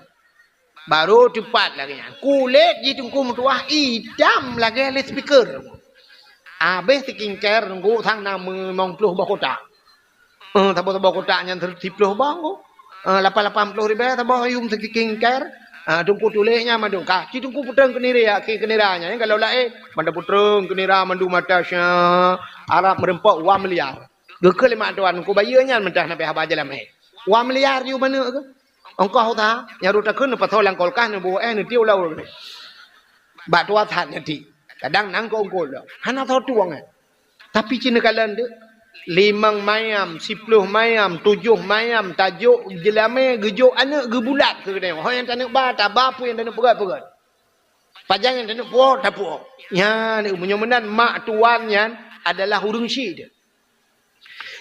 Barô teupat lagée nyan. Kulét jih teungku meutuwah itam lagée loudspeaker. Abéh skincare teungku sang na limong ploh boh kotak. Eh, saboh-saboh kotak nyan siploh boh teungku. Ah, lapan lapan ploh ribèe saboh yum sikiking ker. Ah, Teungku tuléh nyan mandum. Ka, ci Teungku putreung keunira, ki keunira nyan. Kalau laén, mandum putreung keunira mandum mata sya, Arab meureumpok dua miliar. Geukheun lé mak tuan, Teungku bayeue nyan meuntah na pih haba jalamé. Dua miliar yum aneuk keuh. Ongkoh usaha, nyang rot takheun neupasoe lam kulkas, neuboh éh, neutiek u laôt. Bak tuha that nyan tiek. Kadang nang keu ungkot lom. Hana soe tueng, eh. Tapi ci neukalon deuh, limong mayam, siploh mayam, tujoh mayam, tajok jeulamé, geujok aneuk, geubulat keu geutanyoe. Ho nyang taneuk ba, taba, peue nyang taneuk peugöt, peugöt. Pajan nyang taneuk puwoe, tapuwoe. Nyan, meunyoe meunan mak tuan nyan adalah ureueng syik deuh.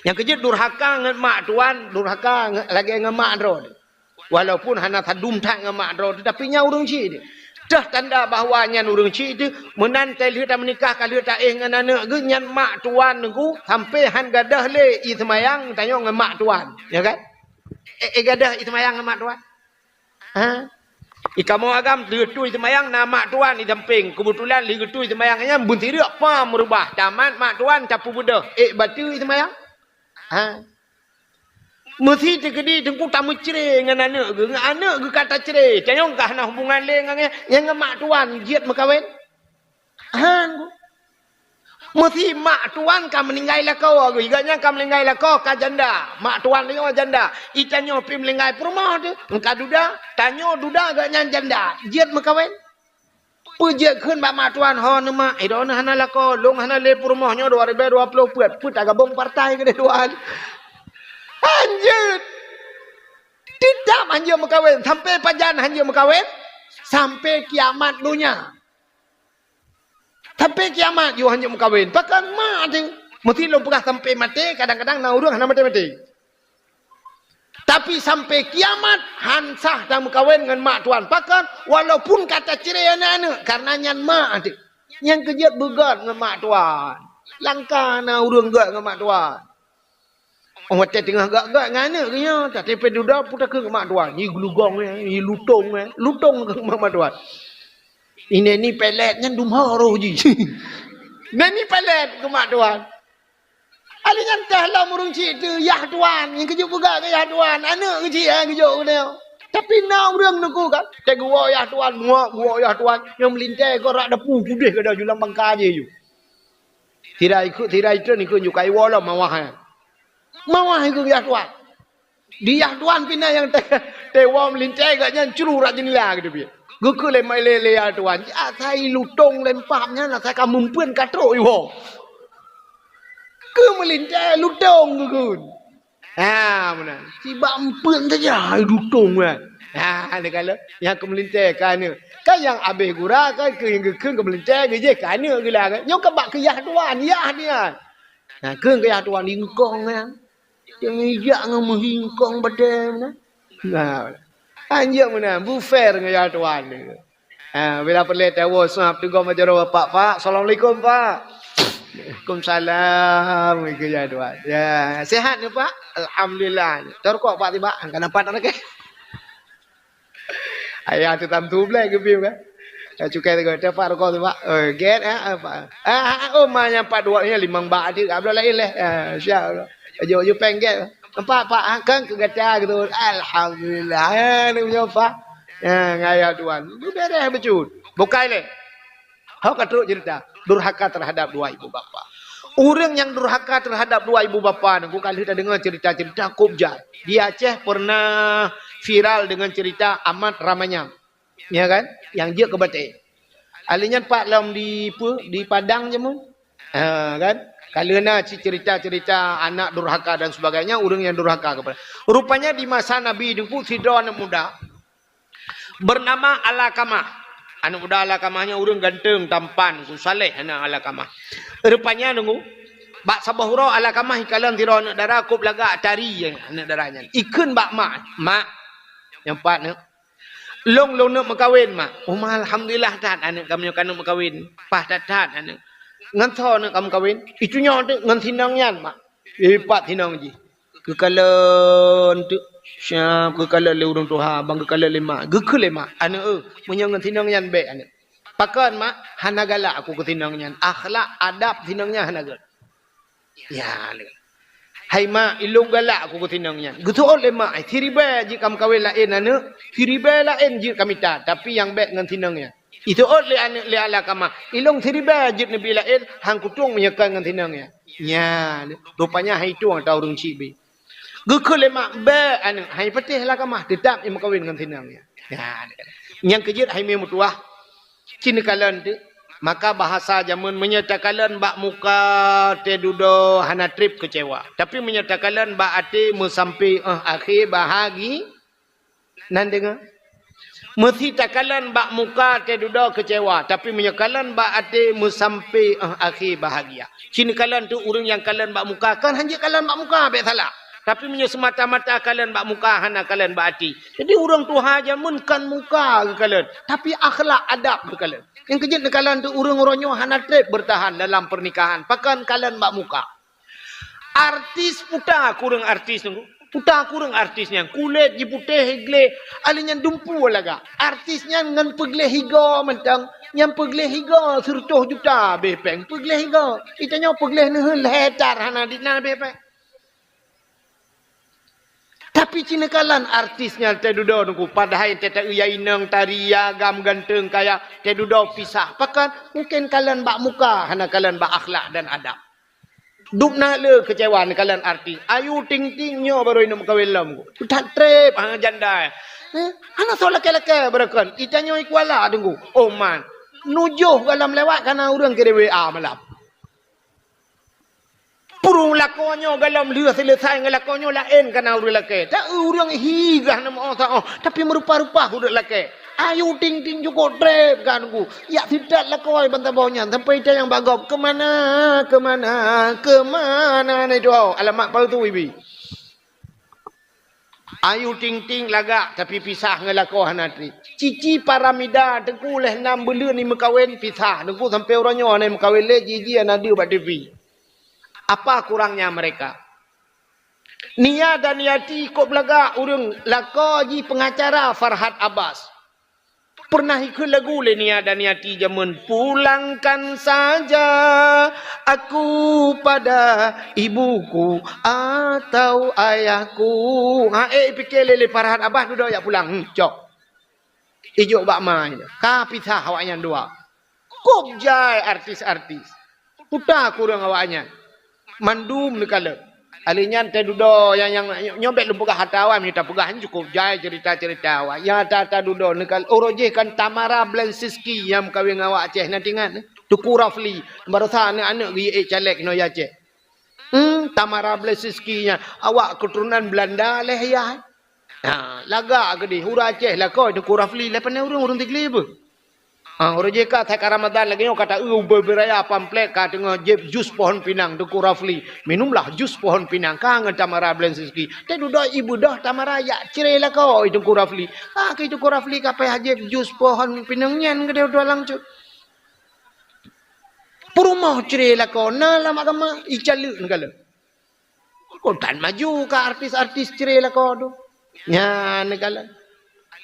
Nyang keujeuet durhaka ngon mak tuan, durhaka nge-, lagèe ngon mak droe. Walaupun hana sadum that ngon mak droe, tetapi nyan ureueng syik deuh. Teuh tanda bahwa nyan ureueng syik deuh, meunan teuh lheueh tameunikah ka lheueh taéh ngon aneuk geuh, nyan mak tuan geuh sampai han gadôh lé ie seumayang tanyoe ngon mak tuan. Ya kan? Eh, eh, gadôh ie seumayang ngon mak tuan. Ha? Di kamoe agam, lheueh tui seumayang na mak tuan di sampéng. Keubeutulan lheueh geutui seumayang nyan, beunsireuk pam reubah. Tamat mak tuan tapeubeudôh. Ék bateue seumayang? Ha? Meusi teukeudi Teungku tameucré ngon aneuk geuh. Ngon aneuk geuh ka tacré. Tanyoe ka hana hubungan lé ngon, ngon, ngon mak tuan jeuet meukawen. Han. Meusi mak tuan ka meuninggai lakoe, geuh nyan ka meuninggai lakoe, ka janda. Mak tuan nyoe janda. Itanyoe pih meuninggai peurumoh teuh, ka duda. Tanyoe duda, geuh nyan janda. Jeuet meukawen. Peue jeuet kheun bak mak tuan, "Ho neuh mak, droeneuh hana lakoe, lôn hana lé peurumoh nyoe dua ribèe dua ploh peuet, peue tagabong partai keudeh tuan?" Han jeuet. Teutap han jeuet meukawen. Sampai pajan han jeuet meukawen? Sampai kiamat donya. Sampai kiamat jih han jeuet meukawen. Pakon mak teuh? Meusti lôn peugah sampai maté, kadang-kadang na ureueng hana maté-maté. Tapi sampai kiamat han sah tameukawen ngon mak tuan. Pakon? Walaupun ka tacré aneuk-aneuk, karena nyan mak teuh. Nyang keujeuet beugöt ngon mak tuan. Langka na ureueng göt ngon mak tuan. Óh watèe teungoh göt-göt ngon aneuk geuh nyan, tapi pih dudoe peue takheun keu mak tuan. Nyi geulugong, eh, nyi lutông, eh. Lutông keu mak, mak tuan. Ineh ni pelet nyan dum ho roh jih. Neh ni pelet keu mak tuan. Ali nyan teuh lom ureueng chik teuh, yah tuan. Nyang keujeuet peugah keu yah tuan. Aneuk keuchik, eh, geujok keunoe. Tapi na ureueng neuku kan. Teuh geuwoe yah tuan, muak geuwoe yah tuan. Nyang meulintèe keu rak dapu pudeh gada julang bangka jih ju. Sira ikut, sira ikut, ikut ju kai woe lom mawah, eh. Mawah ikut yah tuan. Di yah tuan pih na nyang te-, teuwoe meulintèe geuh nyan cru rak jeundela geuteubiet. Geukheun lé ma-, lé, lé yah tuan. Asai lutông lempah nyan, asai ka meumpeuen ka trok iwoe. Keu meulintèe lutông geukheun. Ha, meunan. Sibak meumpeuen saja lutông nyan. Ha, neukalon nyang keu meulintèe ka aneuk. Kan nyang abéh gura kan keu nyang geukheun keu meulintèe geujeh ka aneuk geulah kan. Nyoe ka bak keu yah tuan, yah nyan. Nah, kheun keu yah tuan di eungkong nyan. Nyang ijak ngon meuhi eungkong batèe meunan. Nah, anjeuk meunan, beufair ngon yah tuan. Ah, bila peureulèe tawoe sab teugom jaroe Pak, "Pak, assalamualaikum, Pak." "Waalaikumsalam," kheun yah tuan. "Ya, sehat ni, Pak?" "Alhamdulillah." "Tarukok, Pak, tiba." Angkat nampak tak lagi? Ayah tu tam tu blek geupiep kan. Dah cukai tu, "Tepak rukok tu, Pak." "Oh, get, eh, apa?" "Ah, ah, ah, oh, ma nyang pat dua ni limong bak adik, tak boleh lain leh." Ah, siap. Aju, aju peng get. "Empat, Pak, ah, kan ke gata gitu." Alhamdulillah. Eh, ni punya, Pak. Eh, ngaya tuan. Beres becut. Bukai leh. Hok ka trok cerita, durhaka terhadap dua ibu bapa. Ureueng nyang durhaka terhadap dua ibu bapa nyan, ka lheueh tadeungoe cerita-cerita kôb jai. Di Aceh pernah viral dengan cerita Amat Ramanyang. Ya kan? Nyang jeuet keu batèe. Ahli nyan pat lom di peue? Di Padang jameun. Ha, kan? Ka lheueh na cerita-cerita anak durhaka dan sebagainya, ureueng nyang durhaka kepada. Rupanya di masa Nabi Teungku sidroe aneuk muda, bernama Alakamah. Aneuk muda Alakamah nyan ureueng ganteng, tampan, saleh aneuk Alakamah. Rupanya nunggu, bak saboh uroe Alakamah ikalon sidroe aneuk dara kôb lagak tari aneuk dara nyan. Ikheun bak mak, "Mak, nyang pat neuk, lôn, lôn neuk meukawen, Mak." "Oh, Ma, alhamdulillah that aneuk kamoe ka neuk meukawen. Paih that-that aneuk." "Ngon soe neuk ka meukawen?" "Itu nyoe teuk, ngon sinong nyan, Mak." Eh, pat sinong jih. Geukalon teuk. Siap geukalon lé ureueng tuha, ban geukalon lé mak. Geukheun lé mak, "Aneuk, eh, meunyoe ngon sinong nyan bèk, aneuk." "Pakon, Mak?" "Hana galak aku keu sinong nyan. Akhlak, adab sinong nyan hana göt." Ya, lé. "Hai mak, ilôn galak ku keu si inong nyan." Geuseuôt lé mak, "Siribèe jeuet kameukawen laén aneuk, siribèe laén jeuet kamita, tapi nyang bèk ngon si inong nyan." Iseuôt lé aneuk lé Alakamah, "Ilôn siribèe jeuet neubi laén, han kutueng meunyoe kon ngon si inong nyan." Nyan, rupanya han itueng ata ureueng chik bi. Geukheun lé mak, "Bèk aneuk, han ipatéh Alakamah, teutap imeukawen ngon si inong nyan." Nyan, nyang keujeuet hai meutuwah. Ci neukalon teuk. Maka bahasa jameun, meunyoe takalon bak muka teududoe hana trép keucewa. Tapi meunyoe takalon bak até meusampé 'oh akhé bahagi, nan deungoe. Meusé takalon bak muka teududoe keucewa, tapi meunyoe kalon bak até meusampé 'oh akhé bahagia. Ci neukalon teuk ureueng nyang kalon bak muka, kon hanjeuet kalon bak muka bèk salah. Tapi meunyoe seumata-mata kalon bak muka hana kalon bak até. Jadi ureueng tuha jameun kon muka geukalon, tapi akhlak adab geukalon. Nyang keujeuet neukalon teuk ureueng uroe nyoe hana trép beurtahan dalam peurnikahan, pakon kalon bak muka. Artis puta kureueng artis nyoe. Puta kureueng artis nyan, kulét jiputéh gleh, alèh nyan dumpeue lagak. Artis nyan ngon peugleh higa mantong, nyang peugleh higa sireutoh juta bèh pèng peugleh higa. Itanyoe peugleh neuheun lhèe tar hana dina bèh pèng. Tapi ci neukalon artis nyan teududoe nungku, padahai teuta ya inong, tari, ya agam, ganteng, kaya, teududoe pisah. Pakon? Mungken kalon bak muka, hana kalon bak akhlak dan adab. Dubna le keucewa neukalon artis. Ayu Ting Ting nyoe barô inong meukawen lom ku. That trép, ha, janda. Eh, hana soe lakèe-lakèe barô kon. Itanyoe i Kuala deungku. Oh man. Nujoh galom lewat kana ureueng kirém W A malam. Purong lakoe nyoe galom lheueh seuleusai ngon lakoe nyoe laén kana ureueng lakèe. Ta ureueng hi gah na meu-oh sa-oh, tapi meurupa-rupa ureueng lakèe. Ayu Ting Ting cukôp trép gah nungku. Jak sitat lakoe ban saboh nyan sampai tanyong bak gob, "Keumana, keumana, keumana na itu?" Alamat palsu ibi. Ayu Ting Ting lagak, tapi pisah ngon lakoe hana trép. Cici Paramida teungku lhèe nam buleuen imeukawen pisah. Teungku sampai uroe nyoe hana imeukawen lé, jih-jih hana deuh bak T V. Apa kurangnya mereka? Nia Daniati kôb lagak ureueng, lakoe jih pengacara Farhad Abbas. Pernah ikheun lagu lé Nia Daniati jameun, "Pulangkan saja aku pada ibuku atau ayahku." Ha, eh, pike lé, lé Farhad Abbas dudoe jak pulang. Hmm, cok. Ijok bak ma nyan. Ka pisah awaknyan dua. Kôb jai artis-artis. Puta kureueng awaknyan. Mandum neukalon. Alèh nyan teududoe nyang, nyang nyoe bèk lôn peugah ata awai, meunyoe tapeugah nyan cukôp jai ceurita-ceurita awai. Nyang ata-ata dudoe neukalon. Uroe jéh kan Tamara Blensinski nyang meukawen ngon awak Aceh, na teuingat? Teuku Rafli. Baroesa aneuk-aneuk geuék caleg nyoe Aceh. Hmm, Tamara Blensinski nyan awak keuturonan Beulanda lé yah. Ha, lagak keudeh, ureueng Aceh lakoe Teuku Rafli, lé pane ureueng, ureueng Tigli beuh. Ha, uroe jéh ka that ka Ramadan lagèe nyoe ka ta eu ubé-ubé raya pamflet ka teungoh jieb jus pohon pinang Teuku Rafli. Minumlah jus pohon pinang ka ngon Tamara Blensinski. Teududoe ibeudôh Tamara jak cre lakoe Teuku Rafli. Ha, keu Teuku Rafli ka payah jieb jus pohon pinang nyan keudeh dua lang cut. Peurumoh cre lakoe na lam agama, icaleuek neukalon. Kon tan maju ka artis-artis cre lakoe tu. Nyan neukalon.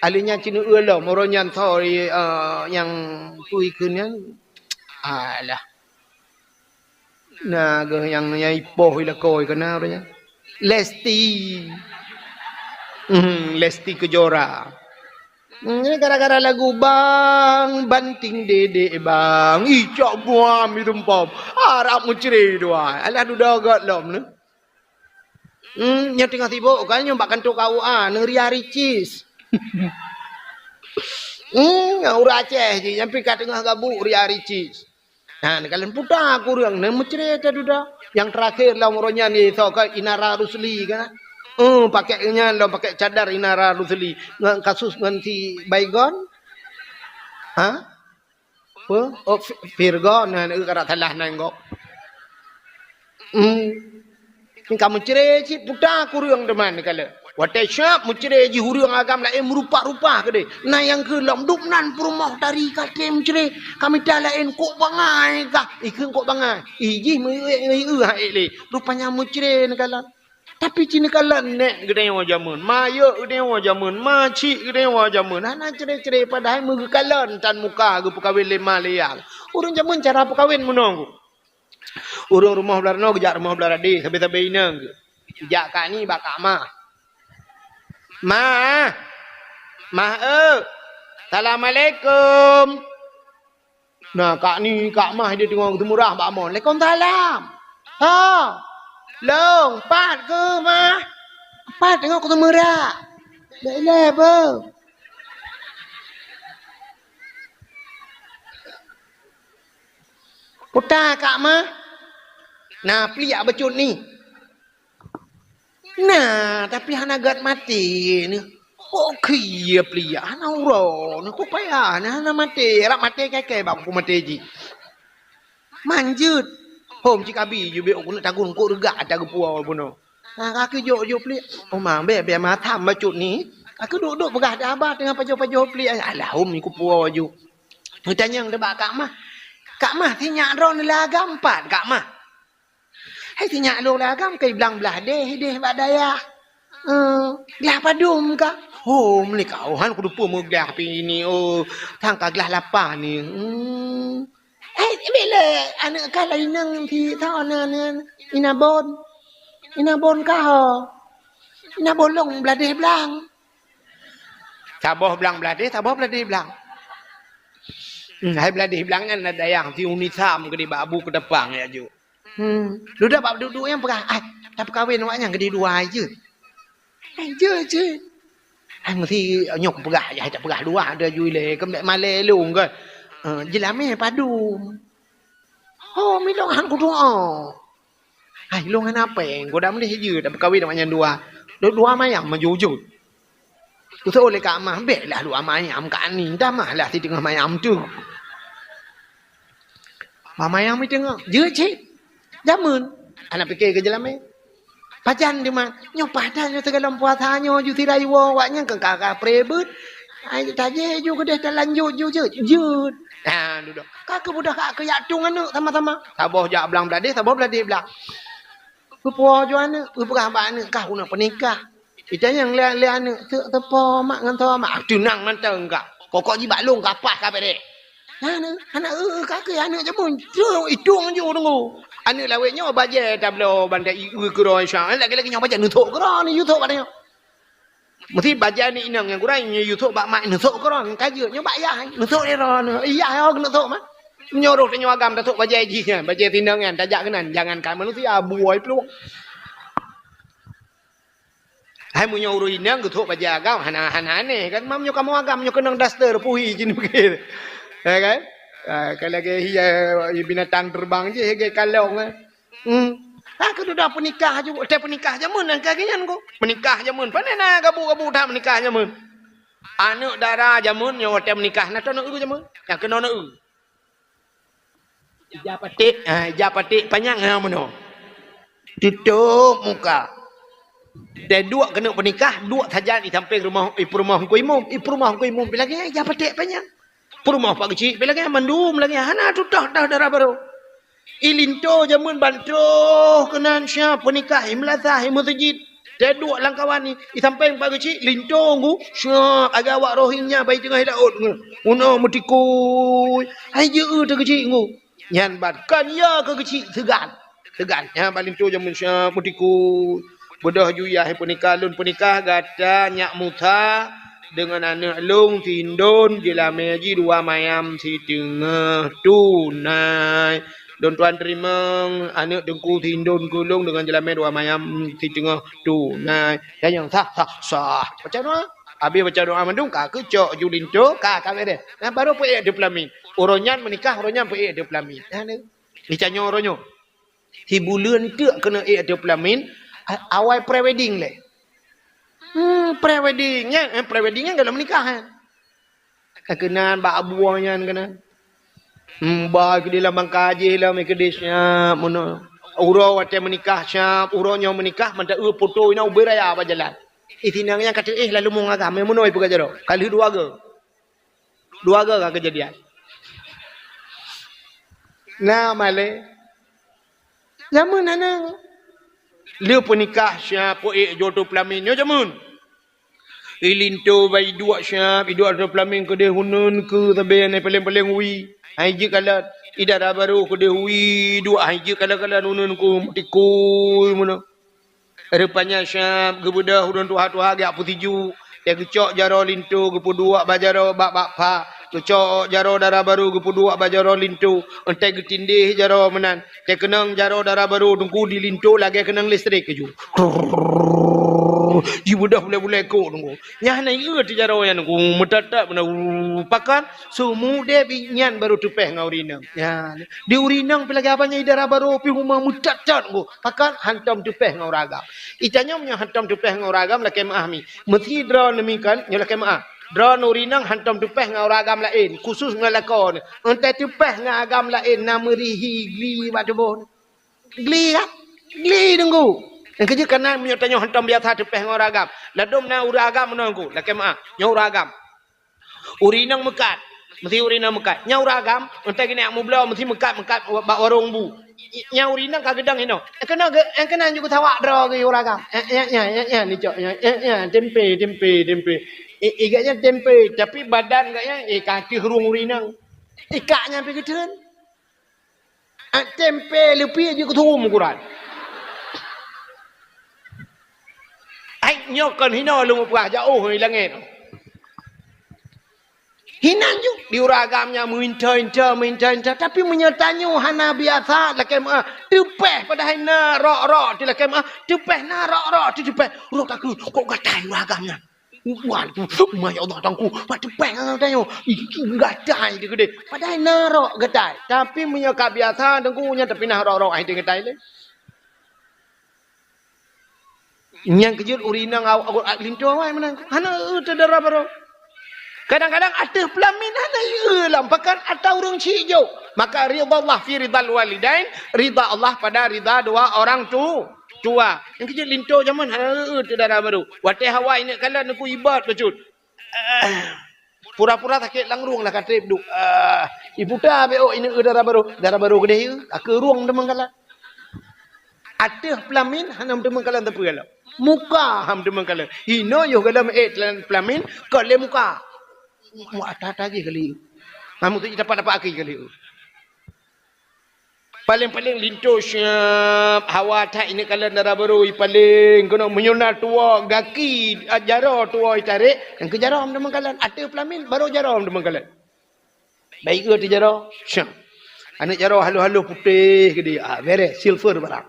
Alèh nyan ci neueu lom, uroe nyan, sorry, eh, nyang tui kheun nyan. Alah. Na geuh nyang, nyang ipoh i lakoe keunan uroe nyan. Lesti. Hmm, Lesti Kejora. Hmm, ini gara-gara lagu Bang Banting Dedek Bang. Ih, cok buam itu, Mpom. Harap meucre dua. Alah, dudoe göt lom ni. Hmm, nyoe teungoh sibuk kan, nyoe bak kantor K U A, neuria ricis. Hmm, ureueng Aceh jih, nyang pih ka teungoh gabuk ria ricis. Ha, neukalon puta kureueng, neumeucre teududoe. Nyang teurakhir lom uroe nyan, isoe ka Inara Rusli kan. Hmm, pakai nyan lom, pakai cadar Inara Rusli. Ngon kasus ngon si Baygon. Ha? Apa? Oh, Fi-, Virgon, nah, nak kata salah nan gob. Hmm. Ka meucre cit puta kureueng teuma neukalon. Watèe siap meucre jih ureueng agam laén meurupa-rupa keudeh. Na nyang keu lom dum nan peurumoh tari ka trép meucre. Ka mita laén kok bangai kah? Ikheun kok bangai. Ih, jih meu-, meu-, meu-, ha, ék lé. Rupanya meucre neukalon. Tapi ci neukalon nèk geutanyoe jameun, mayeuek geutanyoe jameun, macik geutanyoe jameun, hana cre-cre padahai meugeukalon tan muka geupeukawen lé ma lé yah. Ureueng jameun cara peukawen meunoe. Ureueng rumoh blah noe geujak rumoh blah deh, sabe-sabe inong geuh. Ijak Kak Ni bak Kak Mah. "Mah! Mah eu! Assalamualaikum!" Nah, Kak Ni, Kak Mah dia teungoh geuteumurah bak amon. "Waalaikumsalam. Ha! Long, pat keuh, Mah? Pat teungoh geuteumurah. Bèk lé beuh." "Peue ta, Kak Mah?" "Na pliek bacut ni." "Na, tapi hana gèt maté neuh." "Kok keu pliek, hana uroe neuh, kok payah neuh, hana maté, rab maté kèe-kèe bak keu maté jih." "Man jeuet." "Hom cit kabi jih bèk keuneuk tagun kok reugah ata geupuwoe bunoe." "Na ka keu jok-jok pliek." "Oh ma, bèk, bèk ma tham bacut ni. Ka keu duek-duek peugah di abah teungoh pajoh-pajoh pliek." "Alah, hom ni kupuwoe ju." Geutanyong teubak Kak Mah. "Kak Mah, sinyak droeneuh lam agam pat, Kak Mah?" "Hai, sinyak lôn lam agam keu blang blaih deh, deh bak dayah." "Eh, glah padum ka?" "Oh, meunyoe ka, oh, han kuteupeu meuglah pih ni, oh, sang ka glah lapan ni." "Hmm." "Eh, bèk lé, aneuk kah lôn inong si soe nan, nan, Inabon. Inabon kah ho? Inabon lôn bladeh blang." Saboh blang bladeh, saboh bladeh blang. Hmm, hai bladeh blang nyan na dayah si Uni Sam keudeh bak Abu Keutapang ya ju. Hmm. Dudoe bak duek-duek nyang peugah, "Ai, tapeukawen awak nyan keudeh dua ai jeuet." "Ai jeuet, jeuet." "Ai meusi nyoe kupeugah, ai tapeugah dua ada ju ilèe, keu bèk malèe lôn kan." "Eh, jeulamèe padum?" "Oh, milong han kudoa." "Ai, lôn hana péng, goda meudeh jeuet tapeukawen awak nyan dua. Dua, dua mayam meujujut." Geuseuôt lé Kak Mah, "Bèk lah dua mayam Kak Ni, damah lah siteungoh mayam teuk." Dua mayam siteungoh, jeuet cit. Jameun. Hana pike keu jeulamèe. Pajan teuma, nyoe pajan nyoe sigohlom puasa nyoe ju sira iwoe awak nyan keu ka, ka preh beuet. Ai tajéh ju keudeh talanjut ju jeuet. Jeuet. Ha, dudoe. Ka keuh beudôh ka keu jak tueng aneuk sama-sama. Saboh jak blang bladeh, saboh bladeh blang. Geupuwoe ju aneuk, geupeugah bak aneuk, "Kah keuneuk peunikah." Itanyong lé, lé aneuk, "Teuk teupo mak ngon soe mak?" "Teunang mantong kah. Pokok jih bak lôn ka paih ka bèrèh." Nah, nah, aneuk, eu, eu, ka keuh aneuk jameun. Trok itueng ju deungoe. Aneuk lawét nyoe bajèe tabloe banda i, eu, keudroe sa. Lagèe-lagèe nyoe bajèe neusok keudroe ni, yue sok bak tanyoe. Meusti bajèe ni inong nyang gurèe nyoe yue sok bak mak neusok keudroe, ka jeuet nyoe bak yah, neusok lé droe nyoe. Yah nyoe neusok mah. Meunyoe roh tanyoe agam tasok bajèe jih nyan, bajèe tinong nyan tajak keunan, jangankan manusia, buôi plueng. Hai meunyoe ureueng inong geusok bajèe agam, hana, hana aneh kan? Mam nyoe kamoe agam nyoe keunong daster, puhi jih nibukét. Ya kan? Ha, ka lagèe hiya binatang terbang jih, lagèe kalong, eh. Hmm. Ha, keududoe peunikah ju, watèe peunikah jameun nyang ka lagèe nyan ko. Peunikah jameun, pane na gabu-gabu that peunikah jameun. Aneuk dara jameun nyoe watèe meunikah na tô neu jameun. Nyang keunoe neu. Ija paték, ha, ija paték panyang ha meunoe. Tutôp muka. Teuduek keuneuk peunikah, duek sajan i sampéng rumoh, i peurumoh Teungku Imum, i peurumoh Teungku Imum pih lagèe nyan ija paték panyang. Peurumoh Pak Geuchik pih lagèe nyan, mandum lagèe nyan, hana tutoh-toh dara barô. I linto jameun ban troh keunan siap peunikah, i meulasah, i meuseujid. Teuduek lam kawan ni, i sampéng Pak Geuchik, linto ngu, siap, lagèe awak Rohingya bai teungoh laôt ngu. Meunoe meutikui, hai jeuet teu Geuchik ngu. Nyan ban kon ya keu Geuchik seugan. Seugan. Nyan ban linto jameun siap meutikui. Beudôh ju yah peunikah lôn peunikah gata nyak Musa deungon aneuk lôn si Indon jeulamèe jih dua mayam siteungoh tunai. Lôn tuan teurimong aneuk teungku si Indon keu lôn deungon jeulamèe dua mayam siteungoh tunai. Nyan nyang sah, sah, sah. Baca doa. Abéh baca doa mandum ka keucok ju linto, ka, ka bèrèh. Nah, baru peuék ateueh peulamin. Uroe nyan meunikah, uroe nyan peuék ateueh peulamin. Nah, ni. Di tanyoe uroe nyoe. Sibuleuen teuk keuneuk ék ateueh peulamin, a-, awai pre-wedding lé. Hmm, pre-wedding nyan, eh, pre-wedding nyan gohlom meunikah, eh. Keunan bak abu nyan keunan. Hmm, ba keudeh lam bangka jih lom keudeh siap meunoe. Uroe watèe meunikah siap, uroe nyoe meunikah mantong eu foto inoe ubé raya bak jalan. Ih, sinang nyan ka teuéh lalu meuagam, meunoe peugah jaroe. Ka lheueh dua goe. Dua goe ka keujadian. Na malèe. Jameun aneuk. Lheueh peunikah siap peuék ju ateueh peulamin nyoe jameun. I linto bai iduek siap, iduek ateueh peulamin keudeh uneun keu sabe nyan paléng-paléng wie. Hai jeuet kalon, i dara barô keudeh wie iduek hai jeuet kalon-kalon uneun keu meutikui meunoe. Rupanya Syam geubeudôh ureuëng tuha-tuha geujak peutiju, watée geucok jaroe linto geupeuduek bak jaroe bak, bak pha, geucok jaroe dara barô geupeuduek bak jaroe linto, watée geutindéh jaroe meunan, watée keunong jaroe dara barô teungku di linto lagée keunong listrik keujeuet. Jibeudôh bulée-bulée kok teungku. Nyan hana ié teuh jaroe nyan teungku, meutat-tat beuna, pakon seumudeb nyan barô teupéh ngon ureuëng inong. Nyan, di ureuëng inong pih lagée haba nyan, di dara barô pih huma meutat-tat teungku. Pakon hantom teupéh ngon ureuëng agam. Itanyoe meunyoe hantom teupéh ngon ureuëng agam lakée meuáh mi. Meusi droeneuh mi kan, nyoe lakée meuáh. Droeneuh ureuëng inong hantom teupéh ngon ureuëng agam laén, khusus ngon lakoe nyoe. Entée teupéh ngon agam laén na meurihi gli bak tuboh. Gli kan? Gli teungku. Nyang keujeuet kana meunyoe tanyoe hantom biasa teupéh ngon ureuëng agam. Ladôm na ureuëng agam meunan teungku, lakée meuáh. Nyoe ureuëng agam. Ureuëng inong meukat. Meusi ureuëng inong meukat. Nyan ureuëng agam, entée geuneuk mubloe meusi meukat-meukat bak warong bu. Nyan ureuëng inong ka geudong hinoe. Nyang keunan geu-, nyang keunan jeuet geusawak droe geuh ureuëng agam. Nyan, nyan, nyan, nyan, nyan, nicok, nyan, nyan, nyan, tempe, tempe, tempe. I, i gobnyan tempe, tapi badan gobnyan, eh, ka ateueh rueng ureuëng inong. Ikak nyan pih geutheun. Ah, tempe leupie jeuet keu tumu ukuran. Ai, nyoe kon hinoe lôn peugah jaoh i langét. Hinan ju di ureuëng agam nyan meuinta-inta, meuinta-inta. Tapi meunyoe tanyoe hana biasa lakée meuáh, teupéh padahai na rok-rok teuh lakée meuáh, teupéh na rok-rok teuh teupéh. Ureuëng takheun, kok gatai ureuëng agam nyan. Wan, masya Allah, teungku, pat teupéh ngon tanyoe. Ih, gatai teuh keudeh. Padahai na rok gatai. Tapi meunyoe ka biasa, teungku, nyan teupinah rok-rok, ai teuh gatai lé. Nyang keujeuet ureuëng inong aw-, aw-, linto awai meunan. Hana eu teuh dara barô. Kadang-kadang ateueh peulamin hana eu lam pakan atau ureuëng chik jok. Maka ridha Allah fi ridhal walidain, ridha Allah pada ridha dua orang tu. Tua. Nyang keujeuet linto jameun hana eu teuh dara barô. Watée hawa ineuk kalon teungku ibat bacut. Pura-pura sakét langrueng lah ka trép duek. Ah, iputa bék ôk ineuk eu dara barô. Dara barô keudeh eu, ka keu rueng teumeukalon. Ateueh peulamin hana teumeukalon teupeu galak. Muka ham teumeukalon. Hinoe yoh galak meu ék peulamin, kon lé muka. Mu ata-ata jih kali. Namun tu dapat-dapat akhé kali. Paléng-paléng linto siab, hawa that ineuk kalon dara barô, i paléng keunoe meunyoe na tuwoe gaki, a, jaroe tuwoe i tarék, nyang keu jaroe teumeukalon, ateueh peulamin barô jaroe teumeukalon. Baik eu teuh jaroe, siab. Aneuk jaroe halôh-halôh putéh keudeh, ah, béreh, silver barang.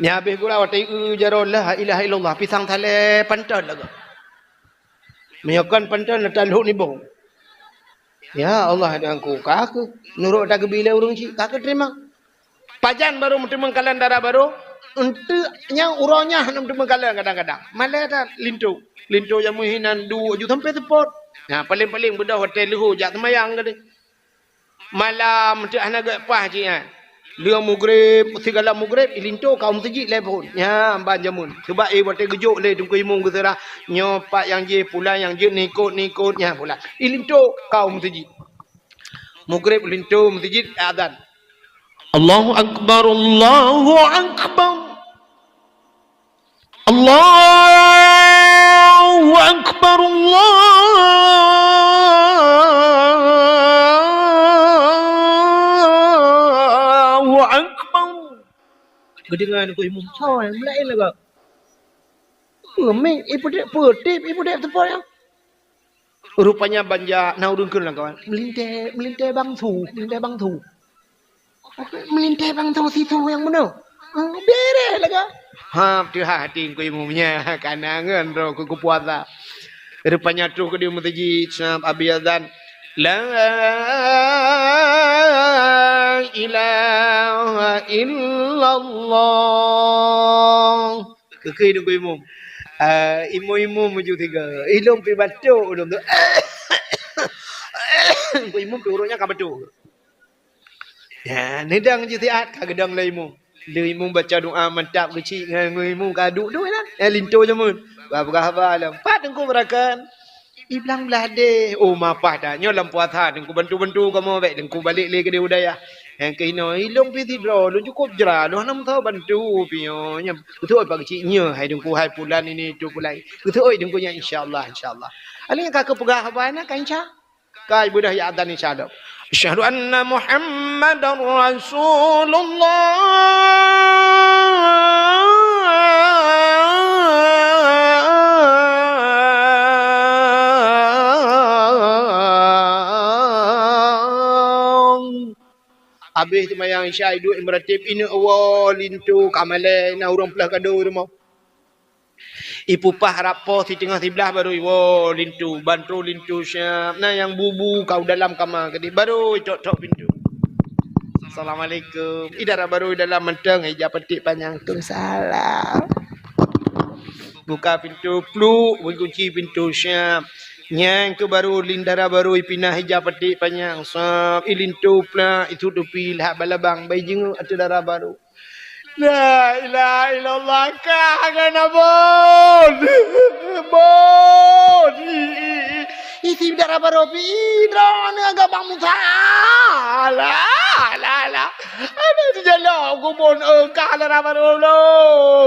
Nyan habéh gura watée eu jaroe la ilaha illallah, pisang salée panton lagoe. Meunyoe kon panton, na tan lhok nibong. Ya Allah, dan ku ka keuh nurot ata geubi lé ureuëng chik, ka keuh teurimong. Pajan barô meuteumeukalon dara barô, eunteuk nyang uroe nyan hana meuteumeukalon kadang-kadang. Malée that linto. Linto nyang meuhinan duek ju sampoe seupôt. Nah, paléng-paléng beudôh watée leuhô jak seumayang keudeh. Malam, eunteuk hana gét paih jih nyan. Lheueh mugreb, sigohlom mugreb, ilinto ka u meuseujid lé phon. Nyan ban jameun. Sabab, eh, watée geujok lé teungku imum geuseurah, nyoe pat nyang jih, pulan nyang jeuet, nikot, nikot, nyan pulan. Ilinto ka u meuseujid. Mugreb linto meuseujid, azan. Allahu Akbar, Allahu Akbar. Allahu Akbar, Allahu Akbar. Geudeungoe teungku imum, soe meulaén lagoe. Peumik, ipeudép, peutép, ipeudép teupôt nyan. Rupanya ban jak na ureuëng kheun lam kawan. Meulintée, meulintée bang su, meulintée bang su. Meulintée bang su sisu nyang meunoe. Ah, béreh lagoe. Ha, teuhah hati teungku imum nyan, kana ngon droe keu geupuasa. Rupanya troh keudeh meuseujid, siab abéh azan. La ilaha illallah. Keu-keu teungku imum. Ah, imum-imum meujeuet sigoe. Ilôn pih batuk ulôn tu. Teungku imum pih uroe nyan ka batuk. Ya, neudong jih siat ka geudong lé imum. Lé imum baca doa mantap geuchik ngon imum ka duek-duek lah. Eh, linto jameun. Bah peugah haba lom. Pat teungku beurakan. Iblang blah deh. Oh, mapah dah. Nyoe lam puasa teungku bantu-bantu kamoe bék teungku balek lé keudeh u dayah. Nyang keuh inoe, ilôn pih sidroe, lôn cukôp jra, lôn hana meusaboh bantu pih nyoe. Nyan, beutôi Pak Keuchik nyoe, hai teungku, hai pulan ini, itu pulan. Beutôi teungku nyan, insya Allah, insya Allah. Alèh ka keupeugah haba na, ka insya. Ka ibeudôh ya adzan insya Allah. Asyhadu anna Muhammadar Rasulullah. Habéh seumayang Isya, iduek imeuratéb, ineuk woe linto ka malée, na ureuëng peuleueh kado i rumoh. Ipupah rab po siteungoh siblaih baru iwoe linto, bantu linto siab. Na nyang bubu ka u dalam kama keudeh, baru itok-tok pintoe. "Assalamualaikum." I dara barô i dalam mantong, ija paték panyang. "Waalaikumsalam." Buka pintoe, pluk, ikunci pintoe siab. Nyang keu barô, lin dara barô ipinah ija paték panyang. Sab, ilinto plak, itutupi lhak balabang, bai jingeuk ateueh dara barô. La ilaha illallah, ka hana bon. Bon. I, i, i. Isi dara barô pi, i, droeneuh agak Bang Musa. Alah, alah, alah. Ada di jalan aku bon, eh, ka dara barô lo.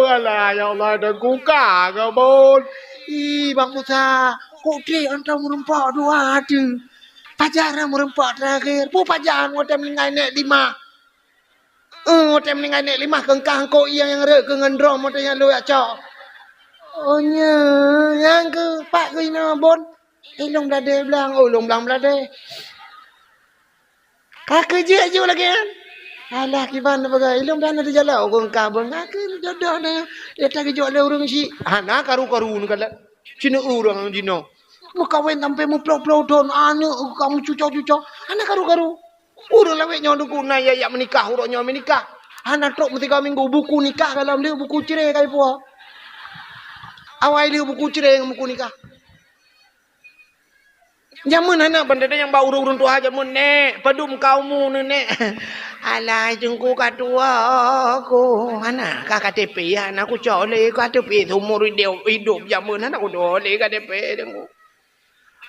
Alah, ya Allah, dan ku ka agak bon. I, Bang Musa, kok trek antara meureumpok dua tu. Pajar meureumpok terakhir. Pu pajar watée meuninggai nèk lima. Eh, watée meuninggai nèk limah keungkah engkau iya nyang rhot keu ngon drom watée nyan lôn jak cok. Oh, nya, nyang keu pat keu inoe bon. Eh, lôn bladée blang, oh, lôn blang bladée. Ka keu jeuet ju lagée nyan. Alah, kiban peugah, eh, lôn blang na di jalan, oh, keungkah bon. Ka keu jodoh na, ya tak geujok lé ureuëng syiek. Hana karu-karu neukalon. Cina ureuëng jinoe. Meukawen sampai meuplôh-plôh thon, aneuk ka meucuco-cuco. Hana karu-karu. Ureuëng lawét nyoe teungku na ya, ya meunikah, uroe nyoe meunikah. Hana trok meusigoe minggu, buku nikah ka lom lheueh, buku cerai ka ipuwoe. Awai lheueh buku cerai ngon buku nikah. Jameun hana bandada nyang ba ureuëng-ureuëng tuha jameun, "Nèk, padum ka umu neuh, Nèk?" "Alah, teungku ka tuwoe ku. Hana ka K T P, hana kucok lé K T P seumur idop, idop jameun hana kucok lé K T P, teungku."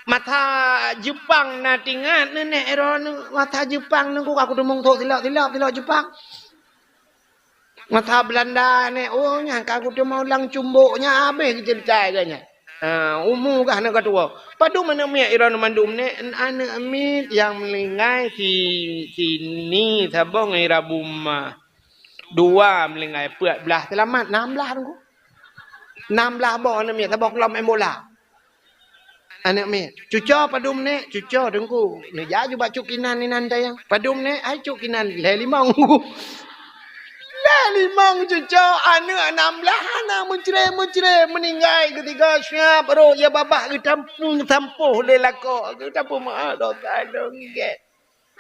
Masa Jepang na tingat neuh nèk droeneuh. Masa Jepang neuh ku ka kuteumong thok silop-silop, silop Jepang. Masa Belanda nèk, oh, nyan ka kuteumong lam cumbok nyan habéh geuceurita geuh nyan. Ha, umu gah na ka tuwoe. Padum aneuk miet droeneuh mandum nèk, aneuk miet nyang meuninggai si, si Ni saboh ngon Ira Buma. Dua meuninggai, peuet blaih seulamat, nam blaih teungku. Nam blaih boh aneuk miet, saboh keulom main bola. Aneuk miet, "Cuco padum nèk?" "Cuco teungku." Neujak ju bak cut kinan inan tayang. "Padum nèk?" "Hai cut kinan, lhèe limong." Lhèe limong cuco, aneuk nam blaih hana meucre-meucre, meuninggai geusigoe siab rhot, ya babah geutampung sampôh lé lakoe, geutampung meu'ah dosa dong gèt.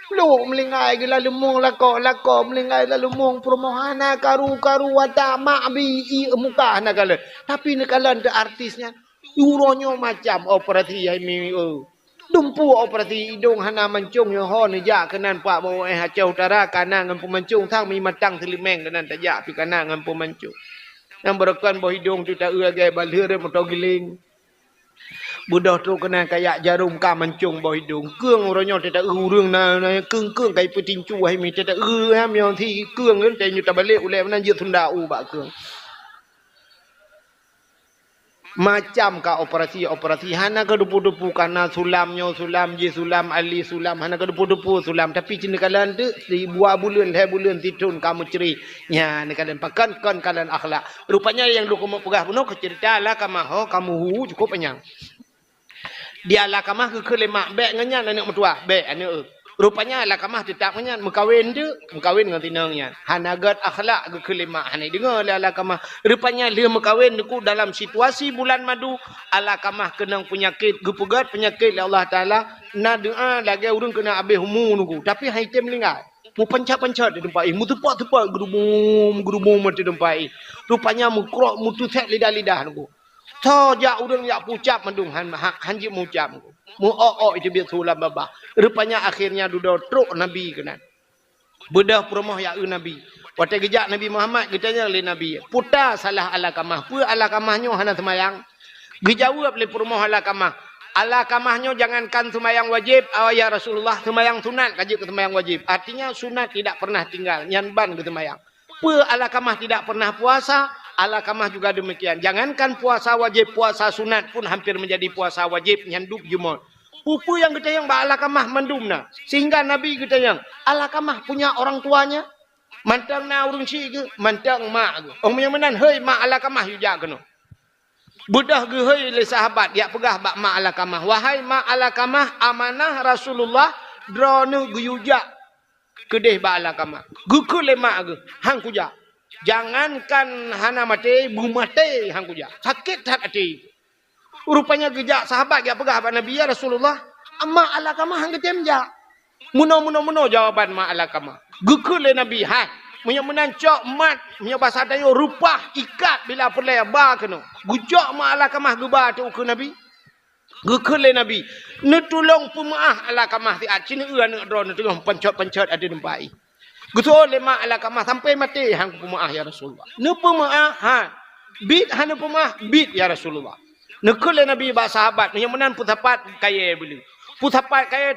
Plôk meuninggai geulaleumoe lakoe, lakoe meuninggai laleumoe peurumoh, hana karu-karu ata mak bi i muka hana kalon. Tapi neukalon teuh artis nyan. Uroe nyoe macam operasi hai mi, eh. Dumpeue operasi idong hana mancong nyoe ho neujak keunan pak M U S Aceh Utara kana ngon peumancong sang mi matang seulimeng keunan tajak pi kana ngon peumancong. Nyang beureukan boh idong tu ta-eu lagèe balheueh moto giling. Beudôh trok keunan kayak jarom ka mancong boh idong. Keueng uroe nyoe teuta ureueng na, na keueng-keueng kai peutincu hai mi teuta ureueng ha meunyoe si keueng kan teunyeu tabalek ulèe meunan jeuet sunda u bak keueng. Macam ka operasi-operasi hana ka dupu-dupu kana sulam nyoe sulam jih sulam ali sulam hana ka dupu-dupu sulam tapi cina kalan tu si dua buleuen lhèe buleuen sithon ka meucre. Nya neukalon pakon kon kalon akhlak. Rupanya nyang lôn keumeung peugah bunoe keu ceurita Alkamah ho kamoe hu cukup panyang. Di Alkamah geukheun lé mak bèk ngon nyan aneuk meutuwah, bèk aneuk. Rupanya Alkamah teutap ngon nyan meukawen teuk, meukawen ngon tinong nyan. Hana gèt akhlak geukheun lé mak hana deungoe lé Alkamah. Rupanya lheueh meukawen teungku dalam situasi bulan madu, Alkamah keunong peunyakét, geupeugèt peunyakét lé Allah Taala, na doa lagèe ureueng keuneuk abéh umu teungku, tapi han item meuninggai. Meupancet-pancet di teumpat jih, meuteupot-teupot geurubum-geurubum di teumpat jih. Rupanya meukrok meutusét lidah-lidah teungku. Tho jak ureueng jak peucab mandum han, han, han jeuet meucab teungku. Meu-ok-ok iteubiet su lam babah. Rupanya akhirnya dudoe trok Nabi keunan. Beudôh peurumoh jak eu Nabi. Watèe geujak Nabi Muhammad geutanyong lé Nabi, "Peue salah Alkamah? Peue Alkamah nyoe hana seumayang?" Geujaweueb lé peurumoh Alkamah, "Alkamah nyoe jangankan seumayang wajéb, ya Rasulullah, seumayang sunat ka jeuet keu seumayang wajéb." Artinya sunat tidak pernah tinggal, nyan ban geuseumayang. Peue Alkamah tidak pernah puasa, Alkamah juga demikian. Jangankan puasa wajéb, puasa sunat pun hampir menjadi puasa wajéb, nyan dub jumôt. Peue-peue nyang geutanyong bak Alkamah mandum na. Sehingga Nabi geutanyong, "Alkamah punya orang tuanya?" Mantong na ureueng syiek geuh, mantong mak geuh. Oh meunyoe meunan, "Hei mak Alkamah, yue jak keunoe." Beudôh geuhôi lé sahabat jak peugah bak mak Alkamah, "Wahai mak Alkamah, amanah Rasulullah droeneuh geuyue jak keudeh bak Alakamah. Geukheun lé mak geuh, "Han kujak. Jangankan hana maté, beumaté han kujak." Sakét that até. Rupanya geujak sahabat jak peugah bak Nabi, "Ya Rasulullah, mak Alakamah han geutem jak." Meunoe, meunoe, meunoe jawaban mak Alakamah. Geukheun lé Nabi, "Hai, meunyoe meunan cok mat, meunyoe basa tanyoe reupah, ikat bila peureulée ba keunoe." Geucok mak Alakamah geuba ateueh ukeue Nabi. Geukheun lé Nabi, "Neutulông peumeu'ah Alakamah siat, ci neueu aneuk droeneuh teungoh pancot-pancot ateueh teumpat." Geutulông lé mak Alakamah, "Sampoe maté han kupeumeu'ah, ya Rasulullah." "Neupeumeu'ah, ha. Biet han neupeumeu'ah?" "Biet, ya Rasulullah." Neukheun lé Nabi bak sahabat, "Meunyoe meunan peusapat kayée beuleu." Peusapat kayée